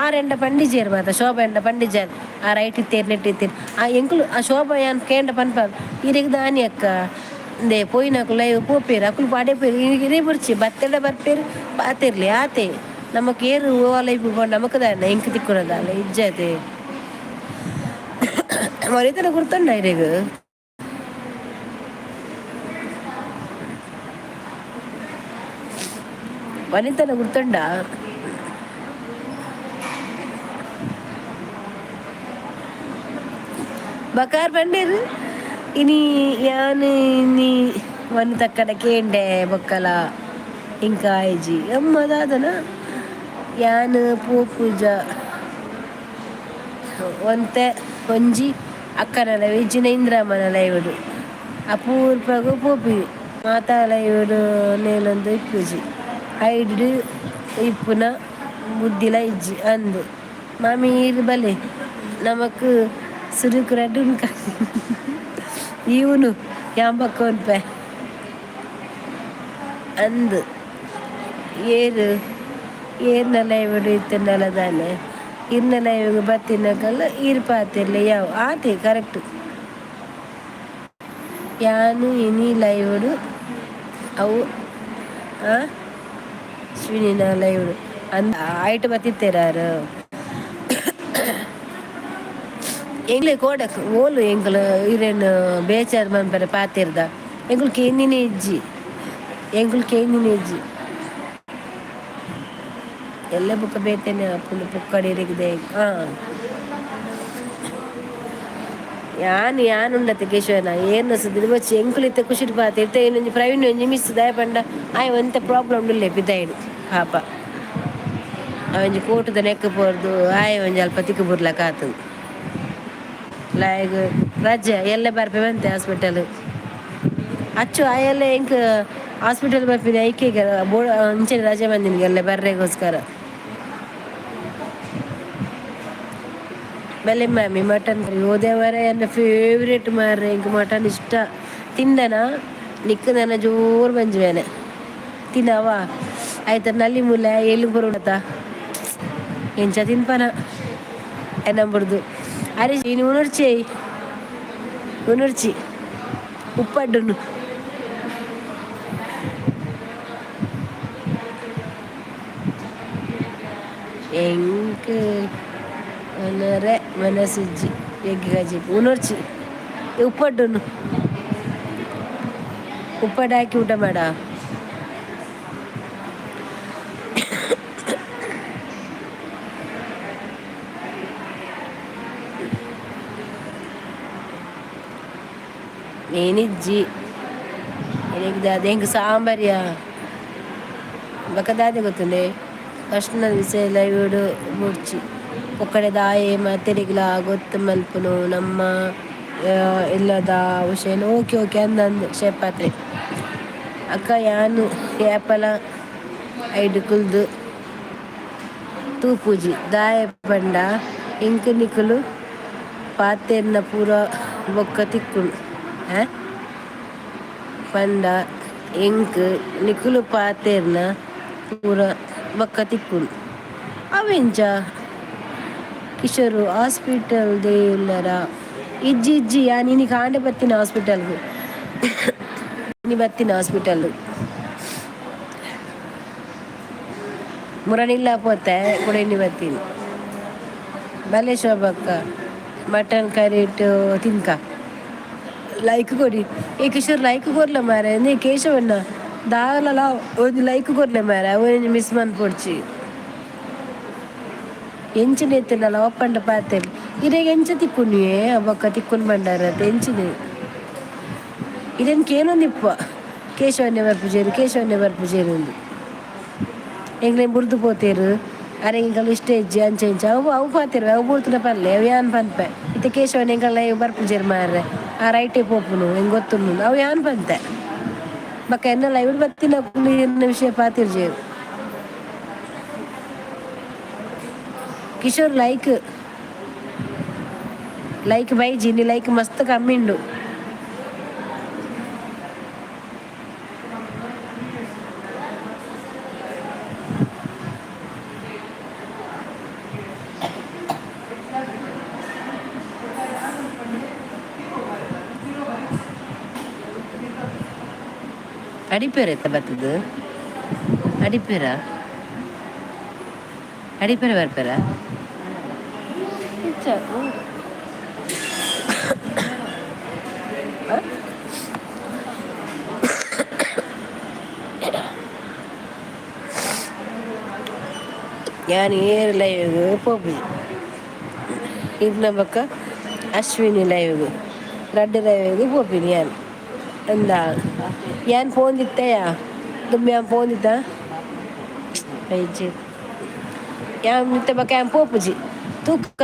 ಆರ್ ಎಂಡ ಪಂಡಿಜೆರ್ ಮಾತ ಶೋಭಾ ಎಂಡ ಪಂಡಿಜೆರ್ ಆ ರೈಟ್ ಇತ್ತೆರ್ ನೆಟ್ ಇತ್ತೆರ್ ಆ ಎಂಕುಲು ಆ ಶೋಭಾ ಯಾನ್ ಕೇಂಡ ಪನ್ಪ ಇರೆಗ್ ದಾನಿ ಅಕ್ಕ ಇಂದೆ ಪೋಯಿನಕುಲು ಲೈವ್ ಪೋಪೆರ್ ಅಕುಲು ಪಾಡೆ ಪೋಪೆರ್ ಇರೆ ಬೊರ್ಚಿ ಬತ್ತೆರ್ಡ ಬರ್ಪೆರ್ ಪಾತೆರ್ಲೆ ಆತೆ ನಮಕ್ ಏರ್ ಒವಾ ಲೈವ್ ಪೋಂಡ ನಮಕ್ ದಾನೆ ಎಂಕ್ ತಿಕ್ಕುನ ದಾಲ ಇಜ್ಜತೆ ಒರಿತನ ಗುರ್ತುಂಡ ಇರೆಗ್. ವನಿತನ ಗುರ್ತುಂಡ? ಬಕಾರ್ ಪಂಡೆರ್ ಇನಿ ಯಾನ್ ಇನಿ ವನಿತಕ್ಕಡ ಕೇಂಡೆ ಬೊಕ್ಕಲ ಎಂಕ್ ಆಯಿಜಿ ಅಮ್ಮ ದಾದನ ಯಾನ್ ಪೋಪುಜ ಒಂತೆ ಒಂಜಿ ಅಕ್ಕನ ಲೈವ್ ಇಜ್ಜಿಂಡ ಇಂದ್ರಮ್ಮನ ಲೈವ್ಡ್ ಅಪೂರ್ಪಗ್ ಪೋಪಿ ಮಾತಾ ಲೈವ್ಡ್ ನೇಲೊಂದು ಇಪ್ಪುಜಿ ಐಡ್ ಇಪ್ಪುನ ಬುದ್ಧಿಲ ಇಜ್ಜಿ ಅಂದ್ ಮಾಮಿ ಈರ್ ಬಲೆ ನಮಕ್ ಸುರುಕು ರಡ್ಡ್ ಉನ್ಕ ಈವುನು ಯಾನ್ ಬೊಕ್ಕ ಉನ್ಪೆ ಅಂದ್ ಏರ್ ಏರ್ನ ಲೈವ್ಡ್ ಇತ್ತ್ಂಡಲ ದಾನೆ ಇರ್ನ ಲೈವ್ಗ್ ಬತ್ತಿನಕಲ್ ಈರ್ ಪಾತೆರ್ಲೆ ಯಾವು ಆತೆ ಕರೆಕ್ಟ್. ಯಾನ್ ಇನಿ ಲೈವ್ಡ್ ಅವು ಆ ಅಶ್ವಿನಿನ ಲೈವ್ಡ್ ಅಂದ್ ಐಟ್ ಬತ್ತಿತ್ತೆರ್ ಆರ್. ಎಂಕ್ಲೆ ಕೋಡೆ ಓಲು ಎಂಕುಲು ಇರೆನ್ ಬೇಜಾರ್ ಮನ್ಪರೆ ಪಾತೆರ್ದ ಎಂಕುಲು ಕೇಂದಿನೇ ಇಜ್ಜಿ ಎಂಕುಲು ಕೇಂದಿನೇ ಇಜ್ಜಿ. ಎಲ್ಲೆ ಬೊಕ್ಕ ಬೇತೆನೆ ಆಪುಂಡು ಪೊಕ್ಕಡೆ ಇರೆಗ್ ದಾಯೆಗ್ ಆ. ಯಾನ್ ಯಾನ್ ಉಂಡತೆ ಕೇಶವನ ಏರ್ನ ಸುದ್ದಿ ಬೊಚ್ಚಿ ಎಂಕುಲು ಇತ್ತೆ ಖುಷಿಟ್ ಪಾತೆ ಇತ್ತೆ ಏನೊಂಜಿ ಪ್ರವೀಣ್ ಒಂಜಿ ಮಿಸ್ ದಾಯೆ ಪಂಡ ಆಯೆ ಒಂತೆ ಪ್ರಾಬ್ಲಮ್ ಉಲ್ಲೆ ಪಿದಾಯಿಡ್ ಪಾಪ ಅವೆಂಜಿ ಕೋಟುದ ನೆಕ್ ಪೋರ್ದು ಆಯೆ ಒಂಜಿ ಅಲ್ಪ ತಿಕ್ಕು ಬುರ್ಲಕ ಆತುಂಡು ಲಾಯಗ್ ರಜೆ ಎಲ್ಲೆ ಬರ್ಪೆ ಬಂತೆ ಹಾಸ್ಪಿಟಲ್ ಅಚ್ಚು ಆಯೆಲ್ಲ ಎಂಕ್ ಹಾಸ್ಪಿಟಲ್ ಬರ್ಪಿನ ಐಕೆ ಬೋಡ ಅಂಚನೆ ರಜೆ ಬಂದಿನಿ ಎಲ್ಲೆ ಬರ್ರೆಗೋಸ್ಕರ. ಬಲೆ ಮಾಮಿ ಮಟನ್ ಕರಿ ಓ ದೇವರೇ ಎನ್ನ ಫೇವ್ರೇಟ್ ಮಾರ್ರೆ ಎಂಕ್ ಮಟನ್ ಇಷ್ಟ ತಿಂದನ ನಿಕ್ಕ್ ನನ ಜೋರು ಬಂಜಿ ಬೇನೆ ತಿನ್ನವಾ ಐತ ನಲ್ಲಿ ಮೂಲೆ ಎಲ್ಲಿ ಬರುಣತ ಎಂಚ ತಿನ್ಪನ ಎನ್ನ ಬುಡ್ದು ಅರೆ ಇನಿ ಉನರ್ಚಿ ಉನರ್ಚಿ ಉಪ್ಪಡ್ಡುನು. ಎಂಕ್ ಉನರೆ ಮನಸಿಜ್ಜಿ. ಎಗ್ ಕಜಿಪು ಉನೊರ್ಚಿ ಉಪ್ಪಡ್ಡು ಉಪ್ಪಡ್ಡು ಹಾಕಿ ಊಟ ಮಾಡ. ಏನಿಜ್ಜಿ ಎನಿಗ್ ಎಂಕ್ ಸಾಂಬಾರಿಯಾ ಬೊಕ ದಾದೆ ಗೊತ್ತುಂಡೆ ಫಸ್ಟ್ ವಿಷಯ ಲೈವ್ ಬೊಡ್ಚಿ ಪೊಕ್ಕಡೆ ದಾಯೆ ಮಾತೆರೆಗ್ಲಾ ಗೊತ್ತು ಮಲ್ಪುನು ನಮ್ಮ ಇಲ್ಲದ ವಿಷಯನ್. ಓಕೆ ಓಕೆ ಅಂದ್ ಶೇಪಾತ್ರೆ ಅಕ್ಕ ಯಾನ್ ಏಪಲ ಐಡ್ ಕುಲ್ದು ತೂಪುಜಿ ದಾಯೆ ಪಂಡ ಎಂಕ್ ನಿಕುಲು ಪಾತೆರ್ನ ಪೂರ ಬೊಕ್ಕ ತಿಕ್ಕುಂಡು. ಪಂಡ ಎಂಕ್ ನಿಕುಲು ಪಾತೆರ್ನ ಪೂರ ಬೊಕ್ಕ ತಿಕ್ಕುಂಡು. ಅವೆಂಚ ಕಿಶೋರ್ ಹಾಸ್ಪಿಟಲ್ they ಉಲ್ಲರ? ಇಜ್ಜಿ ಇಜ್ಜಿ, ಯಾನ್ ಇನಿ ಕಾಂಡೆ ಬತ್ತಿನ ಹಾಸ್ಪಿಟಲ್ಗ್, ಇನಿ ಬತ್ತಿನ ಹಾಸ್ಪಿಟಲ್. ಮುರನಿಲ್ಲ ಪೋತೆ ಕುಡ ಇನಿ ಬತ್ತೀನಿ. ಬಲೆ ಶೋಭಕ್ಕ, ಮಟನ್ ಕರಿ ಇಟ್ಟು ತಿನ್ಕ. ಲೈಕ್ ಕೊಡಿ. ಏ ಕಿಶೋರ್, ಲೈಕ್ ಕೊರ್ಲ ಮಾರೆ. ನೀ ಕೇಶವಣ್ಣ ದಾಲಲ ಒಂಜಿ ಲೈಕ್ ಕೊರ್ಲೆ ಮಾರೆ, ಒಂಜಿ ಮಿಸ್ ಮನ್ಪೊಡ್ಚಿ. ಎಂಚಿನ ಇತ್ತ್ಂಡಲ ಒಪ್ಪಂಡ ಪಾತೆರ್. ಇರೆಗ್ ಎಂಚ ತಿಕ್ಕುನಿಯೇ? ಬೊಕ್ಕ ತಿಕ್ಕುನ್ ಬಂಡಾರ ಎಂಚಿನ ಇರೆನ್ ಕೇನೊಂದಿಪ್ಪ, ಕೇಶವನ್ನೇ ಬರ್ಪುಜೆರ್, ಕೇಶವನ್ನೇ ಬರ್ಪುಜೆರ್ ಅಂದ್. ಎಂಕ್ಲೆನ್ ಬುಡ್ದು ಪೋತೆರ್, ಅರೆಗ್ ಎಂಕಲ್ನ ಇಷ್ಟ ಇಜ್ಜಿ, ಅಂಚ ಇಂಚ ಅವು ಅವು ಪಾತೆರ್. ಅವು ಬೂರ್ತುಂಡ ಪನ್ಲೆ, ಅವು ಯಾನ್ ಪನ್ಪೆ. ಇತ್ತೆ ಕೇಶವನ್ ಎಂಕಲ್ನ ಬರ್ಪುಜೆರ್ ಮಾರ್ರೆ, ಆ ರೈಟೇ ಪೋಪುನು ಎಂಕ್ ಗೊತ್ತುಂಡು, ಅವು ಯಾನ್ ಪನ್ತೆ. ಬೊಕ್ಕ ಎನ್ನ ಲೈವ್ ಬತ್ತಿನಕುಲು ಎನ್ನ ವಿಷಯ ಪಾತೆರ್ಜೆರ್. ಕಿಶೋರ್, ಲೈಕ್ ಲೈಕ್ ಬೈಜಿ ಇನಿ, ಲೈಕ್ ಮಸ್ತ್ ಕಮ್ಮಿ ಉಂಡು. ಅಡಿಪೇರ ಎತ್ತ ಬತ್ತದು? ಅಡಿಪೇರ ಅಡಿಪೇರ ಬರ್ಪೇರ? ಯಾನ್ ಏರ್ ಲೈವ್ ಪೋಪುಜಿ. ಇರ್ನ ಬೊಕ್ಕ ಅಶ್ವಿನಿ ಲೈವ್, ರಡ್ಡ್ ಲೈವ್ ಪೋಪಿನಿ ಯಾನ್. ಅಂದ ಯಾನ್ ಪೋಂದಿತ್ತೆಯಾ ದುಂಬು? ಯಾನ್ ಪೋಂದಿತ್ತ ಇಜ್ಜಿ. ಯಾನ್ ಇತ್ತೆ ಬೊಕ್ಕ ಯಾನ್ ಪೋಪುಜಿ. ತೂಕ,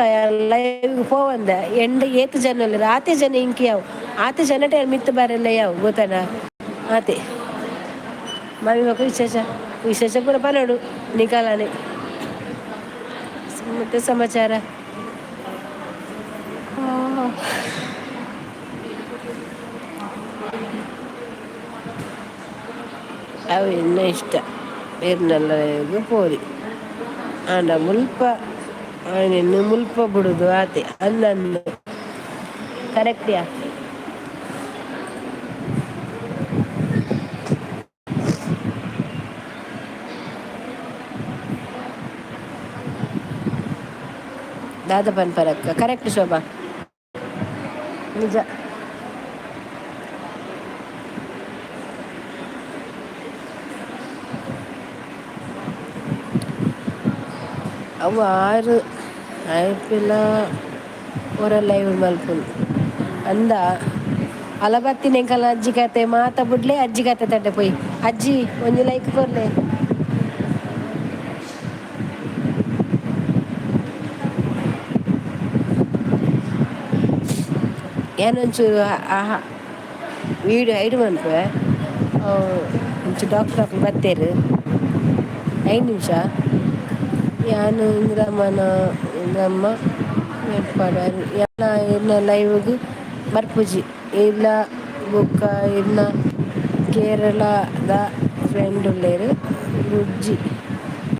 ಲೈವ್ ಪೋವಂದೆ ಎಂಡ ಏತ್ ಜನ ಉಲ್ಲೆರ್ ಆತೆ ಜನ ಇಂಕ್ ಯಾವು, ಆತೆ ಜನಟ ಯಾನ್ ಮಿತ್ತ್ ಬರೆಲ್ಲ ಯಾವು, ಗೊತ್ತನಾ? ಆತೆ ಮಾಮಿ. ಬೊಕ ವಿಶೇಷ? ವಿಶೇಷ ಪೂರ ಪನೊಡು ನಿಕಲನೆ. ಮತ್ತೆ ಸಮಾಚಾರ? ಅವು ಎನ್ನ ಇಷ್ಟ, ಇರ್ನಲ್ಲ ಪೋಲಿ. ಆಂಡ ಮುಲ್ಪ ಆಯ್ನೆನ್ ಮುಲ್ಪ ಬುಡುದು ಆತೆ. ಅಂದ್, ಕರೆಕ್ಟ್ ಯಾ. ದಾದ ಪನ್ಪರಕ್ಕ? ಕರೆಕ್ಟ್ ಶೋಭಾ, ನಿಜ. ಅವು ಆರು ಆಯ್ಪಿಲ ಒರ ಲೈವ್ ಮಲ್ಪುನು ಅಂದ. ಅಲ ಬತ್ತಿನ ಎಂಕಲ್ನ ಅಜ್ಜಿ ಕತೆ ಮಾತ ಬುಡ್ಲೆ, ಅಜ್ಜಿ ಕತೆ ತಡ್ಡೆ ಪೋಯಿ. ಅಜ್ಜಿ, ಒಂಜಿ ಲೈಕ್ ಕೊರ್ಲೆ. ಯಾನೊಂಚೂರು ಆಹಾ ವೀಡಿಯೋ ಹೈಡ್ ಮನ್ಪುವೆ. ಒಂಚೂರು ಡಾಕ್ಟರ್ ಅಕ್ಲು ಬತ್ತೆರ್, 5 ನಿಮಿಷ. ಯಾನ್ ಇಂದಿರಮ್ಮನ ಇಂದಿರಮ್ಮ ಮೇಲ್ಪಾಡ. ಯಾನ ಇರ್ನ ಲೈವ್ಗ್ ಬರ್ಪುಜಿ. ಇಲ್ಲ ಬೊಕ್ಕ ಇರ್ನ ಕೇರಳದ ಫ್ರೆಂಡ್ ಉಲ್ಲೆರ್ ಬುಜ್ಜಿ.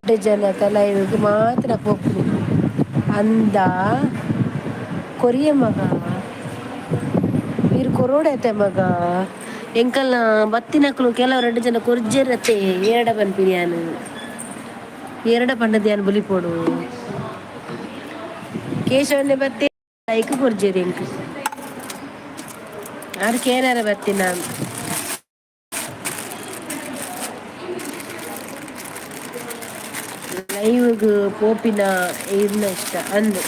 ರಡ್ಡ್ ಜನತ ಲೈವ್ಗ್ ಮಾತ್ರ ಪೋಪುನಿ ಅಂದ. ಕೊರಿಯ ಮಗ ಈರ್ ಕೊರೊಡೈತೆ ಮಗ. ಎಂಕಲ್ನ ಬತ್ತಿನಕುಲು ಕೆಲವು ರಡ್ಡ್ ಜನ ಕೊರ್ಜೆರತ್ತೆ. ಏರ್ಡ ಪನ್ಪಿನಿ ಯಾನ್? ಏರ್ಡ ಪಂಡದ್ ಯಾನ್ ಬುಲಿಪೊಡು? ಕೇಶವನ್ನೇ ಬತ್ತೆ. ಲೈಕ್ ಕೊರ್ಜೆರ್ ಎಂಕ್. ಆರ್ ಕೇನರೆ ಬತ್ತಿನ. ಲೈವ್ಗ್ ಪೋಪಿನ ಇರ್ನ ಇಷ್ಟ ಅಂದ್.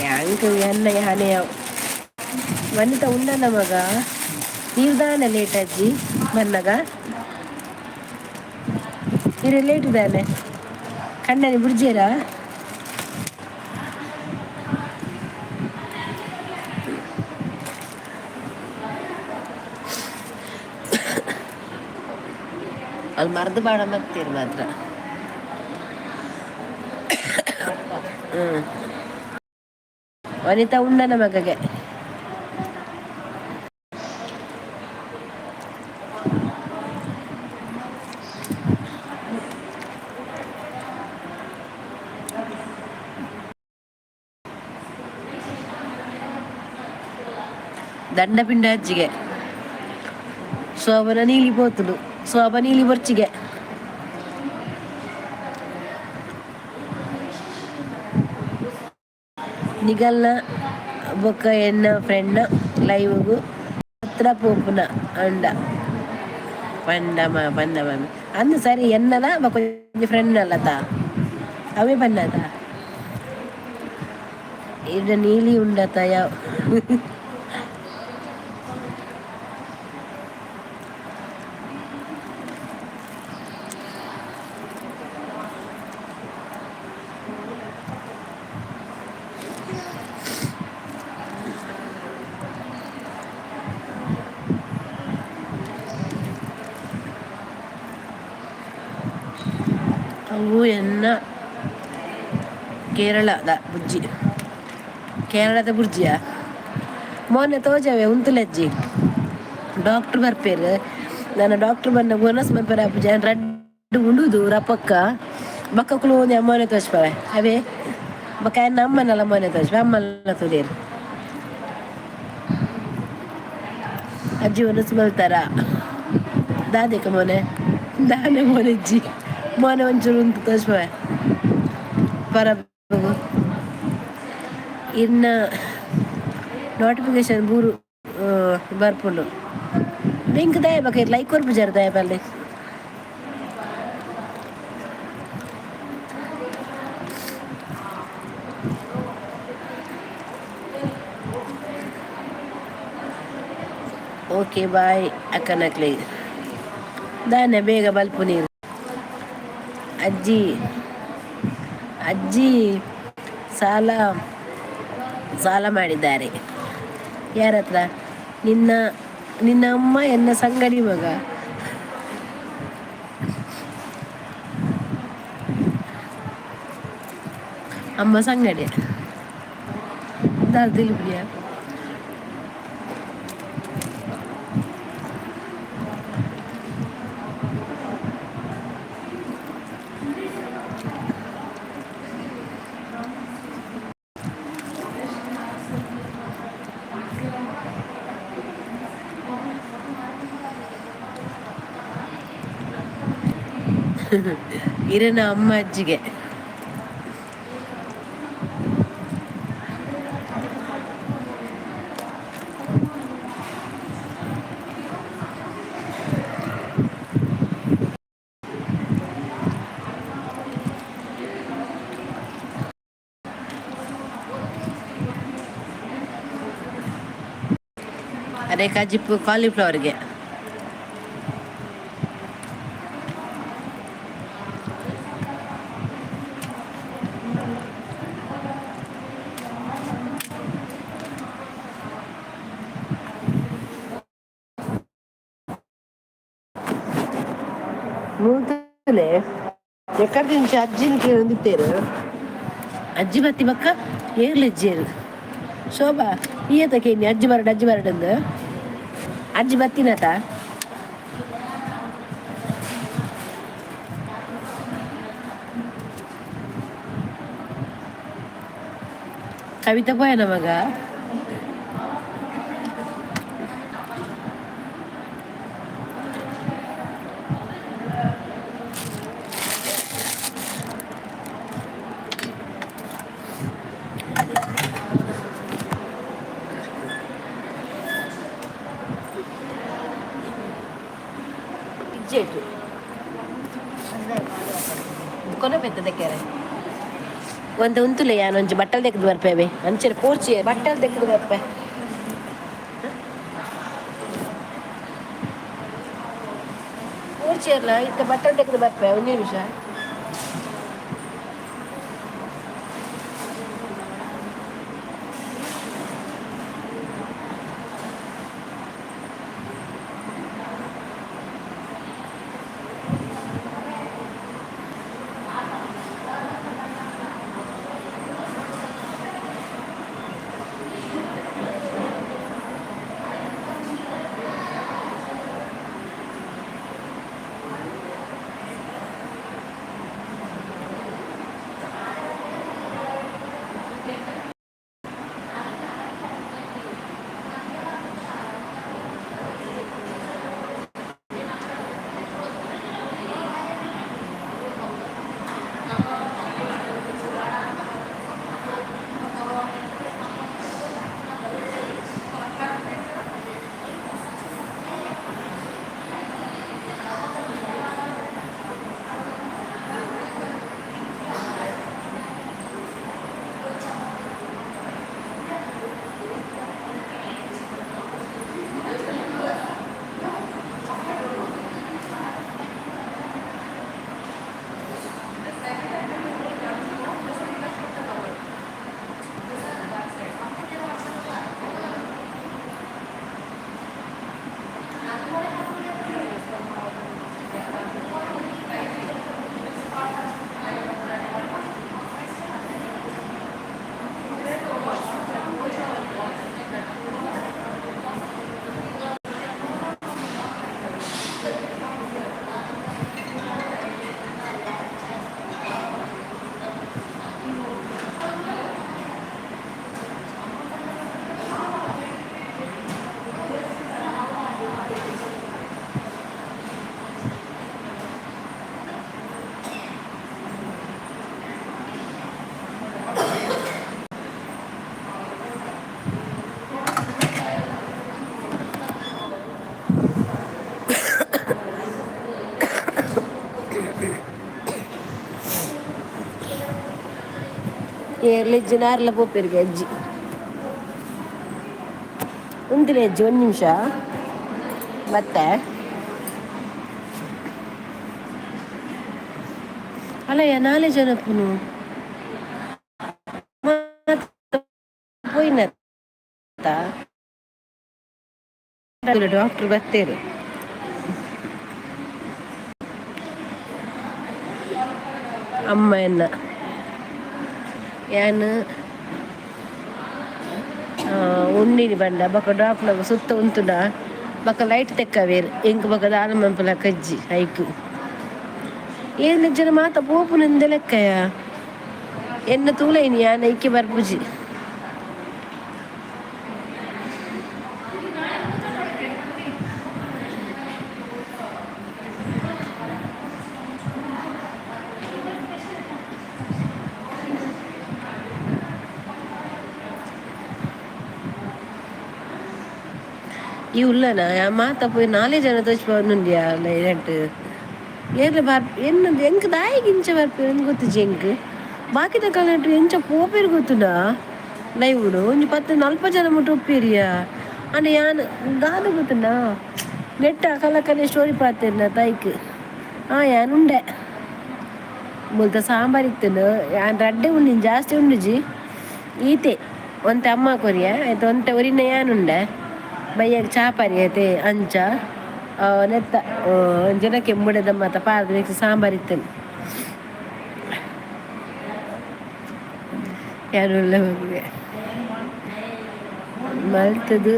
ಯಾಂಕ್ ಎನ್ನ ಯಾನೆ ವನಿತ ಉಂಡನ ಮಗ. ನೀರ್ ಲೇಟ್ ಅಜ್ಜಿ ಬನ್ನಗ. ಇರೆ ಲೇಟ್ ದಾನೆ ಕಣ್ಣನಿ ಬುಡ್ಜೇರಾ? ಅಲ್ಲಿ ಮರ್ದು ಬಾಡ ಮತ್ತೀರ್ ಮಾತ್ರ. ಹ್ಮ್ ವನಿತಾ ಉಂಡನ ಮಗಗೆ. ದಂಡಪಿಂಡ ಅಜ್ಜಿಗೆ. ಶೋಭನ ನೀಲಿ ಪೋತುಲು, ಶೋಭ ನೀಲಿ ಬೊರ್ಚಿಗೆ. ನಿಗಲ್ನ ಬೊಕ್ಕ ಎನ್ನ ಫ್ರೆಂಡ್ನ ಲೈವ್ಗು ಹತ್ರ ಪೋಪುನ ಅಂಡ ಪಂಡ ಪಂಡ ಮಾಮಿ ಅಂದು ಸರಿ ಎನ್ನಲ ಬೊಕ್ಕ ಒಂಜಿ ಫ್ರೆಂಡ್ ಅಲ್ಲತ ಅವೇ ಪನ್ನತ ಇಡ ನೀಲಿ ಉಂಡತ ಯಾವ. ಅವು ಎನ್ನ ಕೇರಳದ ಬುಜ್ಜಿ, ಕೇರಳದ ಬುರ್ಜಿಯ ಮೊನ್ನೆ ತೋಜವೆ ಉಂತುಲಜ್ಜಿ. ಡಾಕ್ಟ್ರ್ ಬರ್ಪೇರು, ನನ್ನ ಡಾಕ್ಟ್ರ್ ಬಂದ ಬೋನಸ್ ಮಲ್ಪೆರೆ ಆಪುಜಿ. ರಡ್ಡ್ ಉಂಡುದು ರಪಕ್ಕ ಬೊಕ್ಕ ಒಂಜಿ ಮೊನೆ ತೋಜ್ಪವೆ ಅವೇ. ಬೊಕ್ಕ ಎನ್ನ ಅಮ್ಮನಲ ಮೊನೆ ತೋಜ್ಪೆ, ಅಮ್ಮನ ತುಲಿಯರು. ಅಜ್ಜಿ ಒನಸ್ ಮಲ್ತಾರ ದಾದೆಕ ಮೊನೆ ದಾನೆ ಮೊನೆಜ್ಜಿ ಮೊನೆ ಒಂಚೂರು ಉಂತು ತೋಜ್ಪವೆ ಪರಬಗು. ಇನ್ನ ನೋಟಿಫಿಕೇಶನ್ ಬೂರು ಬರ್ಪುಂಡು ಲಿಂಕ್ ದಾಯ ಬಕ ಲೈಕ್ ಕೊರ್ಪುಜಾರ ದಾಯ ಬಲ್ಲೆ. ಓಕೆ ಬಾಯ್ ಅಕ್ಕನಕ್ಲೆ. ದಾನೆ ಬೇಗ ಬಲ್ಪು ನೀರು. ಅಜ್ಜಿ ಅಜ್ಜಿ ಸಾಲ ಸಾಲ ಮಾಡಿದ್ದಾರೆ ಯಾರ ಹತ್ರ? ನಿನ್ನ ನಿನ್ನ ಅಮ್ಮ ಎನ್ನ ಸಂಗಡಿ ಮಗ. ಅಮ್ಮ ಸಂಗಡಿ ದಾದಿಲ್ಬಿಯ. ಇರನ ಅಮ್ಮ ಅಜ್ಜಿಗೆ. ಅದೇ ಕಜಿಪ್ಪು ಕಾಲಿಫ್ಲವರ್ಗೆ. ಮೂತಲೆ ಎಕ್ಕಡ್ದಿಂಚ ಅಜ್ಜಿನ ಕೇಳೊಂದಿತ್ತೇರು. ಅಜ್ಜಿ ಬತ್ತಿ ಬಕ್ಕ ಏರ್ಲೆಜ್ಜೇರು. ಶೋಭಾ ಈಯತ ಕೇನಿ ಅಜ್ಜಿ ಬರಡ್ ಅಜ್ಜಿ ಬರಡಂದು. ಅಜ್ಜಿ ಬತ್ತಿನತ. ಕವಿತಾ ಪೋಯನ ಮಗ. ಪೋಪೆತ್ತ ದೆಕ್ಕೆರೆ ಒಂದು ಉಂತುಲೆ ಯಾನ್ ಒಂಜಿ ಬಟ್ಟಲ್ ದೆಕ್ಕದ್ ಬರ್ಪೇವೆ ಅಂಚನೆ ಪೋರ್ಚಿ ಬಟ್ಟಲ್ ದೆಕ್ಕದ್ ಬರ್ಪೆ. ಪೋರ್ಚಿಯರ್ಲ ಇತ್ತೆ ಬಟ್ಟಲ್ ದೆಕ್ಕದ್ ಬರ್ಪೆ ಒಂಜಿ ನಿಮಿಷ. ಏರ್ಲಿಜ್ಜಿ ನಾರ್ಲ ಪೋಪೆರ್ಗೆ ಅಜ್ಜಿ ಉಂತಿಲೆ ಅಜ್ಜಿ ಒಂದು ನಿಮಿಷ ಮತ್ತೆ. ಅಲ್ಲಯ್ಯ ನಾಲೆ ಜನಪ್ಪನು ಪೋಯಿನ ಡಾಕ್ಟರ್ ಬತ್ತೇರು. ಅಮ್ಮ ಎನ್ನ ಯಾನ್ ಉಣ್ಣಿನಿ ಬಂಡ ಬೊಕ ಡಾಕ್ಟರ್ ಸುತ್ತ ಉಂತುಂಡ ಬೊಕ ಲೈಟ್ ತೆಕ್ಕವೇರು ಎಂಕ್ ಬೊಕ ದಾನ ಮನ್ಪುನ ಕಜ್ಜಿ ಐಕ್ ಏನ್ ಜನ ಮಾತ ಪೋಪುನಿಂದ ಲೆಕ್ಕಯ ಎನ್ನ ತೂಲೈನಿ ಯಾನ್ ಐಕೆ ಬರ್ಪುಜಿ. ಈ ಉಲ್ಲನ ಮಾತ ಪೋಯಿ ನಾಲೆ ಜನ ತೋಚ್ಪವನುಂಡಿಯಾ ಲೈಟ್ ಏರ್ಲ ಬಾರ್ ಎನ್ನ ಎಂಕ್ ದಾಯಿಗ್ ಇಂಚ ಬರ್ಪೆರ್ ಗೊತ್ತುಜಿ ಎಂಕ್ ಬಾಕಿದ ಕಲೆಟ್ ಎಂಚ ಪೋಪೆರ್ ಗೊತ್ತುಂಡ ಲೈವ್ ಒಂಜಿ ಪತ್ತ್ ನಲ್ಪ ಜನ ಮುಟ್ಟ ಉಪ್ಪೇರಿಯ ಆಂಡ ಯಾನ್ ದಾದ ಗೊತ್ತುಂಡ ನೆಟ್ ಅಕಲಕನೆ ಸ್ಟೋರಿ ಪಾತೆರ್ನ ತೈಕ್ ಆ ಯಾನ್ ಉಂಡೆ ಮುಲ್ತ ಸಾಂಬಾರ್ ಇತ್ತುಂಡು ಯಾನ್ ರಡ್ಡೆ ಉಂಡಿನಿ ಜಾಸ್ತಿ ಉಂಡುಜಿ ಈತೆ ಒಂತೆ ಅಮ್ಮ ಕೊರಿಯ ಆಯ್ತು ಒಂತೆ ಒರಿನ ಯಾನ್ ಉಂಡೆ ಬಯ್ಯಗ್ ಚಾಪರಿ ಐತೆ ಅಂಚ ನೆತ್ತ ಜನಕ್ಕೆ ಕೆಂಬುಡೆದ ಮಾತ ಪಾರ್ದ್ ನೆಕ್ಸ್ಟ್ ಸಾಂಬಾರ್ ಇತ್ತುಂಡು ಯಾನ್ ಉಲ್ಲ ಮಗುವೆ ಮಲ್ತುದು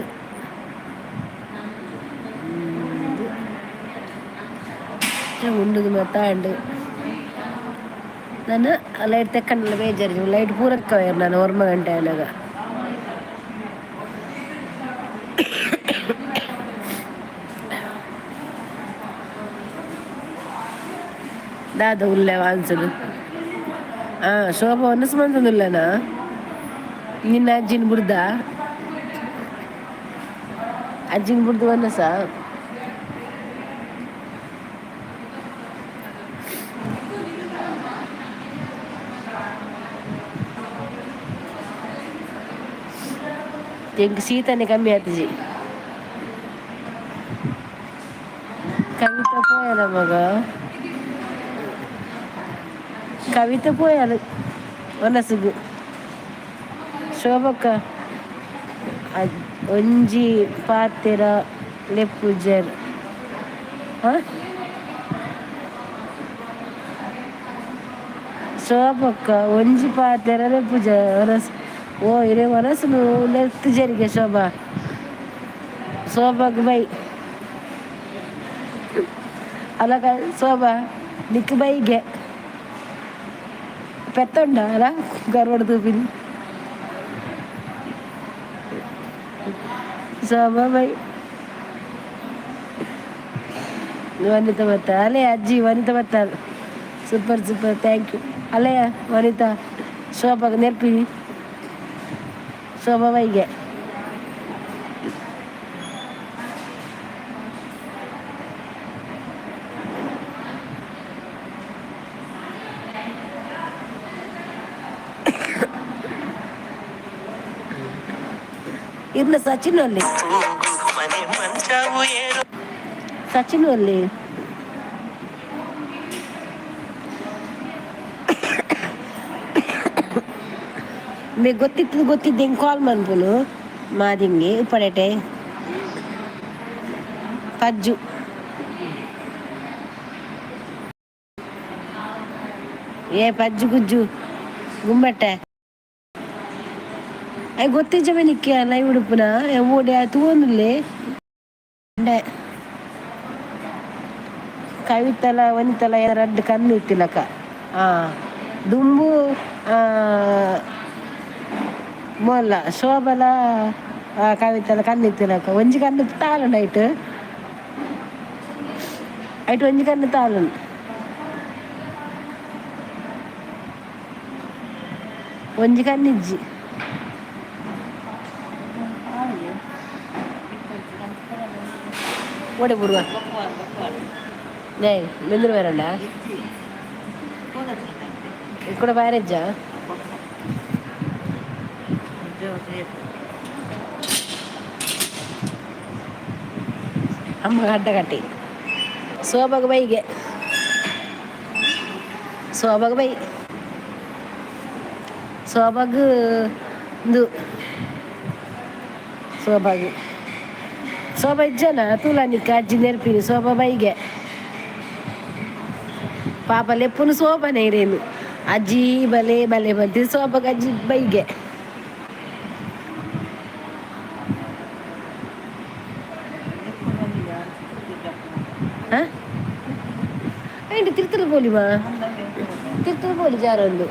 ಉಂಡುದು ಮಾತ ಆಂಡ್ ನನ ಲೈಟ್ ತೆಕ್ಕಂಡಲ ಬೇಜಾರು ಲೈಟ್ ಪೂರಕ್ಕ ನಾನು ಒರ್ಮ ಗಂಟೆ ಆನಗ. ದಾದ ಉಲ್ಲೆ ವಾನ್ಸದು ಆ ಶೋಭಾ ಒನಸ್ ಮಂತೊಂದುಲ್ಲೆನಾ ನಿನ್ನ ಅಜ್ಜಿನ ಬುಡ್ದ ಅಜ್ಜಿನ ಬುಡ್ದು ಒನಸ. ಎಂಕ್ ಶೀತನೆ ಕಮ್ಮಿ ಆತಿಜಿ. ಕವಿತ ಪೋಯಲ ಮಗ, ಕವಿತ ಪೋಯಲು ಒನಸುಗು. ಶೋಭಕ್ಕ ಒಂಜಿ ಪಾತೆರ ಲೆಪ್ಪುಜರ್? ಶೋಭಕ್ಕ ಒಂಜಿ ಪಾತೆರ ಲೆಪ್ಪುಜರ್ ಒನಸ್? ಓ, ಇರೆ ಒನಸುನು ಲೆತ್ತುಜರಿಗೆ ಶೋಭಾ. ಶೋಭಾಗ್ ಬೈ ಅಲಗ. ಶೋಭಾ, ನಿಕ್ ಬೈಗೆ ಪೆತ್ತೊಂಡ ಅಲ್ಲ ಗರ್ವಡ್ ತೂಪಿನಿ. ಶೋಭಾ ಬೈ. ವನಿತಾ ಬತ್ತ ಅಲೆ ಅಜ್ಜಿ. ವನಿತಾ ಬತ್ತಾರ. Super super, thank you. ಅಲ್ಲಯ್ಯ ವನಿತಾ, ಶೋಭಾಗ ನೆರ್ಪಿ. ಶೋಭಾ ಬೈಗೆ. ಇರ್ನ ಸಚಿನ್ ಅಲ್ಲಿ, ಸಚಿನ್ ಅಲ್ಲಿ. మీకు ಗೊತ್ತಿತ್ತು, ಗೊತ್ತಿದ್ದೆ. ಹಿಂಗೆ ಕಾಲ್ ಮನ್ಪುನು ಮಾದಿಂಗೆ ಉಪ್ಪಡೆಟೆ ಪಜ್ಜು. ಏ ಪಜ್ಜು ಗುಜ್ಜು ಗುಮ್ಮಟ್ಟೆ ಅಯ್ ಗೊತ್ತಿಜ್ಜ ನಿಕ್ಕೆ ಲೈವ್ ಉಡುಪುನ ಓಡೆ ತೂವೊಂದುಲ್ಲೆ. ಕವಿತಲ ವನಿತಲ ರಡ್ಡ್ ಕಣ್ಣು ಇತ್ತಿಲಕ. ಆ ದುಂಬು ಮೊಲ್ಲ ಶೋಭಲ ಕವಿತಲ ಕಣ್ಣು ಇತ್ತಿಲಕ. ಒಂಜಿ ಕಣ್ಣು ತಾಳುಂಡು ಐಟ್, ಐಟ್ ಒಂಜಿ ಕಣ್ಣು ತಾಳುಂಡು. ಒಂಜಿ ಕಣ್ಣು ಇಜ್ಜಿ. ಓಡೆ ಬುರುವ ನೇ ಮೆಂದ್ರು ಬೇರಂಡ ಕೂಡ ಬ್ಯಾರೇಜಾ. ಅಮ್ಮ ಅಡ್ಡ ಕಟ್ಟಿ. ಶೋಭಾಗ ಬೈಗೆ, ಶೋಭಾಗ ಬೈ. ಶೋಭಾಗ್ ಇಂದು ಶೋಭಾಗ್. ಶೋಭಾ ಇಜ್ಜನ ತೂಲ ನಿಕ್ಕ ಅಜ್ಜಿ ನೆರ್ಪಿನಿ. ಶೋಭಾ ಬೈಗೆ. ಪಾಪ ಲೆಪ್ಪುನು ಶೋಭನೆ ಇರೇನು. ಅಜ್ಜಿ ಬಲೆ ಬಲೆ ಬಂತಿ. ಶೋಭಾಗ ಅಜ್ಜಿ ಬೈಗೆ. ಹಾಂ, ಐಂಡ್ ತಿರ್ತಲು ಪೋಲಿ ಮಾ, ತಿರ್ತಲು ಪೋಲಿ ಜಾರೊಂದು.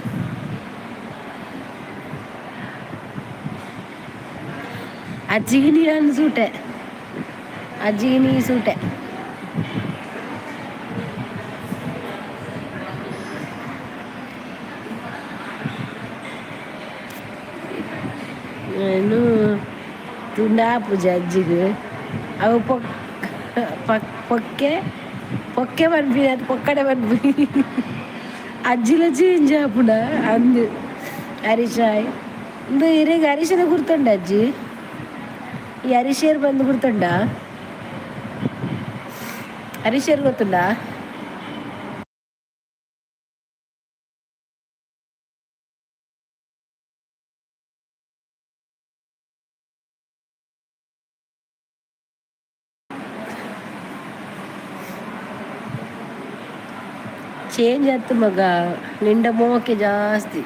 ಅಜ್ಜಿಗೆ ನೀನು ಸೂಟೆ, ಅಜ್ಜಿಗೆ ನೀ ಸೂಟೆ. ಏನು ತುಂಡಾ ಪೂಜೆ ಅಜ್ಜಿಗೆ. ಅವು ಪೊಕ್ ಪಕ್ ಪೊಕ್ಕೆ ಪೊಕ್ಕೆ ಪನ್ಪಿನಿ, ಅದು ಪೊಕ್ಕಡೆ ಪನ್ಪಿನಿ. ಅಜ್ಜಿಲ ಚೇಂಜ್ ಆಪುಂಡ ಅಂದ್. ಹರೀಶಾಯ್ ಇಂದು ಇರೆಗ್ ಹರೀಶನ ಗುರ್ತುಂಡ ಅಜ್ಜಿ? ಈ ಹರೀಶೇರ್ ಬಂದು ಗುರ್ತುಂಡ? ಹರೀಶೇರ್ ಗೊತ್ತುಂಡ? ಚೇಂಜ್ ಆತು ಮಗ, ನಿಂಡ ಮೋಕೆ ಜಾಸ್ತಿ.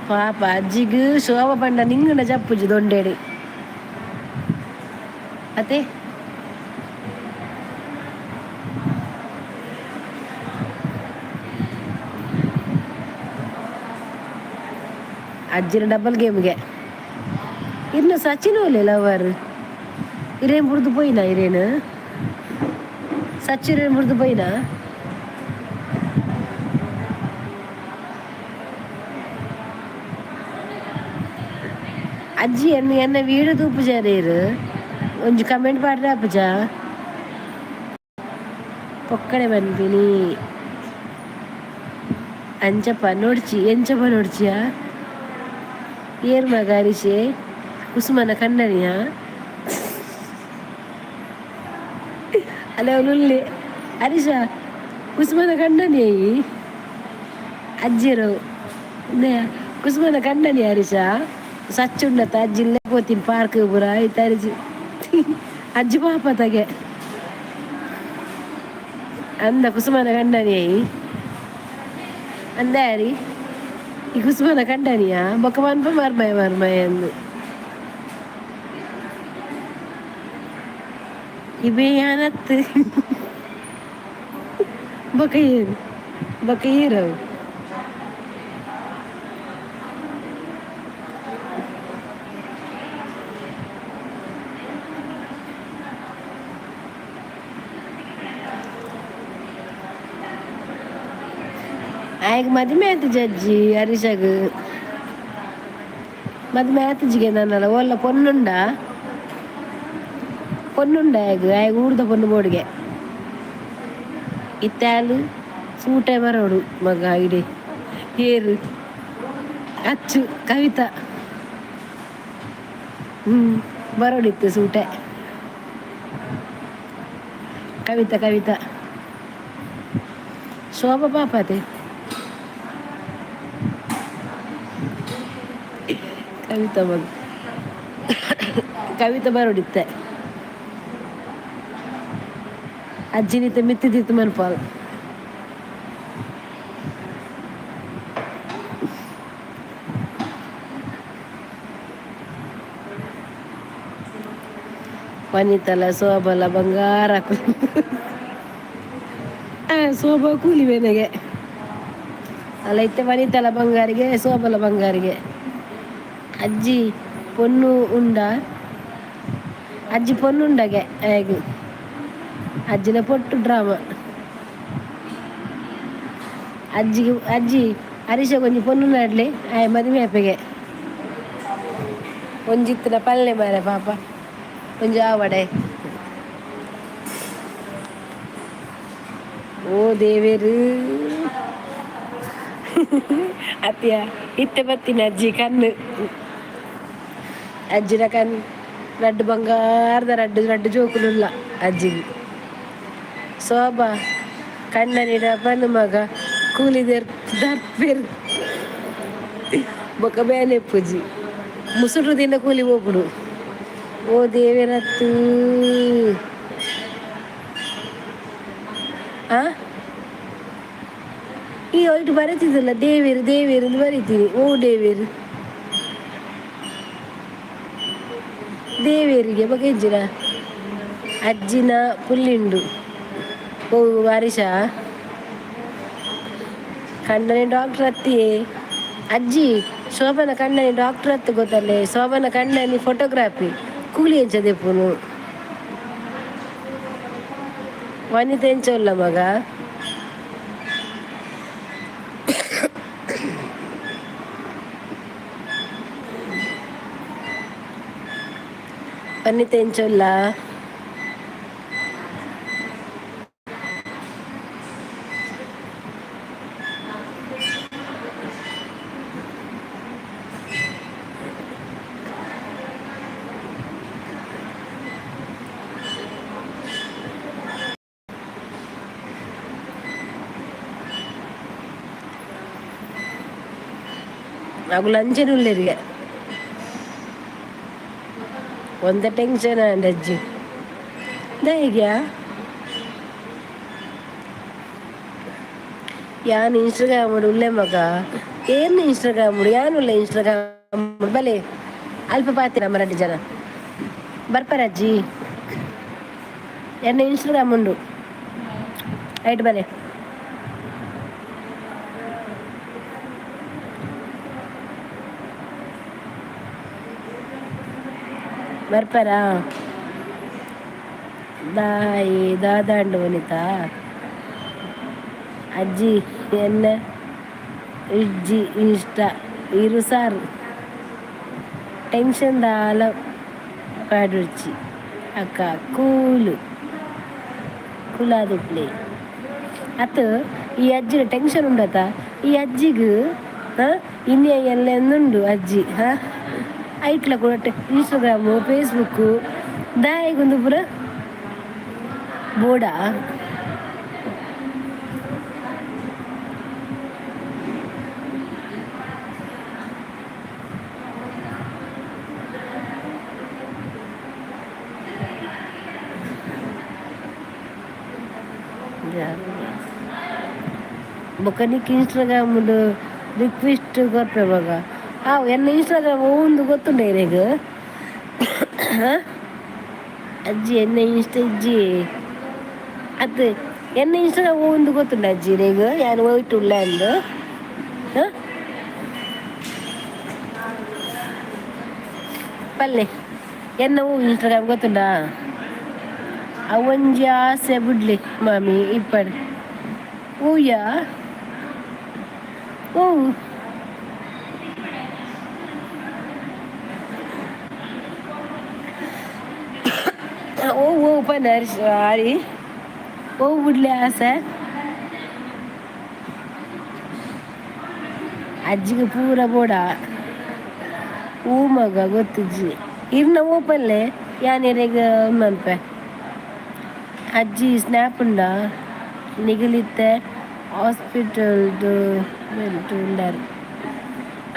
ಪಾಪ ಅಜ್ಜಿಗ್ ಶೋಭ ಪಂಡ ನಿಂಗನ ಜಪ್ಪುಜಿ ದೊಂಡೆಡ್ ಅತೆ. ಅಜ್ಜಿನ ಡಬಲ್ ಗೇಮ್ಗೆ. ಇನ್ನು ಸಚಿನ್ ಒಲ್ಲೆ ಲವರ್ ಇರೇನ್ ಬುಡ್ದು ಪೋಯಿನ? ಇರೇನು ಸಚಿನ್ ಬುಡ್ದು ಪೋಯಿನ? ಅಜ್ಜಿ ಎನ್ನ ಎನ್ನ ವೀಡಿಯೋ ತೂಪುಜಾರೇರು? ಒಂಜಿ ಕಮೆಂಟ್ ಪಾಡ್ರೆ ಆಪುಜ? ಪೊಕ್ಕಡೆ ಪನ್ಪಿನಿ. ಅಂಚಪ್ಪ ನೋಡ್ಚಿ, ಎಂಚಪ್ಪ ನೋಡ್ಚಿಯಾ? ಏರ್ ಮಗ ಹರೀಶೆ? ಕುಸುಮನ ಕಣ್ಣನಿಯ ಅಲ್ಲ ಅವನುಲ್ಲೆ ಹರೀಶ ಕುಸುಮನ ಕಣ್ಣನಿ ಅಜ್ಜಿರು ಕುಸುಮನ ಕಣ್ಣನಿ ಹರೀಶ ಸಚ್ಚುಂಡತ ಅಜ್ಜಿ ಇಲ್ಲೇ ಪೋತೀನಿ ಪಾರ್ಕ್ ಪೂರ ಆಯ್ತು ಹರಿಜಿ ಅಜ್ಜಿ ಪಾಪ ತಗೆ ಅಂದ ಕುಸುಮನ ಕಂಡನಿ ಅಂದ ಹರಿ ಈ ಕುಸುಮನ ಕಂಡನಿಯ ಬೊಕ್ಕ ಮನ್ಪ ಮರ್ಮಯ ಮರ್ಮಯ ಅಂದು ಇಬೆ ಯಾನತ್ತು ಬೊಕ್ಕ ಏರು ಬೊಕ್ಕ ಏರವು. ಆಯ್ಗ ಮದಿಮೆ ಆಯ್ತು ಜಜ್ಜಿ ಹರೀಶಗ್ ಮದಿಮೆ ಆತಜಿಗೆ ನನ್ನಲ್ಲ ಒಲ್ಲ ಪೊನ್ನುಂಡ ಪೊನ್ನುಂಡ ಆಯ್ಗ ಆಯ್ಗ ಊರ್ದ ಪೊನ್ನು ಬೋಡಿಗೆ ಇತ್ತಾಲು ಸೂಟೆ ಬರೋಡು ಮಗ ಇಡೆ ಏರು ಅಚ್ಚು ಕವಿತಾ ಬರೋಡಿತ್ತು ಸೂಟೆ ಕವಿತಾ ಕವಿತಾ ಶೋಭಾ ಪಾಪತೆ ಕವಿತಾ ಮಗ ಕವಿತಾ ಬರೋಡಿತ್ತೆ ಅಜ್ಜಿನಿತ ಮಿತ್ತಿದಿತ್ತು ಮನ್ಪಾಲ್. ವನಿತಲ ಶೋಭಲ ಬಂಗಾರ ಶೋಭಾ ಕೂಲಿ ಬೇನೆಗೆ ಅಲ್ಲ ಇತ್ತೆ ವನಿತಲ ಬಂಗಾರಿಗೆ ಶೋಭಲ ಬಂಗಾರಿಗೆ ಅಜ್ಜಿ ಪೊನ್ನು ಉಂಡ ಅಜ್ಜಿ ಪೊನ್ನುಂಡಗೆ ಹೇಗೆ ಅಜ್ಜಿನ ಪೊಟ್ಟು ಡ್ರಾಮ ಅಜ್ಜಿಗೆ ಅಜ್ಜಿ ಹರೀಶ ಒಂಜಿ ಪೊನ್ನು ನಾಡ್ಲಿ ಆಯ್ ಮದುವೆ ಅಪ್ಪಗೆ ಒಂಜಿತ್ತಿನ ಪಲ್ಲೆ ಮಾರೆ ಪಾಪ ಒಂಜಿ ಆವಡೆ ಓ ದೇವೇರು ಅತ್ತಿಯ ಇತ್ತೆ ಬತ್ತಿನ ಅಜ್ಜಿ ಕಣ್ಣು ಅಜ್ಜಿನ ಕಣ್ಣು ರಡ್ಡು ಬಂಗಾರದ ರಡ್ಡು ರಡ್ಡು ಜೋಕುಲುಲ್ಲ ಅಜ್ಜಿಗೆ ಶೋಭಾ ಕಣ್ಣನಿಡ ಪನ್ನು ಮಗ ಕೂಲಿ ದರ್ಪೆರ್ ಬೊಕ ಬೇಲೆ ಪೂಜಿ ಮುಸುರು ದಿನ ಕೂಲಿ ಹೋಗ್ಬಿಡು ಓ ದೇವೇರತ್ತು ಆ ಈ ಒಟ್ಟು ಬರೀತಿದ್ದಲ್ಲ ದೇವೇರು ದೇವೇರು ಅಂತ ಬರೀತೀನಿ ಓ ದೇವೇರು ದೇವೇರಿಗೆ ಬೊಕ ಇಜ್ಜಿನ ಅಜ್ಜಿನ ಪುಲ್ಲಿಂಡು ಓ ಹರೀಶ ಕಣ್ಣನೆ ಡಾಕ್ಟರ್ ಅತ್ತಿಯೇ ಅಜ್ಜಿ ಶೋಭನ ಕಣ್ಣನಿ ಡಾಕ್ಟರ್ ಅತ್ತು ಗೊತ್ತಲ್ಲೇ ಶೋಭನ ಕಣ್ಣನಿ ಫೋಟೋಗ್ರಾಫಿ ಕೂಲಿ ಎಂಚದೆಪ್ಪುನು ವನಿತ ಎಂಚೊಲ್ಲ ಮಗ ವನಿತ ಎಂಚೊಲ್ಲ ಅಗುಲು ಅಂಚನೆ ಉಲ್ಲೆರಿಗೆ ಒಂದ ಟೆನ್ಷನ್ ಆಂಡ್ ಅಜ್ಜಿ ದಾಯೆಗ್ಯಾ ಯಾನ್ ಇನ್ಸ್ಟಾಗ್ರಾಮ್ ಉಲ್ಲೆ ಮಗ ಏನು ಇನ್ಸ್ಟಾಗ್ರಾಮ್ ಯಾನ್ ಉಲ್ಲೆ ಇನ್ಸ್ಟಾಗ್ರಾಮ್ ಬಲೆ ಅಲ್ಪ ಪಾತಿ ನಮ್ಮ ರೆಡ್ಡಿ ಜನ ಬರ್ಪಾರ ಅಜ್ಜಿ ಎನ್ನ ಇನ್ಸ್ಟಾಗ್ರಾಮ್ ಉಂಡು ರೈಟ್ ಬಲೆ ಬರ್ಪಾರಾ ದಾಯಿ ದಾದಾಂಡು ವನಿತಾ ಅಜ್ಜಿ ಎನ್ನ ಇಜ್ಜಿ ಇಷ್ಟ ಇರು ಸಾರು ಟೆನ್ಷನ್ ದಾಲ ಪಾಡುರ್ಚಿ ಅಕ್ಕ ಕೂಲು ಕುಲಾದುಪ್ಲೆ ಅತ್ ಈ ಅಜ್ಜಿನ ಟೆನ್ಷನ್ ಉಂಡತ ಈ ಅಜ್ಜಿಗ್ ಇನ್ನೇ ಎಲ್ಲ ಉಂಡು ಅಜ್ಜಿ ಹಾ ಐಟ್ಲ ಕೂಡ ಇನ್ಸ್ಟಾಗ್ರಾಮು, ಫೇಸ್ಬುಕ್ಕು ದಾಯೆಗೊಂದು ಪೂರ ಬೋಡಾ? ಬೊಕ್ಕ ನಿಕ್ ಇನ್ಸ್ಟಾಗ್ರಾಮ್ ರಿಕ್ವೆಸ್ಟ್ ಕೊರ್ಪೆ ಮಗ. ಆವು ಎನ್ನ ಇನ್ಸ್ಟಾಗ್ರಾಮ್ ಒಂದು ಗೊತ್ತುಂಡ ಇರೆಗ್? ಅಜ್ಜಿ, ಎನ್ನ ಇನ್ಸ್ಟ ಇಜ್ಜಿ ಅತ್. ಎನ್ನ ಇನ್ಸ್ಟಾಗ್ರಾಮ್ ಒಂದು ಗೊತ್ತುಂಡ ಅಜ್ಜಿ ಇರೆಗ್? ಯಾನ್ ಒಯ್ಟುಲ್ಲೆ ಅಂದ್. ಹಾಂ, ಪಲ್ಲೆ, ಎನ್ನ ಹೂ ಇನ್ಸ್ಟಾಗ್ರಾಮ್ ಗೊತ್ತುಂಡಾ? ಅವೊಂಜಿ ಆಸೆ ಬುಡ್ಲಿ ಮಾಮಿ ಇಪ್ಪಡ್. ಹೂಯಾ ಓ ಓ ಓ ಪನ್ನ ಹರಿ, ಓ ಬುಡ್ಲಿ ಆಸೆ. ಅಜ್ಜಿಗೆ ಪೂರ ಬೋಡ. ಹೂ ಮಗ, ಗೊತ್ತಿಜ್ಜಿ. ಇರ್ನ ಓಪಲ್ಲೆ, ಯಾನ್ ಇರೆಗ್ ಮನ್ಪೆ. ಅಜ್ಜಿ, ಸ್ನ್ಯಾಪ್ ಉಂಡ? ನಿಗಲಿತ್ತೆ ಹಾಸ್ಪಿಟಲ್ದು ಉಂಡಾರು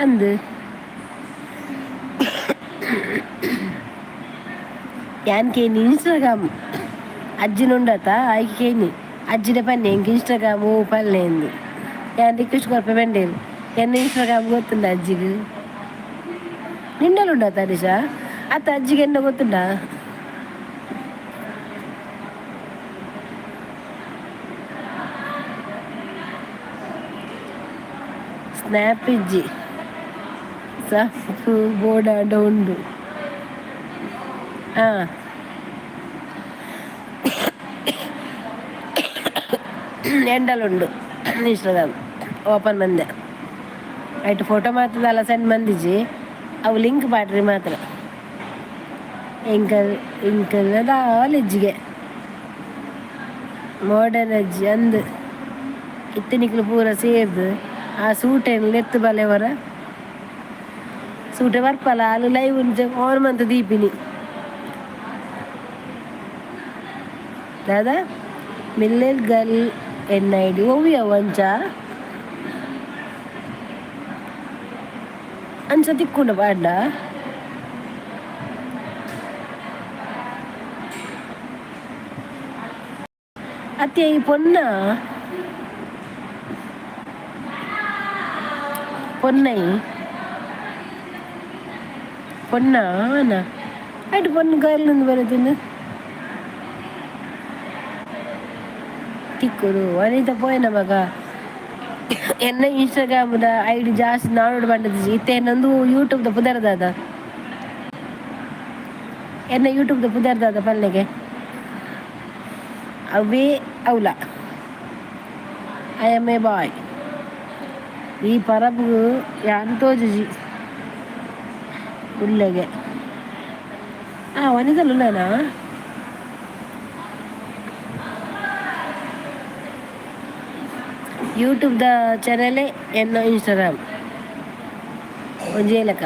ಅಂದು. ಯಾನ್ ಕೇನಿ ಇನ್ಸ್ಟಾಗ್ರಾಮ್ ಅಜ್ಜಿನ ಉಂಡತ, ಆಯ್ಕೆ ಕೇನಿ ಅಜ್ಜಿನ ಪನ್ನೆ, ಎಂಕ್ ಇನ್ಸ್ಟಾಗ್ರಾಮ್ ಓ ಪಲ್ಲೆ ಅಂದು. ಯಾನ್ ರಿಕ್ವೆಸ್ಟ್ ಕೊರ್ಪೆ ಬಂಡೇರು. ಎನ್ನ ಇನ್ಸ್ಟಾಗ್ರಾಮ್ ಗೊತ್ತುಂಡ ಅಜ್ಜಿಗ್? ನಿಂಡಲ್ ಉಂಡತ ಹರೀಶ? ಅತ್ತ, ಅಜ್ಜಿಗೆ ಎನ್ನ ಗೊತ್ತುಂಡ? ಸ್ನ್ಯಾಪ್ ಇಜ್ಜಿ, ಸಾಪು ಬೋಡಾಂಡ ಉಂಡು. ಹಾಂ, ಎಂಡಲ್ ಉಂಡು ಇನ್ಸ್ಟಾಗ್ರಾಮ್ ಓಪನ್ ಮಂದೆ. ಐಟ್ ಫೋಟೋ ಮಾತ್ರ ಸೆಂಡ್ ಮಂದಿಜಿ, ಅವು ಲಿಂಕ್ ಪಾಡ್ರಿ ಮಾತ್ರ. ಎಂಕಲ್ ಎಂಕಲ್ ದಾಲ ಇಜ್ಜಿಗೆ ಮಾಡರ್ನ್ ಅಜ್ಜಿ ಅಂದ್. ಇತ್ತೆ ನಿಕ್ಲು ಪೂರ ಸೇರ್ದು ಆ ಸೂಟೆನ್ ಲೆತ್ತು ಬಲೆ ವರ ಸೂಟೆ ಬರ್ಪಲ. ಅಲ್ಲಿ ಲೈವ್ ಆನ್ ಮಂತ್ ದೀಪಿನಿ. ದಾದಾ ಮಿಲ್ಲೆಲ್ ಗರ್ಲ್ ಎನ್ I D ಒವ್ಯ ಒಂಚ ಅಂಚ ತಿಕ್ಕುಂಡ ಪಾಡ್ಡ. ಅತ್ತೆ, ಈ ಪೊನ್ನ ಪೊನ್ನೈ ಪೊನ್ನ ಆನ ಐಟ್ ಪೊನ್ನು ಗರ್ಲ್ ಅಂದ್ ಬರತಿನ ತಿಕ್ಕುದು. ವನಿತ ಪೋಯನ ಮಗ. ಎನ್ನ ಇನ್ಸ್ಟಾಗ್ರಾಮ್ದ ಐಡಿ ಜಾಸ್ತಿ ನಾನೋಡು ಬಂದದ್ದು. ಇತ್ತೆ ನಂದು ಯೂಟ್ಯೂಬ್ದ ಪುದರ್ ದಾದ? ಎನ್ನ ಯೂಟ್ಯೂಬ್ದ ಪುದರ್ ದಾದ ಪಲ್ಲೆಗೆ? ಅವೇ ಅವಲ I M A ಬಾಯ್. ಈ ಪರಬು ಯಾನ್ ತೋಜುಜಿ ಉಲ್ಲೆಗೆ. ಆ ವನಿತಲ್ ಉಲ್ಲನಾ? ಯೂಟ್ಯೂಬ್ದ ಚಾನಲೇ ಎನ್ನ ಇನ್ಸ್ಟಾಗ್ರಾಮ್ ಒಂಜೇ ಲೆಕ್ಕ.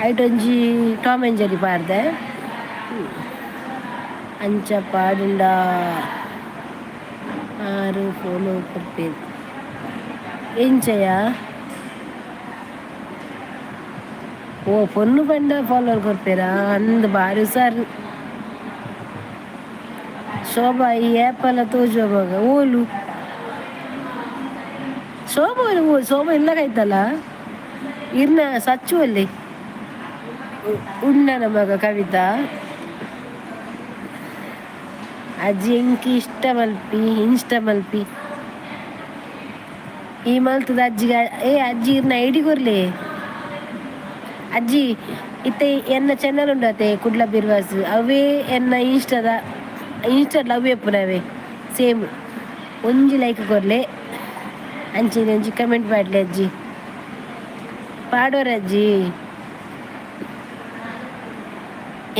ಐಟ್ ಒಂಜಿ ಟಾಮ್ ಆ್ಯಂಡ್ ಜೆರಿ ಪಾಡ್ದೆ. ಅಂಚ ಪಾಡುಂಡ ಆರು ಫೋನು ಕೊರ್ಪೇರು ಎಂಚಯ? ಓ, ಪೊನ್ನು ಪಂಡ ಫಾಲೋವರ್ ಕೊರ್ಪೇರಾ ಅಂದ್. ಬಾರಿ ಸರ್ ಶೋಭಾ, ಈ ಆ್ಯಪೆಲ್ಲ ತೋಜುವ ಮಗ. ಓಲು ಶೋಭಾ? ಓ ಶೋಭಾ ಇಲ್ಲ. ಇರ್ನ ಸಚ್ಚು ಅಲ್ಲಿ ಉಣ್ಣನ ಮಗ. ಕವಿತಾ ಅಜ್ಜಿ, ಎಂಕ್ ಇಷ್ಟ ಮಲ್ಪಿ, ಇನ್ಸ್ಟ ಮಲ್ಪಿ. ಈ ಮಲ್ತದ ಅಜ್ಜಿಗೆ. ಏ ಅಜ್ಜಿ, ಇರ್ನ ಐಡಿ ಕೊರ್ಲೆ ಅಜ್ಜಿ. ಇತ್ತೆ ಎನ್ನ ಚಾನಲ್ ಉಂಡತೆ ಕುಡ್ಲ ಬಿರ್ವಾಸ್, ಅವೇ ಎನ್ನ ಇನ್ಸ್ಟಾದ. ಇನ್ಸ್ಟಾದ ಅವೇ ಪುನವೇ ಸೇಮ್. ಒಂಜಿ ಲೈಕ್ ಕೊರ್ಲೆ, ಅಂಚಿನ ಒಂಜಿ ಕಮೆಂಟ್ ಪಾಡ್ಲೆ ಅಜ್ಜಿ. ಪಾಡೋರ ಅಜ್ಜಿ.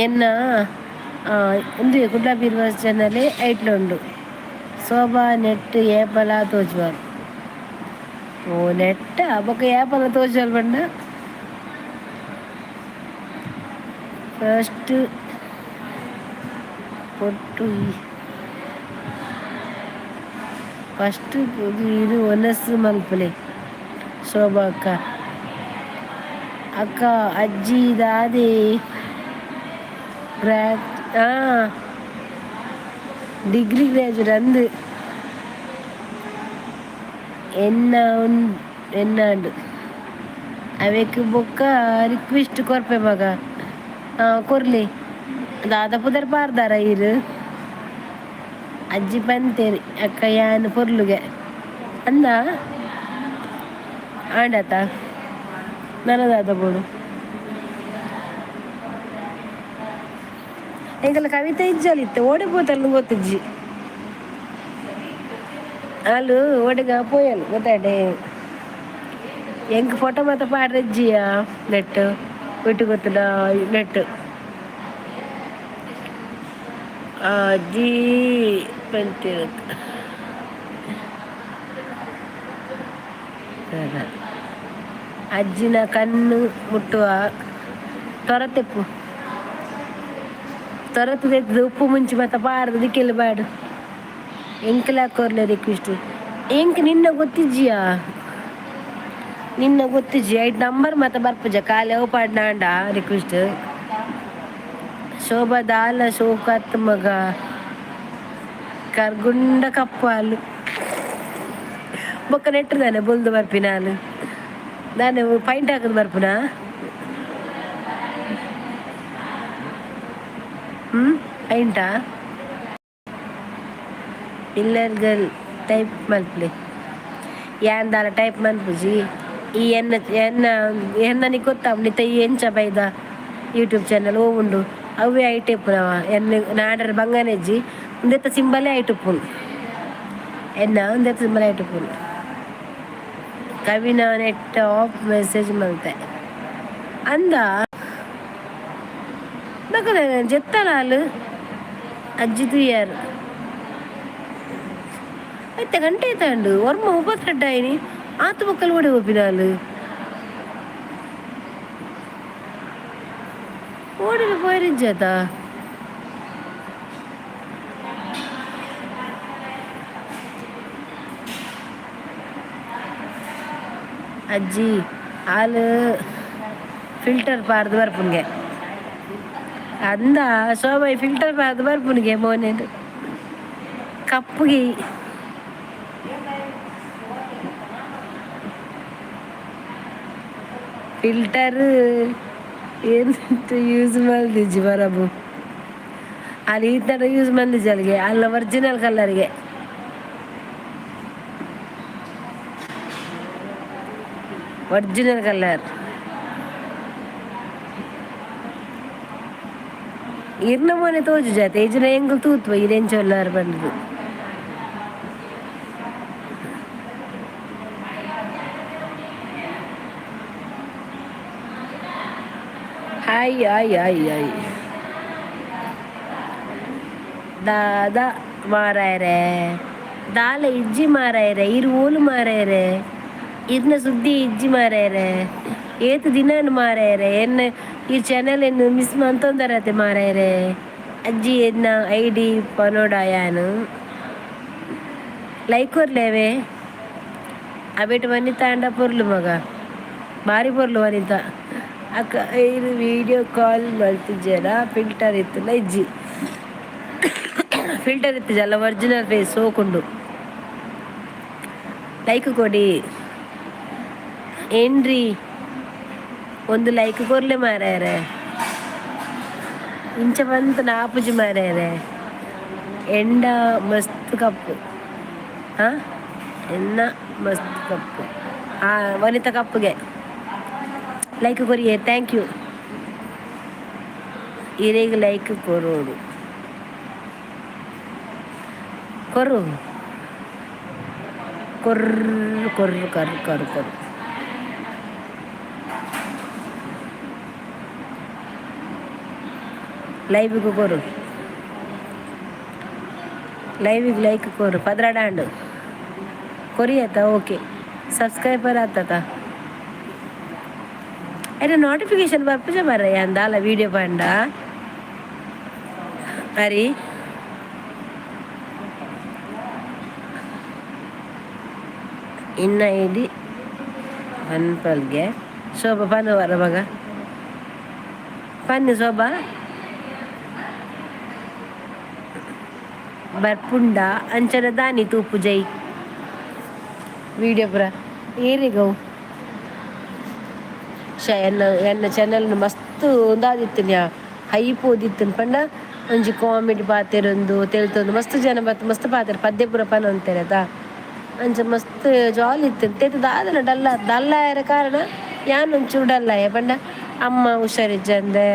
ಎನ್ನ ಉಂದು ಕುಡ್ಲ ಬಿರ್ವಾಸ್ ಚಾನಲ್ ಐಟ್ಲ ಉಂಡು. ಶೋಭಾ, ನೆಟ್ ಏಪಲ ತೋಜುವರ್? ಓ, ನೆಟ್ಟ ಬೊಕ ಏಪಲ ತೋಜುವಲ್ ಪಂಡ. First ಪೊಟ್ಟು ಫಸ್ಟ್ ಇದು ಒನಸ್ ಮಲ್ಪಲೆ. ಶೋಭಾ ಅಕ್ಕ, ಅಕ್ಕ, ಅಜ್ಜಿ ದಾದೆ ಡಿಗ್ರಿ ಗ್ರಾಜುಯೇಟ್ ಅಂದು ಎನ್ನ ಎನ್ನಾಂಡು ಅವೆಕ್ ಬೊಕ್ಕ ರಿಕ್ವೆಸ್ಟ್ ಕೊರ್ಪೆ ಮಗ. ಕೊರ್ಲಿ. ದಾದ ಪುದರ್ ಪಾರ್ದಾರ ಇರು? ಅಜ್ಜಿ ಪಂತೇರಿ ಅಕ್ಕ ಯಾನ್ ಪೊರ್ಲುಗೆ ಅಂದ ಆಂಡತ ನನದಾದ ಬೋಡು. ಎಂಕಲ್ಲ ಕವಿತೆ ಇಜ್ಜಲಿತ್ತೆ, ಓಡೆ ಪೋತಲ್ಲ ಗೊತ್ತಿಜ್ಜಿ. ಅಲ್ಲು ಓಡೆಗ ಪೋಯಲ್ ಗೊತ್ತಾಡೆ. ಎಂಕ್ ಫೋಟೋ ಮಾತ ಪಾಡ್ರೆಜ್ಜಿಯ ನೆಟ್ ಬಿಟ್ಟು ಗೊತ್ತದ ನೆಟ್. ಅಜ್ಜಿ ಪಂತೇರ್. ಅಜ್ಜಿನ ಕಣ್ಣು ಮುಟ್ಟುವ ತೊರತೆಪ್ಪು ತೊರತು ತೆತ್ತದು ಉಪ್ಪು ಮುಂಚಿ ಮತ್ತ ಪಾರ್ದು ದಿಕ್ಕೆಲ್ಲ ಬಾಡು. ಎಂಕಲ ಕೊರ್ಲೆ ರಿಕ್ವೆಸ್ಟ್. ಎಂಕ್ ನಿನ್ನ ಗೊತ್ತಿಜ್ಜಿಯಾ? ನಿನ್ನ ಗೊತ್ತಿಜ್ಜಿ. ಐಟ್ ನಂಬರ್ ಮತ್ತ ಬರ್ಪುಜ ಖಾಲಿ ಅವು ಪಾಡ್ನಾಂಡ ರಿಕ್ವೆಸ್ಟ್. ಶೋಭಾ ದಾಲ ಶೋಕತ್ ಮಗ, ಕರ್ಗುಂಡ ಕಪ್ಪಾಲು ಬೊಕ್ಕ ನೆಟ್ಟುದಾನೆ ಬೊಲ್ದು ಬರ್ಪಿನಾಲು ದಾನೆ ಪೈಂಟ್ ಹಾಕುದು ಬರ್ಪುನ? ಹ್ಮ್ ಪೈಂಟಾ? Miller girl type ಮಲ್ಪಲೆ. ಯಾನ್ ದಾಲ ಟೈಪ್ ಮನ್ಪುಜಿ. ಈ ಎನ್ನ ಎನ್ನ ಎನ್ನ ಗೊತ್ತಾಪುಂಡು. ಈ ಎಂಚ ಬೈದ ಯೂಟ್ಯೂಬ್ ಚಾನಲ್ ಓ ಉಂಡು, ಅವೇ ಐಟ್ ಇಪ್ಪುನವ. ಎನ್ನ ನಾಡರ್ ಬಂಗನೆಜ್ಜಿ ಉಂದೆತ್ತ ಸಿಂಬಲೇ ಐಟ್ ಉಪ್ಪುಂಡು. ಎನ್ನ ಉಂದೆತ್ತ ಸಿಂಬಲೇ ಐಟ್ ಉಪ್ಪುಂಡು. ಕವಿನ net of message ಮಲ್ತೆ ಅಂದ ಜೆತ್ತಲಾಲ್ ಅಜ್ಜಿ ತುಯ್ಯಾರು. ಐತೆ ಗಂಟೆ ಆಯ್ತಾಂಡು ಒರ್ಮ 32 ಆಯ್ನಿ. ಆತು ಬೊಕ್ಕಲ್ ಓಡೆ ಪೋಪಿನಾಲ್? ಓಡಿನ ಪೋಯರಿಜ್ಜಾತ. ಅಜ್ಜಿ ಆಲ್ ಫಿಲ್ಟರ್ ಪಾರ್ದು ಬರ್ಪುನ್ಗೆ ಅಂದ. ಶೋಭಾಯ್ ಫಿಲ್ಟರ್ ಪಾರ್ದು ಬರ್ಪುನ್ಗೆ ಮೋನೆಡ್ ಕಪ್ಪುಗೆ. ಫಿಲ್ಟರ್ ಎಂತ ಯೂಸ್ ಮಲ್ದಿಜ್ಜಿ ಬರಬು. ಅಲ್ಲಿ ಈ ಥರ ಯೂಸ್ ಮಲ್ದಿಜ್ಜಿ ಅಲ್ಲಿಗೆ ಅಲ್ಲ ಒರಿಜಿನಲ್ ಕಲರ್ಗೆ. ಒರಿಜಿನಲ್ ಕಲರ್ ಇರ್ನ ಮೋನೆ ತೋಜು ಜಾತೆ ಇಜ್ಜಿನ ಎಂಗುಲ್ ತೂತ್ವ ಇರೆಂಚೊಲ್ಲಾರ್ ಪಂಡುದು. Hi hi hi hi ದಾದ ಮಾರಾಯರೆ, ದಾಲ ಇಜ್ಜಿ ಮಾರಾಯರೆ, ಇರು ಓಲು ಮಾರಾಯರೆ? ಇರ್ನ ಸುದ್ದಿ ಇಜ್ಜಿ ಮಾರಾಯರೆ. ಏತ್ ದಿನ ಮಾರಾಯರೆ? ಎನ್ನ ಈ ಚಾನೆಲ್ ಎನ್ನು ಮಿಸ್ ಮಂತೊಂದರತೆ ಮಾರಾಯರೆ. ಅಜ್ಜಿ ಎನ್ನ I D ಪನೋಡಾಯಾನು ಲೈಕ್ ಕೊರ್ಲೇವೆ. ಅಬೇಟ್ ವನಿತಾ ಅಂಡ ಪೊರ್ಲು ಮಗ, ಬಾರಿ ಪೊರ್ಲು ವನಿತಾ ಅಕ್ಕ. ಇದು ವಿಡಿಯೋ ಕಾಲ್ ಮಲ್ತಿಜ್ಜೆರ? ಫಿಲ್ಟರ್ ಇತ್ತಲ್ಲ? ಇಜ್ಜಿ, ಫಿಲ್ಟರ್ ಇತ್ತಿಜಲ್ಲ, ಒರಿಜಿನಲ್ ಫೇಸ್ ಸೋಕುಂಡು. ಲೈಕ್ ಕೊಡಿ ಏನ್ರಿ? ಒಂದು ಲೈಕ್ ಕೊರ್ಲೆ ಮಾರಾಯರೆ. ಇಂಚ ಬಂತು ನಾಪುಜಿ ಮಾರಾಯರೆ. ಎಂಡ ಮಸ್ತ್ ಕಪ್ಪು. ಹಾಂ, ಎನ್ನ ಮಸ್ತ್ ಕಪ್ಪು. ಆ ವನಿತಾ ಕಪ್ಪುಗೆ ಲೈಕ್ ಕೊರಿಯೆ. Thank you. ಇರೆಗ್ ಲೈಕ್ ಕೊರೋಡು. ಕೊರು ಕೊರ್ರು ಕೊರ್ರು ಕರ್ ಕರು ಕೊರು. ಲೈವ್ಗೆ ಕೊರು, ಲೈವಿಗೆ ಲೈಕ್ ಕೊರು. 12 ಆಂಡ್ ಕೊರಿ ಆತ. ಓಕೆ, ಸಬ್ಸ್ಕ್ರೈಬರ್ ಆತತ. ಐನ ನೋಟಿಫಿಕೇಶನ್ ಬರ್ಪುಜ ಮಾರ್ರೆ ಯಾನ್ ದಾಲ ವೀಡಿಯೋ ಪಂಡ ಅರಿ. ಇನ್ನ ಐಡಿ ಪನ್ಪಲ್ಗೆ ಶೋಭಾ ಪನ್ನುವರ ಮಗ ಪನ್ನಿ ಶೋಭಾ ಬರ್ಪುಂಡ ಅಂಚನ ದಾನಿ ತೂಪು ಜೈ ವಿಡಿಯೋ ಪುರ ಏರಿಗವು ಶೇ ಎನ್ನ ಎನ್ನ ಚಾನೆಲ್ ಮಸ್ತ್ ಉಂದಾದಿತ್ತಿನ ಹೈಪ್ ಓದಿತ್ತಿನ ಪಂಡ ಒಂಜಿ ಕಾಮಿಡಿ ಪಾತೆರೊಂದು ತೆಲ್ತೊಂದು ಮಸ್ತ್ ಜನ ಬತ್ತು ಮಸ್ತ್ ಪಾತೆರ ಪದ್ಯ ಪೂರ ಪನೊಂತೆರ್ ಅತಾ ಅಂಚ ಮಸ್ತ್ ಜಾಲಿ ಇತ್ತು. ತೆತ್ತು ದಾದನ ಡಲ್ಲ ಡಲ್ಲ ಆಯೆರೆ ಕಾರಣ ಯಾನ್ ಒಂಚೂರು ಡಲ್ ಆಯೆ ಪಂಡ ಅಮ್ಮ ಹುಷಾರಿಜ್ಜಂದೆ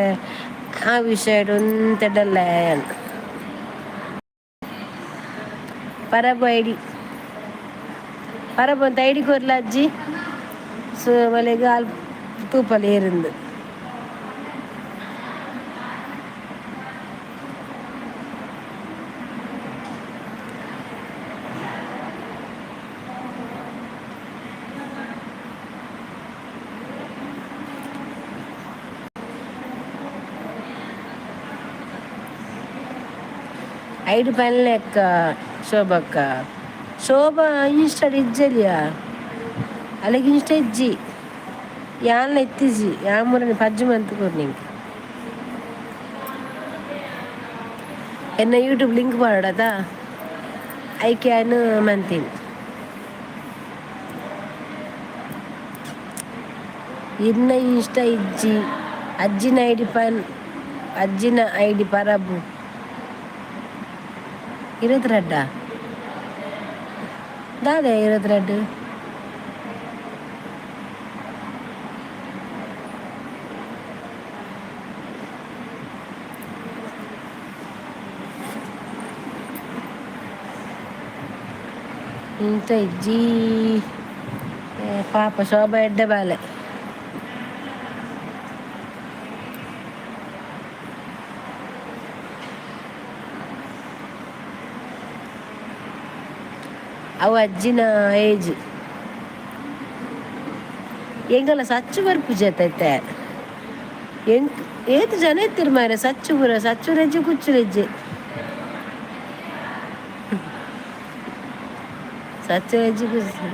ಆ ವಿಷಯಡ್ ಒಂತೆ ಡಲ್ ಆಯೆ ಯಾನ್. ಪರಬು ಐಡಿ ಪರಬು ಅಂತ ಐಡಿ ಕೊರ್ಲ ಅಜ್ಜಿ ಸೊ ಮಲೆಗ್ ಅಲ್ಪ ತೂಪಲ್ ಏರಿಂದು. ಐಡಿ ಪನ್ಲೆಕ್ಕ ಶೋಭಕ್ಕ. ಶೋಭಾ ಇನ್ಸ್ಟಾಡ್ ಇಜ್ಜಲಿಯ, ಅಲೆಗ್ ಇನ್ಸ್ಟಾ ಇಜ್ಜಿ, ಯಾನ್ಲ ಇತ್ತಿಜಿ. ಯಾನ್ ಮುರನಿ ಪಜ್ಜು ಮಂತ್ ಕೊರ್ನಿಂಕ್. ಎನ್ನ ಯೂಟ್ಯೂಬ್ ಲಿಂಕ್ ಪಾಡೋಡತ ಐಕ್ ಯಾನ್ ಮಂತಿನಿ. ಇರ್ನ ಇನ್ಸ್ಟಾ ಇಜ್ಜಿ, ಅಜ್ಜಿನ ಐಡಿ ಪನ್, ಅಜ್ಜಿನ ಐಡಿ ಪರಬು 22 ದಾದ 22 ಇಂತ ಇಜ್ಜಿ. ಪಾಪ ಶೋಭಾ ಎಡ್ಡೆ ಬಾಲೆ. ಅವು ಅಜ್ಜಿನ ಏಜ್ ಎಂಕಲ ಸಚ್ಚು ಬರ್ಪುಜಿ ಐತೆ. ಎಂಕ್ ಏತ್ ಜನ ಇತ್ತಿರ್ ಮಾರ್ರೆ. ಸಚ್ಚು ಪೂರ ಸಚ್ಚು ರೆಜ್ಜೆ ಕುಚ್ಚು ರೆಜ್ಜೆ ಸಚ್ಚು ರೆಜ್ಜೆ ಕುಚ್ಚು.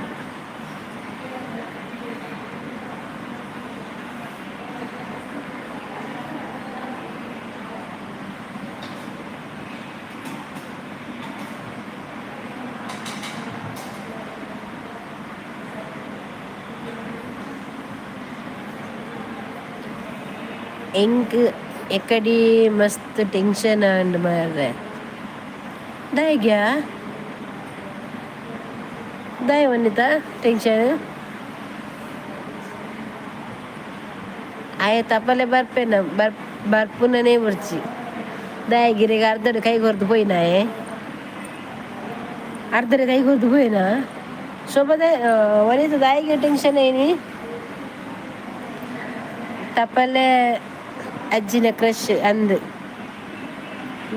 ಎಂಕ್ ಎಕಡಿ ಮಸ್ತ್ ಟೆನ್ಷನ್ ಆಂಡ್ ಮಾರ್ರೆ. ದಾಯೆಗ್ಯಾ, ದಾಯೆ ವನಿತಾ ಟೆನ್ಷನ್? ಆಯೆ ತಪಲೆ ಬರ್ಪೇನ ಬರ್ ಬರ್ಪುನನೇ ಬೊರ್ಚಿ. ದಾಯೆಗ್ ಇರೆಗ್ ಅರ್ಧಡ್ ಕೈ ಕೊರ್ದು ಪೋಯಿನಾಯೆ? ಅರ್ಧಡ್ ಕೈ ಕೊರ್ದು ಪೋಯಿನಾ ಶೋಭದ? ವನಿತ, ದಾಯೆಗ್ ಟೆನ್ಷನ್ ಐನಿ? ತಪಲೆ ಅಜ್ಜಿನ ಕ್ರಶ್ ಅಂದ್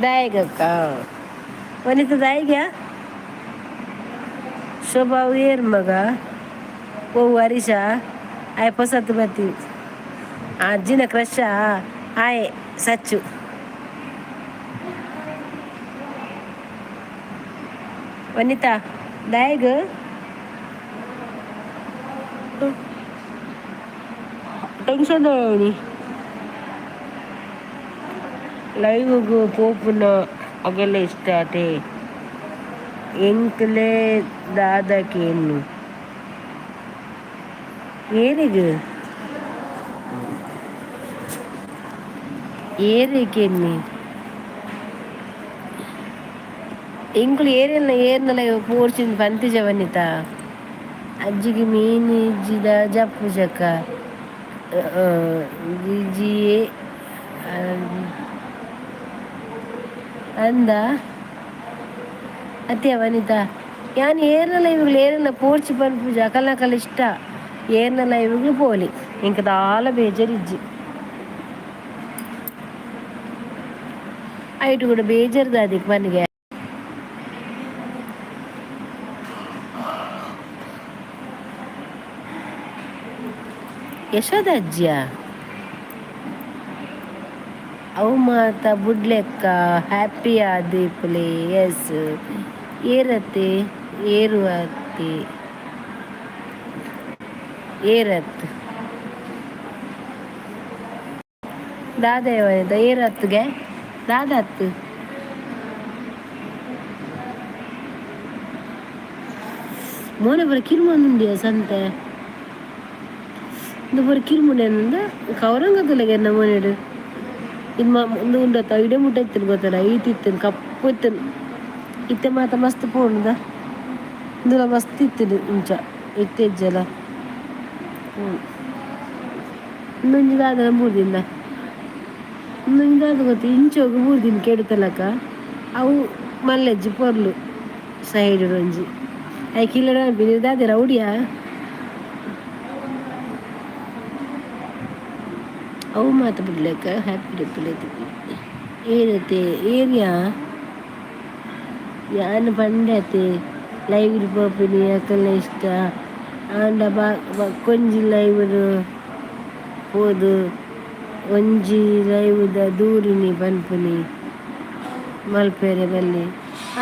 ದಾಯೆಗಕ್ಕ ವನಿತ, ದಾಯೆಗ್ಯಾ? ಶೋಭಾ ಏರ್ ಮಗ? ಓ ಹರೀಶ ಆಯೆ ಪೊಸತ್ ಬತ್ತಿ ಅಜ್ಜಿನ ಕ್ರಶ್ ಆಯೆ ಸಚ್ಚು. ವನಿತಾ, ದಾಯೆಗ್ ಟೆನ್ಷನ್? ಲೈವ್ಗ್ ಪೋಪುನ ಅಗೆಲ ಇಷ್ಟ ಅತೆ. ಎಂಕ್ಲೆ ದಾದ ಕೇನು ಏರೆಗ್ ಏರೆ ಕೇನ್ನಿ? ಎಂಕುಲು ಏರೆಲ್ನ ಏರ್ನಲ ಪೋರ್ಚಿನ ಪಂತಿಜ ವನಿತಾ. ಅಜ್ಜಿಗೆ ಮೀನ್ ಇಜ್ಜಿಡ ಜಪ್ಪುಜಕ್ಕ ಜಿಜಿಯೇ ಅಂದ ಅತ್ತೆ ವನಿತಾ. ಯಾನ್ ಏರ್ನ ಲೈವ್ಗಳು ಏರ್ನ ಪೋರ್ಚು ಪನ್ಪುಜ. ಅಕಲ್ನಕಲ್ ಇಷ್ಟ ಏರ್ನ ಲೈವ್ಗಳು ಪೋಲಿ. ಎಂಕ್ ದಾಲ ಬೇಜಾರಿಜ್ಜಿ. ಐಟ್ ಕೂಡ ಬೇಜಾರ್ ದಾದಿಕ್ ಪನ್ಗೆ. ಯಶೋದ ಅಜ್ಜಿಯ ಅವು ಮಾತ ಬುಡ್ಲೆಕ್ಕ ಹ್ಯಾಪಿ ಆದಿಪ್ಪುಲೆ. ಎಸ್, ಏರತ್ತೆ ಏರುವತ್ತೆ ಏರತ್ ದಾದ ಏರತ್ಗೆ ದಾದತ್ತು. ಮೋನೆ ಬರ ಕಿರುಮಂದುಂಡಿಯ ಸಂತೆ ಇಂದು ಪೂರ ಕಿರುಮುಂಡೆ ಕೌರಂಗದೊಲೆಗೆ ಎನ್ನ ಮೋನೆಡ್ ಇದು ಉಂದು ಉಂಡತ್ತ ಇಡೆ ಮುಟ್ಟ ಇತ್ತನು ಗೊತ್ತಲ್ಲ ಈತ್ ಇತ್ತನು ಕಪ್ಪು ಇತ್ತನು ಇತ್ತೆ ಮಾತ ಮಸ್ತ್ ಪೋಂಡುದ ಇಂದುಲ ಮಸ್ತ್ ಇತ್ತನು ಇಂಚ ಇತ್ತೆ ಇಜ್ಜಲ. ಹ್ಞೂ, ಇನ್ನೊಂಜಿ ದಾದನ ಬೂರ್ದಿಂದ ಇನ್ನೊಂಜಿ ದಾದ ಗೊತ್ತು ಇಂಚೋಗು ಬೂರ್ದಿನ ಕೆಡುತ್ತಲಕ್ಕ ಅವು ಮಲ್ಲೆಜ್ಜಿ ಪೊರ್ಲು ಸೈಡ್ ಒಂಜಿ I ಕಿಲ್ಲಡ ದಾದೆ ರೌಡಿಯಾ. ಅವು ಮಾತ ಬಿಡ್ಲೆಕ್ಕ ಹ್ಯಾಪಿ ಡಿಪ್ಪುಲೆ. ಏರತೆ ಏರಿಯಾ ಯಾನ್ ಪಂಡತೆ ಲೈವ್ ಪೋಪಿನಿ ಅಕಲ್ನ ಇಷ್ಟ ಆಂಡ ಬಾ ಬಕ್ಕೊಂಜಿ ಲೈವ್ ಪೋದು ಒಂಜಿ ಲೈವ್ದ ದೂರಿನಿ ಪನ್ಪುನಿ ಮಲ್ಪೆರೆ ಬಲ್ಲಿ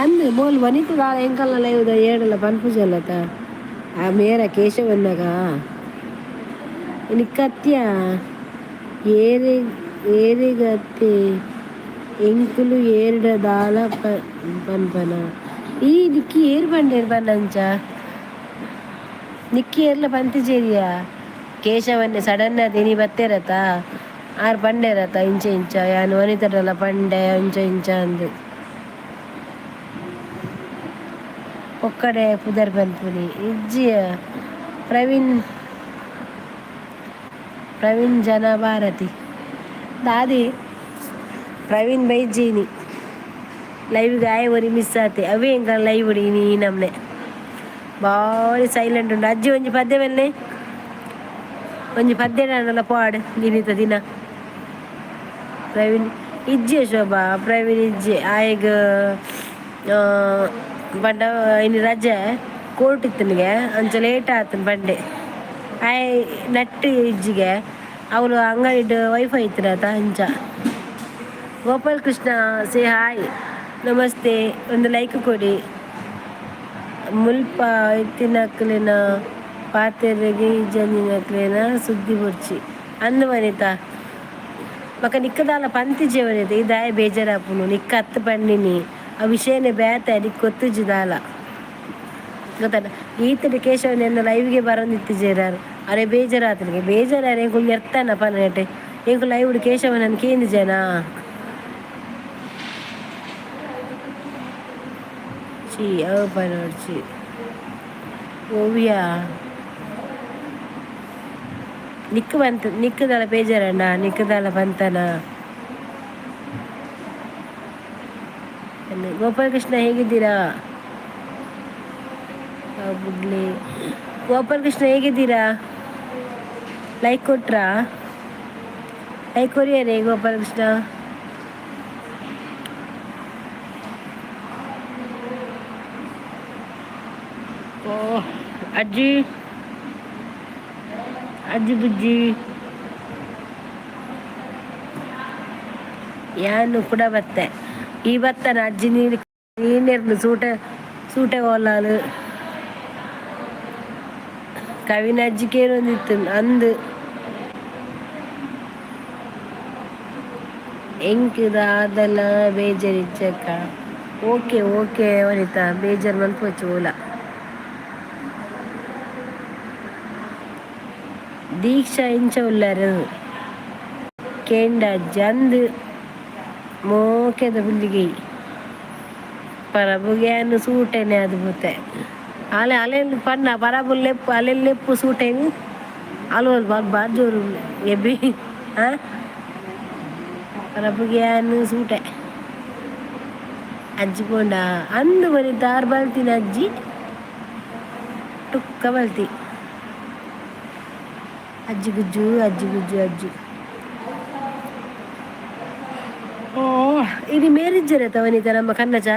ಅಂದ್ ಮೋಲು ವನಿತ ದಾಲ ಎಂಕಲ್ನ ಲೈವ್ದ ಏಡಲ ಪನ್ಪುಜಲ್ಲತ ಆ ಮೇರ ಕೇಶವನ್ನಗ ನಿಕ್ಕತ್ಯ ಏರೆ ಏರೆಗತ್ತೆ ಎಂಕುಲು ಏರ್ಡ ದಾಲ ಪನ್ಪನ ಈ ನಿಕ್ಕಿ ಏರ್ ಪಂಡೇರ್ ಪನ್ನಂಚ ನಿಕ್ಕಿ ಏರ್ಲ ಪಂತಿಜೇರಿಯಾ ಕೇಶವನ್ನೇ ಸಡನ್ ಆದ್ ಇನಿ ಬತ್ತೇರತ ಆರ್ ಪಂಡೇರತ ಇಂಚ ಇಂಚ ಯಾನ್ ವನಿತಡಲ ಪಂಡೆ ಅಂಚ ಇಂಚ ಅಂದ್ ಪೊಕ್ಕಡೆ ಪುದರ್ ಪನ್ಪುನಿ ಇಜ್ಜಿಯ. ಪ್ರವೀಣ್ ಪ್ರವೀಣ್ ಜನ ಭಾರತಿ ದಾದಿ ಪ್ರವೀಣ್ ಬೈಜೀನಿ ಲೈವ್ ಗಾಯ ಒರಿ ಮಿಸ್ ಆತೆ ಅವೇ ಎಂಕ ಲೈವ್ ಇನಿ ನಮ್ನೆ ಬಾರಿ ಸೈಲೆಂಟ್ ಉಂಡು. ಅಜ್ಜಿ ಒಂಜಿ ಪದ್ಯ ಬಲ್ಲೆ ಒಂಜಿ ಪದ್ಯ ನಾನಲ್ಲ ಪಾಡ್ ದಿನಿತ ದಿನ. ಪ್ರವೀಣ್ ಇಜ್ಜೆ ಶೋಭಾ ಪ್ರವೀಣ್ ಇಜ್ಜೆ ಆಯಗ್ ಪಂಡ ಇನಿ ರಜೆ ಕೋರ್ಟ್ ಇತ್ತನಿಗೆ ಅಂಚ ಲೇಟ್ ಆತನ್ ಪಂಡೆ ಆಯ್ ನಟ್ಟು ಇಜ್ಜಿಗೆ ಅವಳು ಅಂಗಡಿಡ್ ವೈಫೈ ಇತ್ತಿರತ ಅಂಚ. ಗೋಪಾಲ್ ಕೃಷ್ಣ ಸೇ ಹಾಯ್, ನಮಸ್ತೆ, ಒಂದು ಲೈಕ್ ಕೊಡಿ. ಮುಲ್ಪ ಇತ್ತಿನಕ್ಲೆನ ಪಾತೆರೆಗೆ ಇಜ್ಜಂದಿನಕ್ಲೆನ ಸುದ್ದಿ ಬೊಡ್ಚಿ ಅಂದ್ ವನಿತಾ. ಬೊಕ ನಿಕ್ಕದಾಲ ಪಂತಿಜೆ ವನಿತ ಈ ದಾಯೆ ಬೇಜಾರಾಪುಂಡು ನಿಕ್ಕ ಅತ್ತ್ ಪಂಡಿನಿ ಆ ವಿಷಯನೇ ಬೇತೆ ನಿಕ್ ಗೊತ್ತುಜ್ಜಿ ದಾಲ ಗೊತ್ತಾನ. ಈತಡ ಕೇಶವನ ಎನ್ನ ಲೈವ್ಗೆ ಬರೋಂದಿತ್ತಿಜೆರಾರ್ ಅರೆ ಬೇಜಾರಾತನಿಗೆ ಬೇಜಾರಾರೆ ಎಂಕುಲು ನೆರ್ತಾನ ಪನಟೆ ಎಂಕುಲು ಲೈವ್ ಕೇಶವನನ್ ಕೇಂದಿಜೆನಾ. ಚಿ ಅವು ಪನೊಡ್ಚಿ ಓವಿಯಾ ನಿಕ್ಕು ಬಂತ ನಿಕ್ಕುದಾಲ ಬೇಜಾರಣ್ಣ ನಿಕ್ಕುದಾಲ ಬಂತನ. ಗೋಪಾಲಕೃಷ್ಣ ಹೇಗಿದ್ದೀರಾ? ಬುಡ್ಲಿ ಗೋಪಾಲಕೃಷ್ಣ ಹೇಗಿದ್ದೀರಾ? ಲೈಕ್ ಕೊಟ್ರಾ? ಲೈಕ್ ಕೊರಿಯರೇ ಗೋಪಾಲಕೃಷ್ಣ. ಓ ಅಜ್ಜಿ ಅಜ್ಜಿ ಬುಜ್ಜಿ ಯಾನು ಕೂಡ ಬತ್ತೆ ಈ ಬತ್ತನ ಅಜ್ಜಿ ನೀರು ನೀನೇರ್ನು ಸೂಟೆ ಸೂಟೆ ಓಲಾಲು ಕವಿನ ಅಜ್ಜಿ ಕೇರೊಂದಿತ್ತು ಅಂದ್ ಎಂಕ್ ದಾದಲ ಬೇಜಾರ್ ಇಜ್ಜಕ್ಕ. ಓಕೆ ಓಕೆ ವನಿತಾ ಬೇಜಾರ್ ಮನ್ಪೊಚ್ಚು ಓಲ. ದೀಕ್ಷಾ ಇಂಚ ಉಲ್ಲರು ಕೇಂಡ ಅಜ್ಜಿ ಅಂದ್ ಮೋಕೆದ ಪುಲ್ಲಿಗೆ ಪರಬುಗ್ಯಾನ್ ಸೂಟೆನೆ ಅದು ಬತ್ತೆ ಅಲೆ ಅಲೆನ್ ಪನ್ನ ಪರಬು ಲೆಪ್ಪು ಅಲೆನ್ ಲೆಪ್ಪು ಸೂಟೆಗ್ ಅಲು ಬಾರ್ ಜೋರು ಎಬ್ಬಿ ಆ ಪರಬುಗ್ಯಾನ್ ಸೂಟೆ ಅಜ್ಜಿ ಪೋಂಡ ಅಂದು ಬರೀ ತಾರ್ ಬಲ್ತಿನ ಅಜ್ಜಿ ಟುಕ್ಕ ಬಲ್ತಿ ಅಜ್ಜಿ ಗುಜ್ಜು ಅಜ್ಜಿ ಗುಜ್ಜು ಅಜ್ಜಿ. ಓ ಇದು ಮೇರಿಜ್ಜರೆ ವನಿತ ನಮ್ಮ ಕನ್ನಚ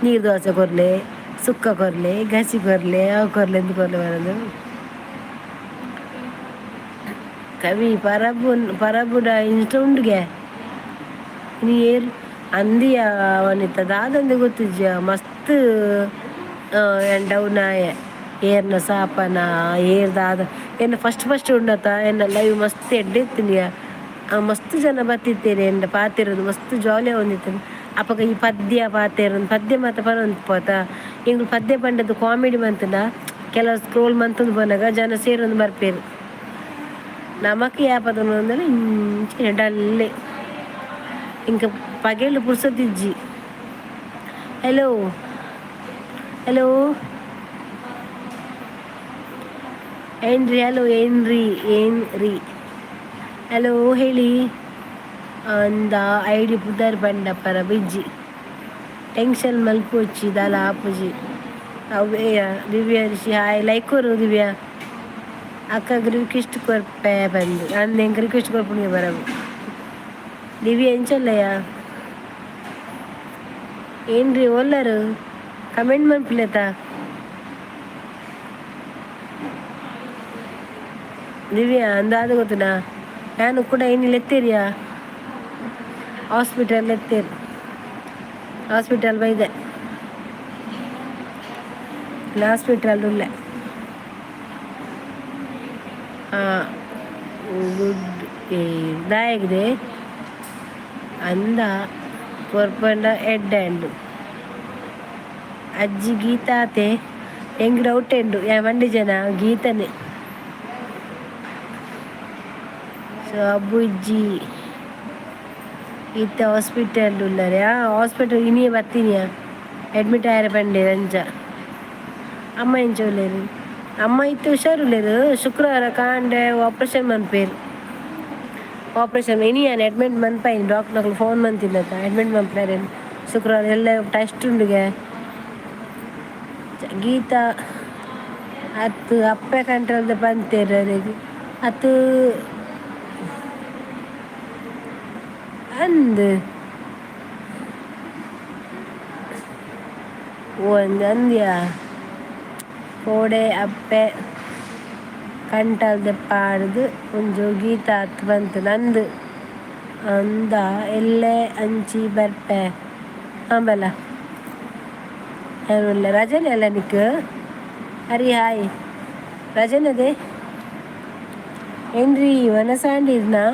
ನೀರು ದೋಸೆ ಕೊರ್ಲೆ ಸುಕ್ಕ ಕೊರ್ಲೆ ಗಸಿ ಕೊರ್ಲೆ ಅವು ಕೊರ್ಲೆ ಎಂದು ಕೊರ್ಲೆ ಬರೋದು ಕವಿ ಪರಬು ಪರಬುಡ ಇಷ್ಟ ಉಂಡುಗೆ. ಇನಿ ಏರ್ ಅಂದಿಯ ವನಿತ ದಾದಂದೆ ಗೊತ್ತಿಜ್ಜ ಮಸ್ತ್ ಡೌನ್ ಆಯೆ ಏರ್ನ ಸಾಪನ ಏರ್ ದಾದ ಎನ್ನ ಫಸ್ಟ್ ಫಸ್ಟ್ ಉಂಡತ ಎನ್ನ ಲೈವ್ ಮಸ್ತ್ ಎಡ್ಡೆ ಇತ್ತಿನಿಯ. ಮಸ್ತ್ ಜನ ಬತ್ತಿತ್ತೇನೆ ಎನ್ನ ಪಾತೆರದು ಮಸ್ತ್ ಜಾಲಿ ಆವೊಂದಿತ್ತುಂಡು. ಅಪಗ ಈ ಪದ್ಯ ಪಾತೆರೊಂದು ಪದ್ಯ ಮಾತ ಪನೊಂದು ಪೋತ ಎಂಕುಲು ಪದ್ಯ ಪಂಡದು ಕಾಮಿಡಿ ಮಂತುಂಡ ಕೆಲವು ಸ್ಕ್ರೋಲ್ ಮಂತೊಂದು ಪೋನಗ ಜನ ಸೇರೊಂದು ಬರ್ಪೆರ್. ನಮಕ್ ಯಾಪದ ಇಂಚಿನ ಡಲ್ಲೆ ಇಂಕ ಪಗೆಲ್ ಪುರ್ಸೊತಿಜ್ಜಿ. ಹಲೋ ಹಲೋ ಏನ್ರಿ ಹಲೋ ಏನ್ರಿ ಏನ್ರಿ ಹಲೋ ಹೇಳಿ ಅಂದ ಐಡಿ ಪುದರ್ ಪಂಡ ಪರ ಬಿಜ್ಜಿ ಟೆನ್ಷನ್ ಮಲ್ಪೊಚ್ಚಿ ದಾಲ ಆಪುಜಿ ಅವ್ವೇ. ದಿವ್ಯ ರಿಷಿ ಹಾಯ್, ಲೈಕ್ ಕೊರು ದಿವ್ಯ. ಅಕ್ಕಗ್ ರಿಕ್ವೆಸ್ಟ್ ಕೊರ್ಪೆ ಪಂದ್ ಅಂದ್ ಎಂಕ್ ರಿಕ್ವೆಸ್ಟ್ ಕೊರ್ಪುನಿಗೆ ಬರವು. ದಿವ್ಯ ಎಂಚೊಲ್ಲಯ್ಯ? ಏನ್ರಿ ಓಲ್ಲರು ಕಮೆಂಟ್ ಮನ್ಪುಲೆತ. ದಿವ್ಯಾ ಅಂದಾದ ಗೊತ್ತುನಾ ನಾನು ಕೂಡ ಇನಿ ಲೆತ್ತೇರಿಯಾ ಹಾಸ್ಪಿಟಲ್ ಲೆತ್ತೇರು ಹಾಸ್ಪಿಟಲ್ ಬೈದೆ ಹಾಸ್ಪಿಟಲ್ ಉಲ್ಲೆ. ಹಾಂ ಗುಡ್ ದಾಯೆಗ್ದೆ ಅಂದ ಕೊರ್ಪಂಡ ಎಡ್ಡೆ ಉಂಡು ಅಜ್ಜಿ ಗೀತಾತೆ ಎಂಕ್ ಡೌಟ್ ಉಂಡು ಯಾ ಮಂಡಿ ಜನ ಗೀತನೆ. ಸೊ ಅಬ್ಬು ಇಜ್ಜಿ ಇತ್ತೆ ಹಾಸ್ಪಿಟಲ್ ಉಲ್ಲರೆ. ಆ ಹಾಸ್ಪಿಟಲ್ ಇನಿಯೇ ಬತ್ತೀನಿ ಅಡ್ಮಿಟ್ ಆಯರೆ ಪಂಡೆರ್ ಅಂಚ. ಅಮ್ಮ ಎಂಚ ಉಲ್ಲೆರ್? ಅಮ್ಮ ಇತ್ತೆ ಹುಷಾರುಲ್ಲೆರ್. ಶುಕ್ರವಾರ ಕಾಂಡೆ ಆಪ್ರೇಷನ್ ಮನ್ಪೇರು. ಆಪ್ರೇಷನ್ ಇನಿ ಯಾನ್ ಅಡ್ಮಿಟ್ ಮನ್ಪಾಯಿನಿ. ಡಾಕ್ಟರ್ನಕುಲು ಫೋನ್ ಮಂತಿಲ್ಲತ್ತ ಅಡ್ಮಿಟ್ ಮನ್ಪುನಾರೇನು ಶುಕ್ರವಾರ ಎಲ್ಲ ಟೆಸ್ಟ್ ಉಂಡುಗೆ. ಗೀತಾ ಅತ್ತು ಅಪ್ಪೆ ಕಂಟ್ರೋಲ್ದ ಪಂತೇರ್ ಅರೆಗ್ ಅತ್ತು ಅಂದ್ ಒಂಜಿ ಅಂದ್ಯಾ ಕೋಡೆ ಅಪ್ಪೆ ಕಂಟಲ್ದ ಪಾಡ್ದ್ ಒಂಜಿ ಗೀತಾ ಅತ್ ಪಂತ್ ಅಂದ್ ಅಂದ ಎಲ್ಲೆ ಅಂಚಿ ಬರ್ಪೆ ಆಂಬಲ ಯಾನ್ ಉಲ್ಲೆ ರಜನೆ ಅಲ್ಲ ನಿಕ್ ಹರಿ ಹಾಯ್ ರಜನದೆ ಏನ್ರಿ ವನಸಾಂಡಿರ್ನಾ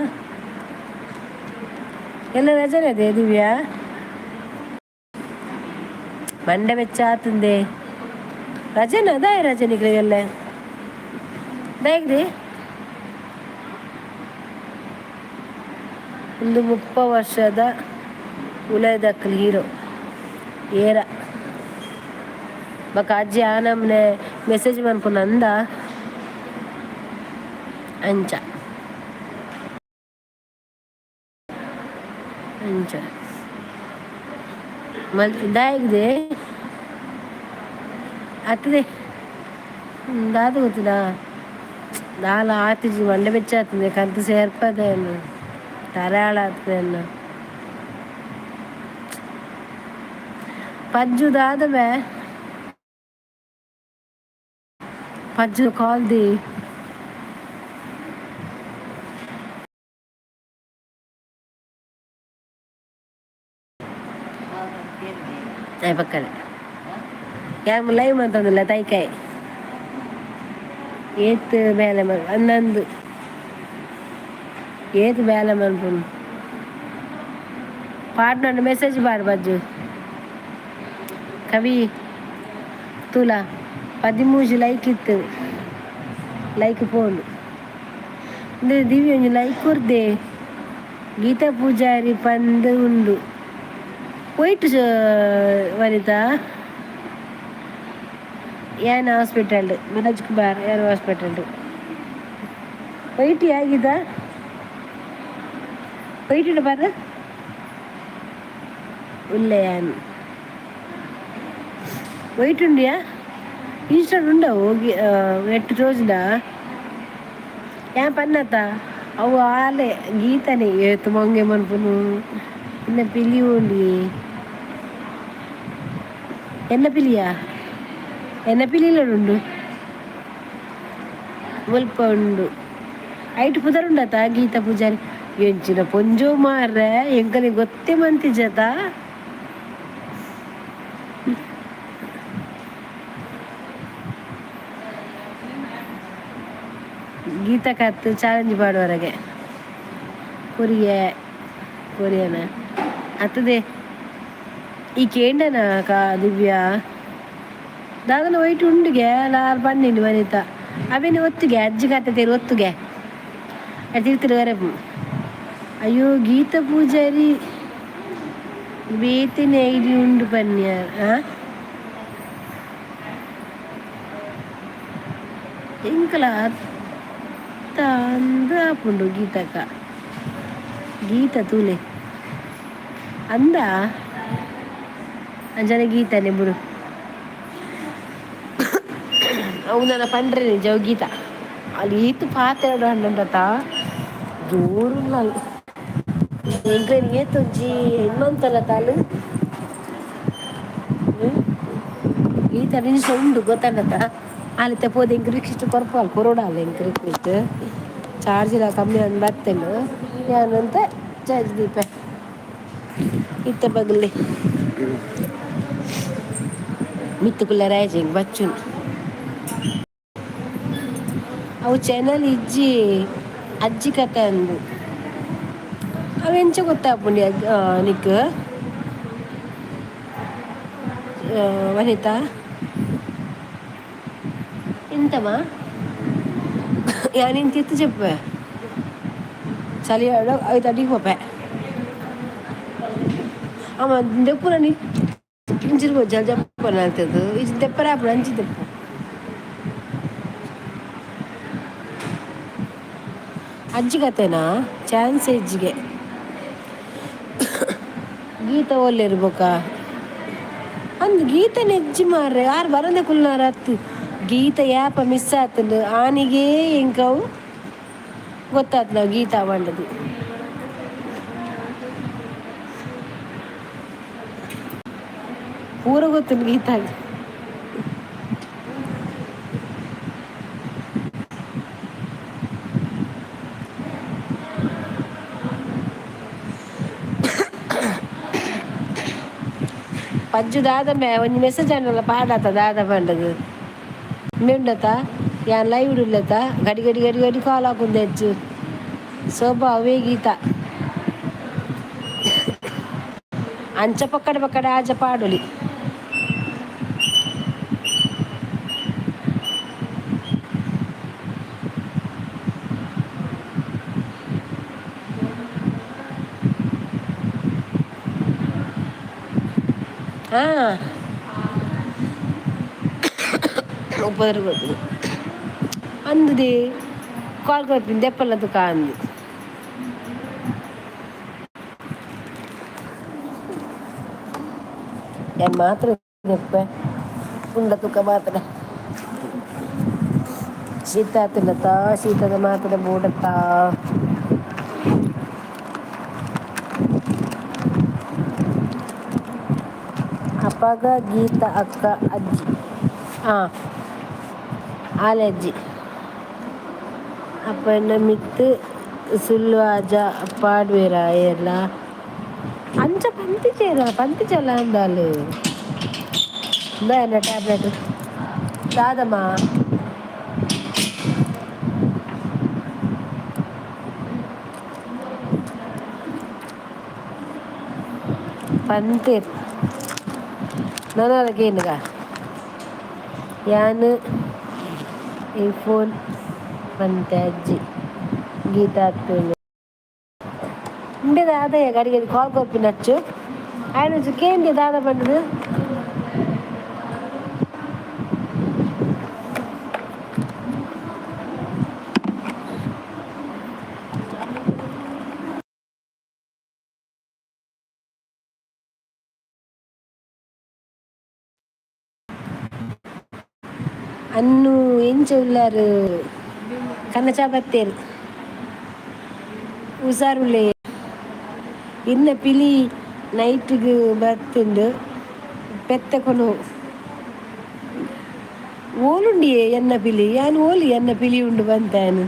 ಎಲ್ಲ ರಜನದೆ ದಿವ್ಯಾ ಮಂಡೆ ಬೆಚ್ಚ ಆತಂದೆ ರಜನ ದಾಯ ರಜೆ ನಿಕ್ಲೆಗೆಲ್ಲ ದಾಯೆಗ್ರಿ ಒಂದು 30 ವರ್ಷದ ಉಲಯದಕ್ಕಲ್ ಹೀರೋ ಏರ ಬೊಕ ಅಜ್ಜಿ ಆನಮ್ನೆ ಮೆಸೇಜ್ ಮನ್ಪುನ ಅಂದ ಅಂಚ ಅಂಚ ಮಲ್ ದಾಯೆಗ್ದೆ ಅತ್ತದೆ ದಾದ ಗೊತ್ತುದಾ ದಾಲ ಆತಿಜಿ ಮಂಡೆ ಬೆಚ್ಚ ಆತದೆ ಕಂತು ಸೇರ್ಪದೇನು ತಲೆ ಹಾಳಾಗ್ತದೆ. ಪಜ್ಜು ದಾದವೆ ಪಜ್ಜು ಕಾಲ್ the ಪಕ್ಕನೆ ಯಾನ್ ಲೈವ್ ಮಂತೊಂದುಲ್ಲ ತೈಕಾಯಿ ಏತ್ ಬೇಲೆ ಮನ್ ಅಂದಂದು ಏತ್ ಬೇಲೆ ಮನ್ಪುನು ಪಾಡ್ನಂಡ ಮೆಸೇಜ್ ಪಾಡ್ ಬಜ್ಜು ಕವಿ ತೂಲ 13 ಲೈಕ್ ಇತ್ತು ಲೈಕ್ ಪೋಂಡು ಇಂದು ದಿವ್ಯ ಒಂಜಿ ಲೈಕ್ ಕೊರ್ದೆ. ಗೀತಾ ಪೂಜಾರಿ ಪಂದ್ ಉಂಡು ಒಯ್ಟ್ ವನಿತಾ ಯಾನ್ ಹಾಸ್ಪಿಟಲ್ ಮನೋಜ್ ಕುಮಾರ್ ಯಾನ್ ಹಾಸ್ಪಿಟಲ್ ವೈಟ್ ಯಾಗಿದ ವೈಟ್ ಬಾರ ಉಲ್ಲೆ ಯಾನ್ ವೈಟ್ ಉಂಡಿಯಾ ಇನ್ಸ್ಟಾಡ್ ಉಂಡ ಹೋಗಿ ಎಟ್ಟು ತೋಜುಂಡ ಯಾನ್ ಪನ್ನತ ಅವು ಆಲೆ ಗೀತನೆ ಏತ್ ಮಂಗೆ ಮನ್ಪುನು ಇನ್ನ ಪಿಲಿ ಉಂಡಿ ಎನ್ನ ಪಿಲಿಯಾ ಎನ್ನ ಪಿಲಿಲುಂಡು ಮುಲ್ಪ ಉಂಡು ಐಟ್ ಪುದರ್ ಉಂಡತ ಗೀತಾ ಪೂಜಾರಿ. ಎಂಚಿನ ಪೊಂಜೋ ಮಾರ್ರೆ, ಎಂಕನೆ ಗೊತ್ತೇ ಮಂತಿಜತ. ಗೀತಾ ಕತ್ತು ಚಾಲೆಂಜ್ ಪಾಡುವರೆಗೆ ಕೊರಿಯೆ ಕೊರಿಯನ ಅತ್ತದೆ. ಈ ಕೇಂಡನ ಕಾ ದಿವ್ಯಾ ದಾದನ ವೈಟ್ ಉಂಡುಗೆ ಲಾಲ್ ಪನ್ನಿಂಡು ವನಿತ ಅವೇನೆ ಒತ್ತುಗೆ ಅಜ್ಜಿ ಕತ್ತೆ ತೇರು ಒತ್ತುಗೆ ತಿರ್ತಿರು. ಅಯ್ಯೋ ಗೀತಾ ಪೂಜಾರಿ, ಬೇತಿನ ಐಡಿ ಉಂಡು ಪನ್ಯ. ಎಂಕಲ ಅತ್ತ ಅಂದ ಆಪುಂಡು ಗೀತಕ್ಕ. ಗೀತ ತೂಲೆ ಅಂದ ಅಂಜನೆ ಗೀತಾನೆ ಬುಡು. ಅವು ನನ್ನ ಪಂಡ್ರೆ ನಿಜ ಗೀತ ಅಲ್ಲಿ ಈತು ಪಾತೆರಡು ಹಣ್ಣುಂಡತ ಜೋರು. ಎಂಕ್ಲೆನ್ ಏತೊಂಜಿ ಎನ್ನೊಂತಲ್ಲ ತಾಲು. ಗೀತ ನಿಮಿಷ ಉಂಡು ಗೊತ್ತಾಗತ್ತ. ಆಲಿತ ಪೋದು ಎಂಕ್ ರಿಕ್ವೆಸ್ಟ್ ಕೊರ್ಪಾಲ್ ಕೊರೊಡಾಲ. ಎಂಕ್ ರಿಕ್ವೆಸ್ಟ್ ಚಾರ್ಜ್ ಕಮ್ಮಿ ಅಂದ್ ಬತ್ತೇನು ಯಾನಂತ ಚಾರ್ಜ್ ದೀಪ ಇತ್ತೆ ಬಗಲಿ ಮಿತ್ತು ಕುಲ್ಲ ರಾಯಜಿಂಗ್ ಬಚ್ಚುನ್. ಅವು ಚಾನಲ್ ಇಜ್ಜಿ, ಅಜ್ಜಿ ಕತೆ ಅಂದು. ಅವು ಎಂಚ ಗೊತ್ತಾಪುಂಡಿ ನಿಕ್ ವನಿತಾ? ಎಂತಮ್ಮ ಯಾನಿನ್ ತಿತ್ತು చెప్పೆ ಚಳಿ ಐದು ಅಡಿಗೆ ಪೋಪೆ. ಅಮ್ಮ ದೆಪ್ಪುನ ಇಂಚಿರ್ಬೋದು ಜಲ್ ಜಪ್ಪನ ಆಗ್ತದೆ. ಇದು ದೆಪ್ಪರ ಆಪುಂಡು ಅಂಚಿ ದೆಪ್ಪು. ಅಜ್ಜಿ ಕತೆನಾ? ಚಾನ್ಸ್ ಇಜ್ಜಿಗೆ. ಗೀತ ಒಲ್ಲೆರ್ ಬೊಕ ಅಂದ್ ಗೀತ ನೆಜ್ಜಿ ಮಾರ್ರೆ. ಯಾರು ಬರಂದೆ ಕುಲ್ನಾರ ಅತ್ತು. ಗೀತ ಯಾಪ ಮಿಸ್ ಆತಂಡು ಆನಿಗೆ ಎಂಕವು ಗೊತ್ತಾತ್ ನಾವು ಗೀತಾ ಪಂಡದು. ಪೂರ ಗೊತ್ತುಂಡು ಗೀತಾಗ್. ಪಜ್ಜು ದಾದ ಮೇ ಒಂಜಿ ಮೆಸೇಜ್ ಆಂಡಲ ಪಾಡಾತ ದಾದ ಪಂಡದು ಉಂಡತ. ಯಾನ್ ಲೈವ್ ಉಲ್ಲತ ಗಡಿ ಗಡಿ ಗಡಿ ಗಡಿ ಕಾಲ್ ಹಾಕುಂದು ಹೆಚ್ಚು ಶೋಭಾ ಅವೇ ಗೀತಾ ಅಂಚ ಪಕ್ಕಡ ಪಕ್ಕಡ ಆಜ ಪಾಡೊಲಿ. ಹಾ ಉಪದ್ರ ಕೊರ್ಪುನು ಅಂದುದೆ ಕಾಲ್ ಕೊರ್ಪಿನ ದೆಪ್ಪಲ ತುಕ ಅಂದು. ಯಾನ್ ಮಾತ್ರ ದೆಪ್ಪೆ ಉಂಡ ತುಕ ಮಾತ್ರ. ಶೀತ ಆತುಂಡತ, ಶೀತದ ಮಾತ್ರ ಬೋಡತ್ತ. ಅಪಗ ಗೀತ ಅಕ್ಕ ಅಜ್ಜಿ ಆ ಆಲೆ ಅಜ್ಜಿ ಅಪ್ಪನ ಮಿತ್ತ್ ಸುಳ್ವಾಜ ಪಾಡ್ವೆರ ಏರ್ಲ ಅಂಚ ಪಂತಿಚೇರ ಪಂತಿಚಲ್ಲ ಅಂದಾಲು. ಇಂದ ಟ್ಯಾಬ್ಲೆಟ್ ದಾದಮ್ಮ. ಪಂತೇರ್ ನನಲ ಕೇನುಗ. ಯಾನ್ ಈ ಫೋನ್ ಪಂತೆ ಅಜ್ಜಿ ಗೀತಾ ಅತ್ತುಂಡು ಉಂಡೆ ದಾದಯ್ಯ ಗಡಿ ಗಡಿ ಕಾಲ್ ಕೊರ್ಪಿನಚ್ಚು ಆಯ್ನ ಕೇಂಡಿ ದಾದ ಪಂಡುದು. ಅನ್ನು ಎಂಚ ಉಲ್ಲಾರು ಕನ್ನಚ ಬತ್ತೇರು ಹುಷಾರುಳ್ಳೆ. ಇನ್ನ ಪಿಲಿ ನೈಟ್ಗ್ ಬತ್ತುಂಡು ಪೆತ್ತ ಕೊನು ಓಲುಂಡಿಯೇ ಎನ್ನ ಪಿಲಿ. ಯಾನ್ ಓಲು ಎನ್ನ ಪಿಲಿ ಉಂಡು ಬಂತಾನು.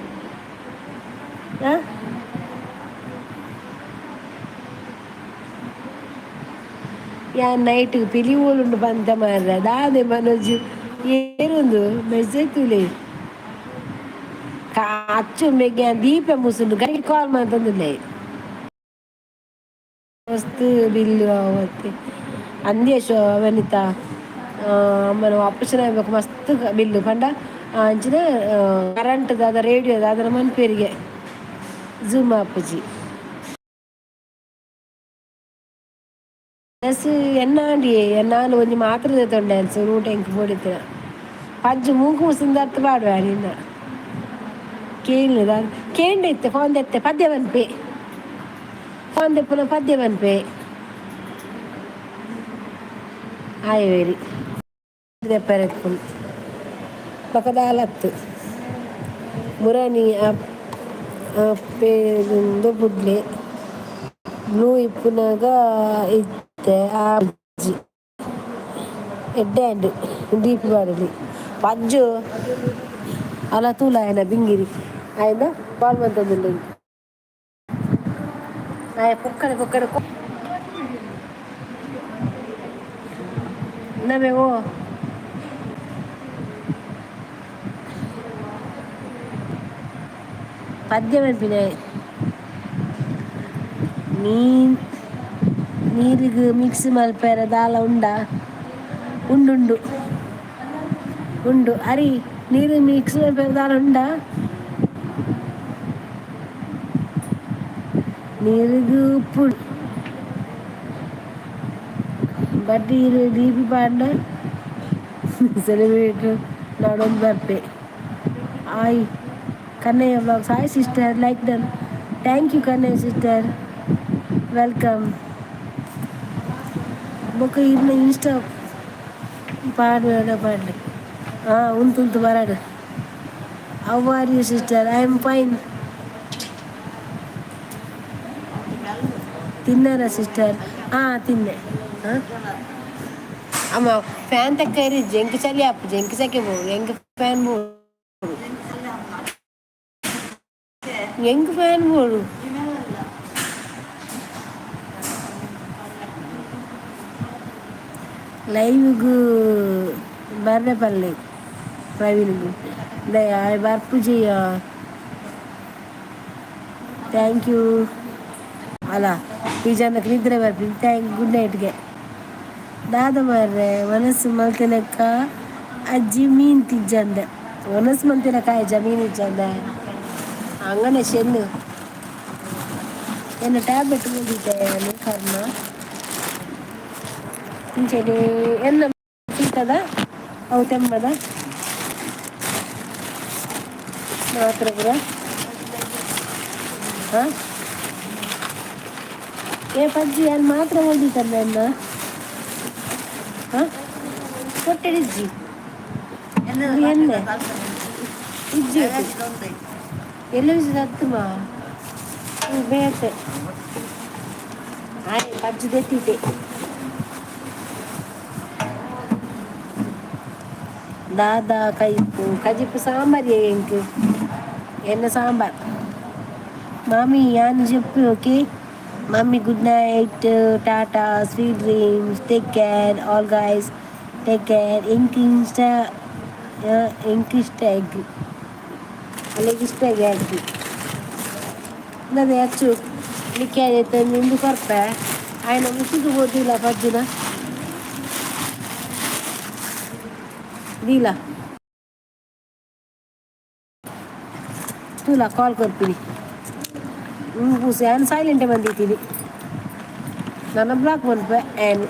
ಯಾನ್ ನೈಟ್ ಪಿಲಿ ಓಲುಂಡು ಪಂತ ಮಾರ್ರೆ ದಾದೆ ಮನೋಜ್ ಏರುಂದು ಮೆಸೇಜ್ ತೂಲೆ ಅಚ್ಚು ಮೆಗ್ಯ ದೀಪ ಮುಸುಂಡು ಗೈ ಕಾಲ್ ಮಂತೊಂದುಲ್ಲೆ ಮಸ್ತ್ ಬಿಲ್ಲು ಅವತ್ತೆ ಅಂದೇ ಶೋ ವನಿತಾ. ಅಮ್ಮನ ಆಪರೇಷನ್ ಆಗ್ಬೇಕು ಮಸ್ತ್ ಬಿಲ್ಲು ಪಂಡ ಅಂಚಿನ ಕರೆಂಟ್ ದಾದ ರೇಡಿಯೋ ದಾದನ ಮನ್ಪೇರಿಗೆ ಝೂಮ್ ಆಪುಜಿ. ಎಸ್ ಎನ್ನಾಂಡಿಯೇ ಎನ್ನಾನು ಒಂಜಿ ಮಾತ್ರ ದೆತೊಂಡೆ ರೂಟ್ ಎಂಕ್ ಬೋಡಿತ್ತಿನ ಪಜ್ಜು ಮೂಂಕು ಮುಸುಂದರ್ತ್ ಪಾಡುವೆ ನಿನ್ನ ಕೇಂಡ್ ಕೇಂಡ ಇತ್ತೆ ಫೋನ್ ದೆತ್ತೆ ಪದ್ಯ ಪನ್ಪೆ ಫೋನ್ ದೆಪ್ಪುನ ಪದ್ಯ ಪನ್ಪೆ ಆಯವೇರಿ ದೆಪ್ಪರೆ ಬೊಕ ದಾಲತ್ತು ಮುರಣಿ ಅಪ್ಪೆಗುಂದು ಬುಡ್ಲೆ ಬ್ಲೂ ಇಪ್ಪುನಗ ಇತ್ತೆ ಆಜಿ ಎಡ್ಡೆ ಆಂಡ್ ದೀಪಿ ಪಾಡಲಿ ಪಜ್ಜು ಅಲ ತೂಲ ಆಯನ ಬಿಂಗಿರಿ ಆಯ್ದ ಬಾಲ್ ಮಂತೊಂದುಲ್ಲೆ ಆಯೆ ಪೊಕ್ಕಡೆ ಪೊಕ್ಕಡೆ ನಮೆ ಓ ಪದ್ಯ ಪನ್ಪಿನ ನೀನ್ ನೀರಿಗೆ ಮಿಕ್ಸ್ ಮಲ್ಪೆರೆ ದಾಲ ಉಂಡಾ? ಉಂಡುಂಡು ಉಂಡು. ಅರಿ ನೀರು ಮಿಕ್ಸ್ ಮಲ್ಪೆರೆ ದಾಲ ಉಂಡಾ? ನೀರಿಗೆ ಉಪ್ಪು ಬಟ್ ಈರ್ ದೀಪಿ ಪಾಡ್ಂಡ ಸೆಲೆಬ್ರೇಟ್ ನಾಡೊಂದು ಬರ್ಪೆ. ಆಯ್ Kannaiah vlogs. Hi sister, like done. Thank you Kannaiah sister, welcome. ಬೊಕ ಇರ್ನ ಇನ್ಸ್ಟಾ ಪಾಡ್ವೆಡ ಪಾಡ್ಲೆ. ಹಾಂ ಉಂತು ಉಂತು ಬರಡ್. How are you sister? I am fine. ತಿನ್ನಾರಾ sister? ಹಾಂ ತಿನ್ನೆ. ಹಾಂ ಅಮ್ಮ ಫ್ಯಾನ್ ತಕ್ಕ ಇಜ್ಜಿ ಎಂಕ್ ಚಳಿ ಆಪುಜಿ, ಎಂಕ್ ಸೆಕೆ ಬೋಡು, ಎಂಕ್ ಫ್ಯಾನ್ ಬೋಡು, ಎಂಕ್ ಫ್ಯಾನ್ ಬೋಡು. ಲೈವ್ಗ್ ಬರ್ರೆ ಪಲ್ಲೆ ಪ್ರವೀಣ್ಗ್ ಆಯೆ ಬರ್ಪುಜೆಯ. Thank you. ಅಲ್ಲ ಈ ಜನಕ್ಕೆ ನಿದ್ರೆ ಬರ್ಪಿ thank good ನೈಟ್ಗೆ. ದಾದ ಮಾರ್ರೆ ಮನಸ್ಸು ಮಲ್ತಿನಕ್ಕ ಅಜ್ಜಿ ಮೀನ್ ತಿಜ್ಜಂದೆ ಮನಸ್ಸು ಮಲ್ತಿನಕ್ಕ ಅಜ್ಜ ಮೀನ್ ಇಜ್ಜಂದೆ ಅಂಗನೆ ಚೆನ್ನು ಎನ್ನ ಟ್ಯಾಬ್ಲೆಟ್ ಮುಗಿತೆ ಕರ್ಮ ಇಂಚನೆ ಎನ್ನ ಸೀತದ ಅವು ತೆಂಬದ ಮಾತ್ರ ಪೂರ. ಹಾಂ ಏ ಪಜ್ಜಿ ಯಾನ್ ಮಾತ್ರ ಓದಿತಲ್ಲ ಎನ್ನ. ಹಾಂ ಕೊಟ್ಟೆಡಿಜ್ಜಿ ಎನ್ನೆ ಇಜ್ಜಿ ಎಲ್ಲ ಅತ್ತುಮಾ ಬೇತೆ ಆಯ್ ಪಜ್ಜು ದೆತ್ತಿತೆ. ದಾದಾ ಕೈಪು ಕಜಿಪು ಸಾಂಬಾರ್ ಎಂಕ್ ಎನ್ನ ಸಾಂಬಾರ್ ಮಾಮಿ ಯಾನ್ Jeppu. Okay mummy, good night, tata, sweet dreams, take care all guys, take care. ಎಂಕ್ ಇನ್ಸ್ಟಾ ಎಂಕ್ ಇಷ್ಟ ಎಗ್ ಅಲ್ಲಿಗೆ ಇಷ್ಟ ಎಗ್ ಅದೇ ಅಚ್ಚು ಮಿಕ್ಕಿ ನಿಂದು ಕೊರ್ಪೆ ಆಯ್ನ ಮುಸುದು ಓದಿಲ್ಲ ಪಜ್ಜುನ ದೀಲ ತೂಲ ಕಾಲ್ ಕೊರ್ಪಿನಿ. ಯಾನ್ ಸೈಲೆಂಟ್ ಬಂದಿದ್ದೀನಿ ನನ್ನ ಬ್ಲಾಕ್ ಮನ್ಪೆ ಆ್ಯನ್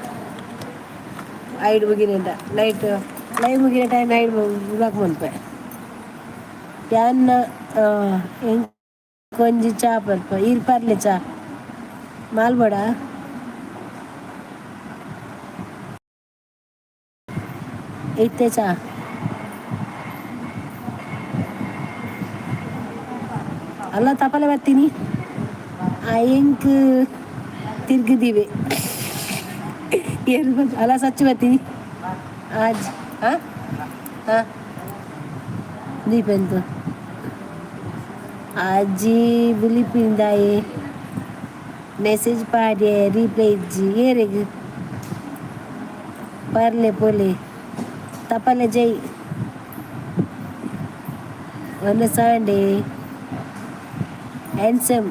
ಐಡ್ ಮುಗಿನಿಂದ ನೈಟ್ ಲೈವ್ ಮುಗಿನ ಟೈಮ್ ಐಡ್ ಬ್ಲಾಕ್ ಮನ್ಪೆ. ಯಾನ್ನ ಎಂಕೊಂಜಿ ಚಾ ಪರ್ಪ ಈರ್ ಪರ್ಲೆ ಚಾ ಮಾಲ್ಬೋಡ ಇತ್ತೆ ಚಾ. ಅಲ್ಲ ತಪಲೆ ಬರ್ತೀನಿ ಎಂಕ್ ತಿರ್ಗಿದ್ದೀವಿ ಏನು ಅಲ್ಲ ಸಚ್ಚು ಬರ್ತೀನಿ ಆಜ್. ಹಾಂ ಹಾಂ ದೀಪೆಂತು ಅಜ್ಜಿ ಬುಲಿಪಿಂದಾಯೆ ಮೆಸೇಜ್ ಪಾಡ್ಯೆ ರೀಪ್ಲೈ ಇಜ್ಜಿ ಏರೆಗ್. ಪರ್ಲೆ ಪೊಲಿ ತಪಲೆ ಜೈ ವನಸಾಂಡೆ ಹ್ಯಾಂಡ್ಸಮ್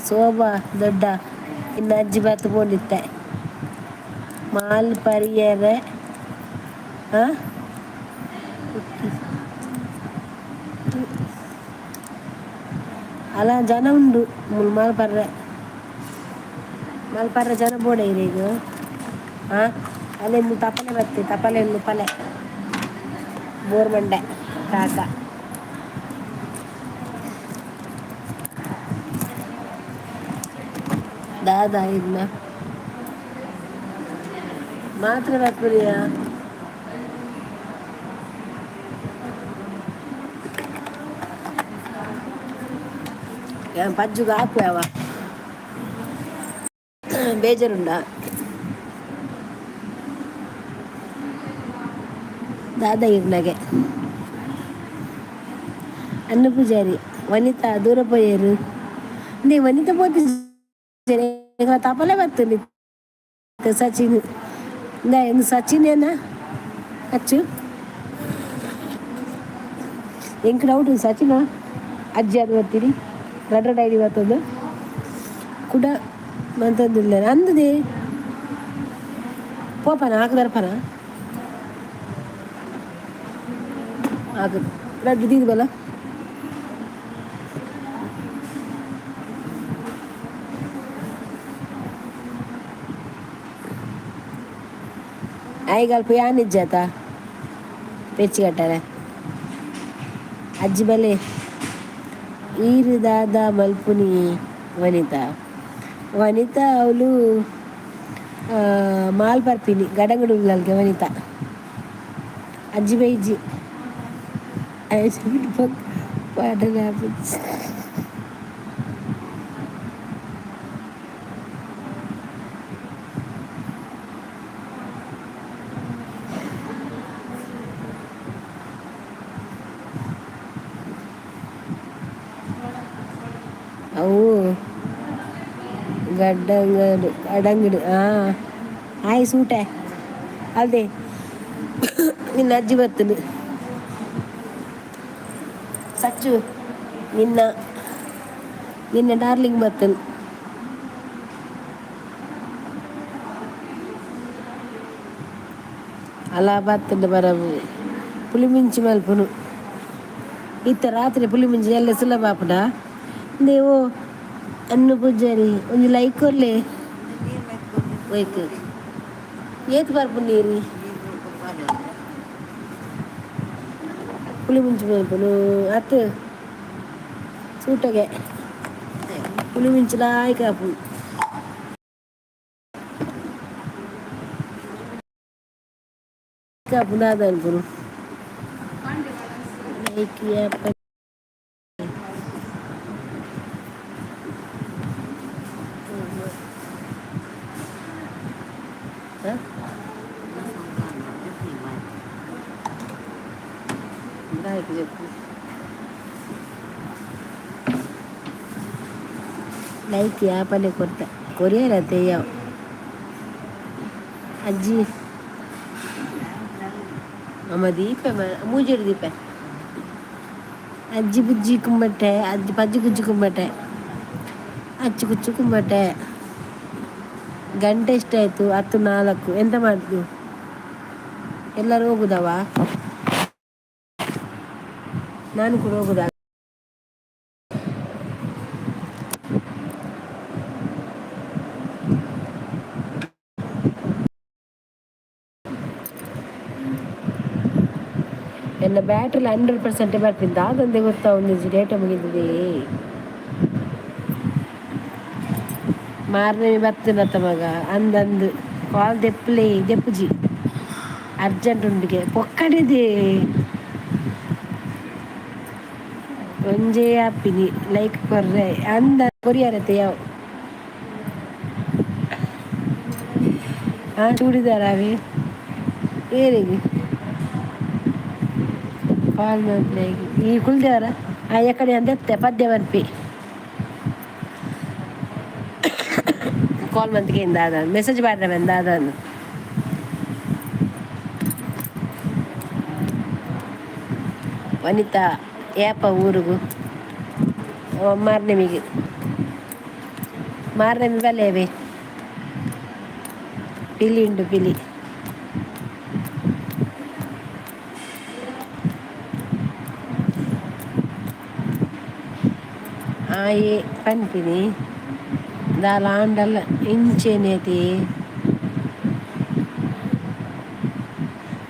ಶೋಭಾ ದೊಡ್ಡ ಇನ್ನು ಅಜ್ಜಿ ಬತ್ತು ಪೋಂಡಿತ್ತೆ ಮಾಲ್ ಪರಿಯರೆ ಹಾಂ ಅಲ್ಲ ಜನ ಉಂಡು ಮುಲ್ ಮಲ್ಪರ್ರೆ ಮಲ್ಪರ್ರೆ ಜನ ಬೋಡ ಈಗ. ಹಾಂ, ಅಲ್ಲೇ ತಪಲೆ ಬತ್ತೆ ತಪಲೆ ಪಲೆ ಬೋರ್ ಮಂಡೆ ಕಾಕ. ದಾದಾ ಇನ್ನ ಮಾತ್ರ ಬರ್ಪುರಿಯಾ? ಪಜ್ಜುಗ ಹಾಕುವ ಬೇಜಾರುಂಡ ದಾದಾ ಇರ್ನಾಗೆ. ಅನ್ನ ಪೂಜಾರಿ ವನಿತಾ ದೂರ ಪೋಯರು ನೀ ವನಿತಾ ಪೋತಿ ತಪಲೆ ಬರ್ತದೆ. ಸಚಿನ್ ಇಂದ ಸಚಿನ್ ಏನ ಅಚ್ಚು ಎಂಕ್ ಡೌಟ್ ಸಚಿನ ಅಜ್ಜಿ ಅದು ಬರ್ತೀನಿ ರಡ್ಡ ಡೈರಿ ಬರ್ತದೆ ಕುಡ ಮಂತಂದಿಲ್ಲ ಅಂದದೆ ಪೋಪನ ಹಾಕದಾರಪನ ಹಾಕದು ರಡ್ಡು ದೀದ್ ಬಲ. ಐಗಲ್ಪ ಯಾನಿಜ್ಜಾತ ಪೆಚ್ಚಿ ಕಟ್ಟಾರೆ ಅಜ್ಜಿ ಬಲೆ ಈರು ದಾದ ಮಲ್ಪುನಿ ವನಿತಾ. ವನಿತಾ ಅವಳು ಮಾಲ್ ಪರ್ಪಿನಿ ಗಡಂಗಡು ಉಳ್ಳಲ್ಗೆ ವನಿತಾ ಅಜ್ಜಿ ಬೈಜಿ ಪಾಟನೆ. ಅವು ಗಡ್ಡಂಗಡು ಗಡಂಗಡು. ಹಾಂ, ಆಯ್ ಸೂಟೆ ಅಲ್ದೆ ನಿನ್ನ ಅಜ್ಜಿ ಬರ್ತದೆ. ಸಚ್ಚು ನಿನ್ನ ನಿನ್ನ ಡಾರ್ಲಿಂಗ್ ಬರ್ತದೆ. ಅಲ್ಲ ಬರ್ತದೆ ಬರ ಪುಲಿಮಿಂಚಿ ಮಲ್ಪುನು ಇತ್ತ ರಾತ್ರಿ ಪುಲಿಮಿಂಚಿ ಎಲ್ಲ ಸುಲಭ ಆಪುಂಡ. ನೀವು ಅನ್ನು ಪೂಜಾರಿ ಒಂಜಿ ಲೈಕ್ ಕೊರ್ಲೆ. ಒಯ್ಕ್ ಏತ್ ಬರ್ಪು ನೀರು ಪುಳಿ ಮುಂಚಿ ಮಲ್ಪುನು ಅತ್ ಸೂಟಗೆ ಪುಳಿ ಮುಂಚಿ ಲಾಯ್ಕ್ ಆಪುಂಡು ಆಪುಂಡು ದಾದ ಅನ್ಪುನು ಲೈಕ್. చెప్పు ಲೈಕ್ ಯಾಪನೆ ಕೊರ್ತ ಕೊರಿಯರ ತೆಯ್ಯವ್ ಅಜ್ಜಿ ಅಮ್ಮ ದೀಪ ಮೂಜೆಡ್ ದೀಪ ಅಜ್ಜಿ ಬುಜ್ಜಿ ಕುಂಬಟ್ಟೆ ಅಜ್ಜಿ ಪಜ್ಜಿ ಕುಜ್ಜಿ ಕುಂಬಟ್ಟೆ ಅಚ್ಚು ಕುಚ್ಚು ಕುಂಬಟ್ಟೆ. ಗಂಟೆ ಎಷ್ಟಾಯಿತು? 10:04. ಎಂತ ಮಾಡುದು? ಎಲ್ಲರೂ ಹೋಗುದವ? ನಾನು ಕೂಡ ಹೋಗುದಾ? ಎನ್ನ ಬ್ಯಾಟ್ರಿ 100% ಬರ್ಪಿಂದ ದಾದಂದೆ ಗೊತ್ತಾ ಒಂದು ಡೇಟಾ ಮುಗಿದಿದೆ. ಮಾರನೇ ಬರ್ತೇನತ್ತ ಮಗ ಅಂದಂದು ಕಾಲ್ ದೆಪ್ಪಲೆ ದೆಪ್ಪುಜಿ ಅರ್ಜೆಂಟ್ ಉಂಡಿಗೆ ಪೊಕ್ಕಡಿದೆ ಒಂಜೇ ಆಪಿನಿ ಲೈಕ್ ಕೊರ್ರೆ ಅಂದ ಕೊರಿಯರತೆ ಯಾವ. ಹಾಂ, ಚೂಡಿದಾರ ಅವೆ ಏರಿಗೆ ಕಾಲ್ ಮಲ್ಪಲೆ ಈ ಕುಲ್ದೇವರ ಆ ಎಕಡೆ ಅಂದೆತ್ತೆ ಪದ್ಯ ಬರ್ಪಿ. ಕಾಲ್ ಮಂತ್ಗೆ ದಾದ ಮೆಸೇಜ್ ಪಾಡ್ರೆ ದಾದ. ವನಿತಾ ಏಪ ಊರುಗು? ಮಾರ್ನೆಮಿಗೆ, ಮಾರ್ನೆಮಿ ಬಲ್ಲೇವೆ. ಪಿಲಿ ಉಂಡು ಪಿಲಿ. ಆಯೆ ಪನ್ಪಿನಿ ದಾಲ ಆಂಡಲ ಇಂಚೆನೇತಿ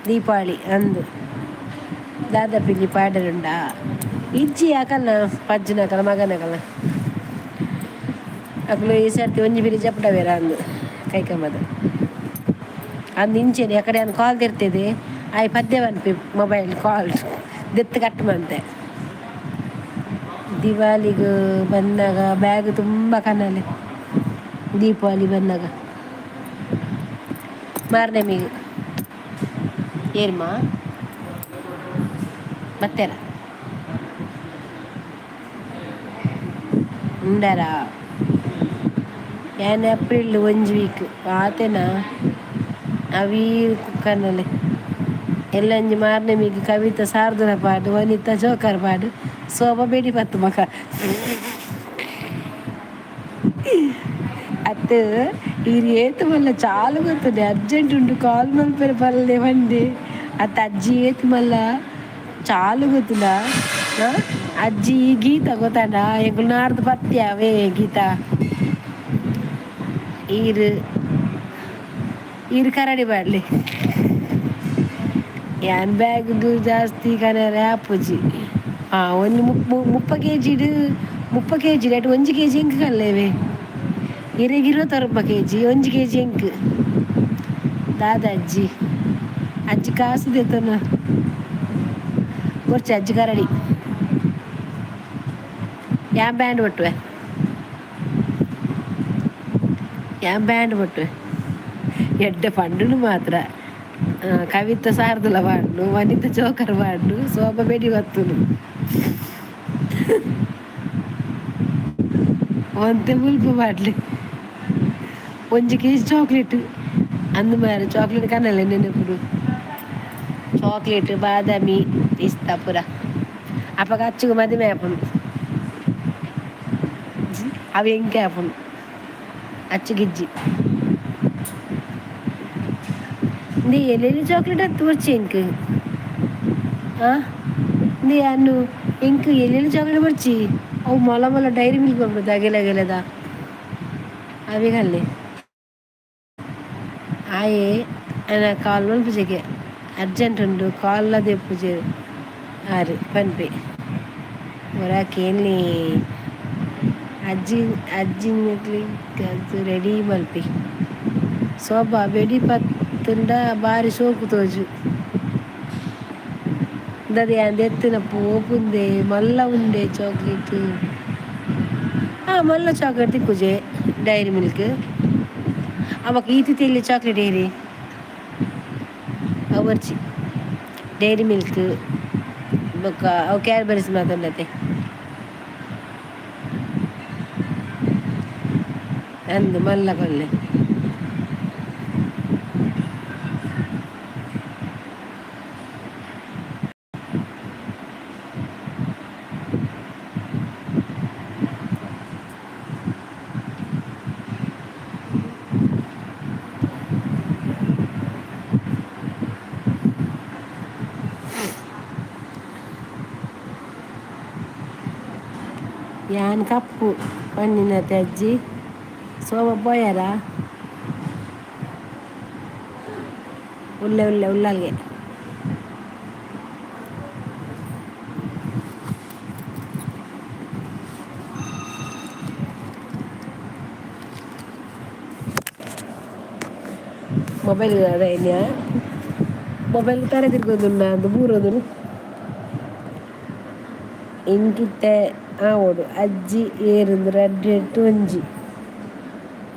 ದೀಪಾವಳಿ ಅಂದು. ದಾದ ಪಿಲಿ ಪಾಡರುಂಡಾ? ಇಜ್ಜಿ, ಅಕಲ್ನ ಪಜ್ಜುನಕಲ ಮಗನಕಲ್ನ ಅಕುಲು ಈ ಸರ್ತಿ ಒಂಜಿ ಪಿಲಿ ಜಪುಡವೆರ ಅಂದು ಕೈಕಂಬದ ಅಂದು. ಇಂಚೆನೆ ಅಕಡೆ ಅಂದು ಕಾಲ್ ತಿರ್ತಿದೆ ಆಯ್ ಪದ್ಯ ಪನ್ಪಿ ಮೊಬೈಲ್ ಕಾಲ್ ದೆತ್ತು ಕಟ್ ಮಂತೆ. ದಿವಾಲಿಗೆ ಬಂದಾಗ ಬ್ಯಾಗ್ ತುಂಬ ಕನಲೆ. ದೀಪಾವಳಿ ಬಂದಾಗ ಮಾರ್ನೆಮಿಗೆ ಏರ್ಮಾ ಬತ್ತೇರ ಉಂಡಾರ? ಯಾನ್ ಏಪ್ರಿಲ್ ಒಂಜಿ ವೀಕ್ ಆತೆನಾ ಅವೀ ಕನಲೆ ಎಲ್ಲಂಜಿ. ಮಾರ್ನೆಮಿಗೆ ಕವಿತಾ ಸಾರ್ದನ ಪಾಡು, ವನಿತಾ ಜೋಕರ್ ಪಾಡು, ಸೋಮ ಬೆಡಿ ಪತ್ತು ಮಕ. ಅತ್ ಈರ್ ಏತ್ ಮಲ್ಲ ಚಾಲು ಗೊತ್ತುಂಡೆ, ಅರ್ಜೆಂಟ್ ಉಂಡು ಕಾಲ್ ಮಲ್ಪೆರೆ ಪಲ್ಲೆ ಪಂಡೆ ಅತ್ತ. ಅಜ್ಜಿ ಏತ್ ಮಲ್ಲ ಚಾಲು ಗೊತ್ತುಂಡ? ಅಜ್ಜಿ ಗೀತಾ ಗೊತ್ತಾಂಡ? ಎಂಕುಲು ನಾಡ್ದು ಪತ್ಯ ಅವೇ ಗೀತಾ. ಈರ್ ಈರ್ ಕರಡಿ ಪಾಡ್ಲೆ. ಯಾನ್ ಬ್ಯಾಗ್ ಜಾಸ್ತಿ ಕನರೆ ಆಪುಜಿ. ಒಂಜಿ 30 ಕೆಜಿಡ್, 30 ಕೆಜಿ ರೇಟ್ 1 ಕೆಜಿ ಎಂಕ್ ಕಲ್ಲೇವೆ. ಇರೆಗ್ 29 ಕೆಜಿ, 1 ಕೆಜಿ ಎಂಕ್. ದಾದ ಅಜ್ಜಿ, ಅಜ್ಜಿ ಕಾಸು ದೆತ್ತೊನ ಬೊರ್ಚಿ. ಅಜ್ಜಿ ಕರಡಿ. ಯಾನ್ ಬ್ಯಾಂಡ್ ಬೊಟ್ಟುವೆ, ಯಾನ್ ಬ್ಯಾಂಡ್ ಬೊಟ್ಟುವೆ. ಎಡ್ಡೆ ಪಂಡುನು ಮಾತ್ರ. ಕವಿತ ಸಾರ್ದಲ ಪಾಡ್ನು, ವನಿತ ಜೋಕರ್ ಪಾಡ್ನು, ಸೋಮ ಬೆಡಿ ಬತ್ತುನು. ಒಂತೆ ಮುಲ್ಪ ಪಾಡ್ಲೆ. 1 ಕೆಜಿ ಚಾಕ್ಲೇಟ್ ಅಂದು ಮಾರೆ. ಚಾಕ್ಲೇಟ್ ಕನಲೆ ನೆನಪುಡು. ಚಾಕ್ಲೇಟ್, ಬಾದಾಮಿ, ಪಿಸ್ತಾ ಪೂರ. ಅಪಗ ಅಚ್ಚುಗು ಮದಿಮೆ ಆಪುಂಡು. ಅವು ಎಂಕೆ ಆಪುಂಡು ಅಚ್ಚುಗಿಜ್ಜಿ. ಇಂದು ಎಲ್ಲೆಲ್ಲಿ ಚಾಕ್ಲೇಟ್ ಅತ್ತು ಬೊರ್ಚಿ ಎಂಕ್. ಇಂದು ಅನ್ನು ಎಂಕ್ ಎಲ್ಲೆಲ್ಲಿ ಚಾಕ್ಲೇಟ್ ಬೊರ್ಚಿ. ಅವು ಮೊಲ ಮೊಲ ಡೈರಿ ಮಿಲ್ಕ್ ಬರ್ಪುಂಡು ಅಗೆಲ ಅಗೆಲದ ಅವೆ ಕಲ್ಲೆ. ಆಯೆ ಎನ ಕಾಲ್ ಮಲ್ಪುಜೆಗೆ, ಅರ್ಜೆಂಟ್ ಉಂಡು ಕಾಲ್ ದೆಪ್ಪುಜೆರ್ ಆರ್ ಪನ್ಪೆ. ಒರ ಕೇನ್ಲೆ ಅಜ್ಜಿ. ಅಜ್ಜಿ ರೆಡಿ ಮಲ್ಪಿ. ಸೋಬಾ ಬೆಡಿ ಪತ್ತುಂಡ ಬಾರಿ ಸೋಕು ತೋಜು. ದಾದ ಯಾನ್ ದೆತ್ತಿನ ಪೋಪುಂದೆ ಮಲ್ಲ ಉಂಡೆ ಚಾಕ್ಲೇಟ್. ಮಲ್ಲ ಚಾಕ್ಲೇಟ್ ತಿಕ್ಕುಜೆ ಡೈರಿ ಮಿಲ್ಕ್. ಅವಾಗ ಈತಿ ತೆಲ್ಲಿ ಚಾಕ್ಲೇಟ್ ಏರಿ ಅವು ಡೈರಿ ಮಿಲ್ಕ್ ಬೊಕ್ಕ ಅವು ಕ್ಯಾಡ್ಬರೀಸ್ ಮಾತ ಅಂದು ಮಲ್ಲ ಕೊಲ್ಲೆ. ಯಾನ್ ಕಪ್ಪು ಪನ್ನಿನತೆ ಅಜ್ಜಿ. ಸೋಮ ಪೋಯಾರ? ಉಲ್ಲೆ ಉಲ್ಲೆ ಉಲ್ಲಲ್ಗೆ. ಮೊಬೈಲ್ ಅದ ಮೊಬೈಲ್ ತಾರೆ ತಿರ್ಗೋದುಂಡ ಅದು ಬೂರೋದು. ಎಂಕಿತ್ತೆ ಆವೊಡು. ಅಜ್ಜಿ ಏರಿಂದು ರಡ್ಡ್ ಎಟ್ಟು ಒಂಜಿ.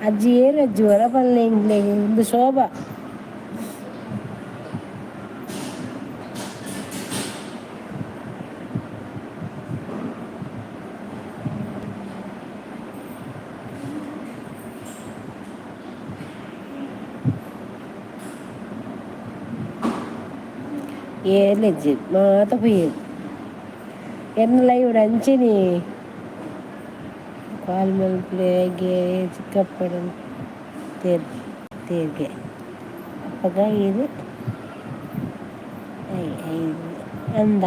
ಅಜ್ಜಿ ಏರು ಅಜ್ಜಿ ವರ ಪಲ್ಲೆ ಎಂಕ್ಲೆಗ್. ಉಂದು ಶೋಭಾ. ಏರ್ಲ ಇಜ್ಜೆರ್ ಮಾತ ಪೋಯೆರ್. ಎನ್ನ ಲೈವ್ ಡ್ ಅಂಚೆನೆ ಕಾಲ್ ಮಲ್ಪುಲೆ ಚಿಕ್ಕಪ್ಪಡ ತೇರ್ ತೇರ್ಗೆ ಅಪಗ ಈರ್ ಅಂದ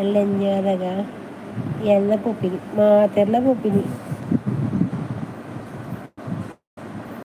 ಎಲ್ಲಂಜಿ ಆದಾಗ ಎಲ್ಲ ಪೋಪಿನಿ ಮಾತೆರ್ಲ ಪೋಪಿನಿ.